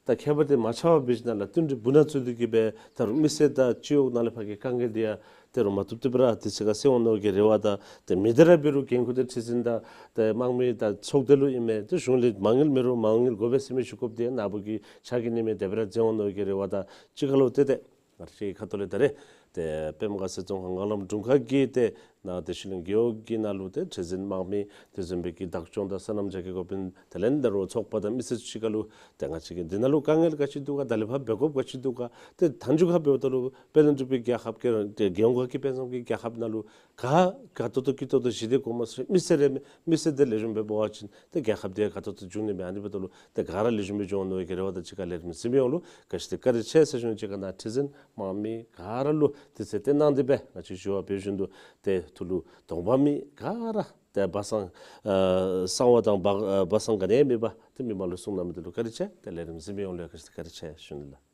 ད་ཁྱད་པར་དེ་མ་ཆགས་པར་འབད་ཞིནམ་ལས་བསྟུན་གྲོས་འབུལ་ནང་བཙུགས་ཏེ་གི་སྦེ་ད་རུང་མི་སེར་དང་སྤྱི་འོག་ནང་ལས་ཕར་གྱི་དཀའ་ངལ་འདི་ཡང་ད་རུང་མ་བཏུབ་བཏུབ་ར་དུས་ཚོད་ཁར་སེལ་འོང་མནོ་བའི་གི་རེ་བ་དང་ཏེ་མི་སྡེ་ར་འབད་རུང་འགན་ཁུར་དེ་ཁྲི་འཛིན་དང་ཏེ་དམངས་མི་དང་ཚོགས་སྡེ་ལུ་ཨིན་མས། ཏེ་གཞུང་ལས་མ་དངུལ་མེད་རུང་མ་དངུལ་དགོ་པས་ཟེར་མི་ཞུ་དགོཔ་འདི་ནཱ་བུ་གིས་ཕྱག་གི་ནི་མས། དེ་སྦེ་ར་མཛད་འོང་མནོ་བའི་གི་རེ་བ་དང་གཅིག་ཁར་ལུ་ཏེ་ཏེ་ང་བཅས་ཁ་ཐུག་ལས་ད་རེས་ཏེ་པདྨ་དགའ་ཚལ་རྫོང་ཁག་ངང་ལམ་དྲུང་ཁག་གི་ཏེ་ནཱ་བདེ་ཆེན་གླིང་རྒེད་འོག་གི་ནང་ལུ་ཏེ་ཁྲི་འཛིན་དམངས་མི་དེ་བཟུམ་སྦེ་གི་བདག་སྐྱོང་དང་སོ་ནམ་རྒྱ་སྐྱེད་འགོ་དཔོན་དེ་ལས་ད་རུང་ཚོགས་པ་དང་མི་སེར་ཚུ་གཅིག་ཁར་ལུ་ཏེ་ང་བཅས་ཀྱི་འདི་ནང་ལུ་དཀའ་ངལ་ག་ཅི་འདུག་ག། ད་ལས་ཕར་འབད་དགོཔ་ག་ཅི་འདུག་ག། ཏེ་མཐའ་མཇུག་ཁར་འབདཝ་ད་ལུ་དཔལ་ལྡན་འབྲུག་པའི་རྒྱལ་ཁབ་ཀྱི་ཏེ་རྒྱལ་ཡོངས་ཁ་གི་དཔལ་འཛོམས་ཀྱི་རྒྱལ་ཁབ་ནང་ལུ་ག་དགའ་ཏོག་ཏོ་སྐྱིད་ཏོག་ཏོ་བཞེས་ཏེ་འགོ་མ་སོང་མི་སེར་རེ་མི་སེར་དེ་ལེགས་ཤོམ་སྦེ་འབད་བ་ཅིན་ཏེ་རྒྱལ་ཁབ་དེ་ཡང་དགའ་ཏོག་ཏོ་འགྱོ་ནི་མས། ཨ་ནི་འབདཝ་ད་ལུ་ཏེ་ག་ར་ལེགས་ཤོམ་སྦེ་འགྱོ་འོང་མནོ་བའི་གི་རེ་བ་དང་གཅིག་ཁར་ལས་རིམ་གཟིགས་མི་ཡོངས་ལུ་ག་ཅི་ཏེ་བཀའ་དྲིན་ཆེ་ཟེར་ཞུ་ནི། གཅིག་ཁར་ནཱ་ཁྲི་འཛིན་དམངས་མི་ག་ར་ལུ་དུས་ཚོད་བཏོན་གནང་སྟེ་སྦེ་ང་བཅས་ཞུ་བ་འབད་བཞིན་དུ་ཏེ་ཐུགས་ལུ་དོགས་པ་མེད། ག་ར་ཏེ་སྦ་གསང་ཨ་གསང་བ་དང་སྦ་ཨ་སྦ་གསང་ག་ནི་ཡང་མེད་པར་ཏེ་མི་མང་ལུ་གསུང་གནང་མི་འདི་ལུ་བཀའ་དྲིན་ཆེ། ཏེ་ལས་རིམ་གཟིགས་མི་ཡོངས་ལུ་ཡང་ག་ཅི་ཏེ་བཀའ་དྲིན་ཆེ་ཞུ་ནི་ལགས།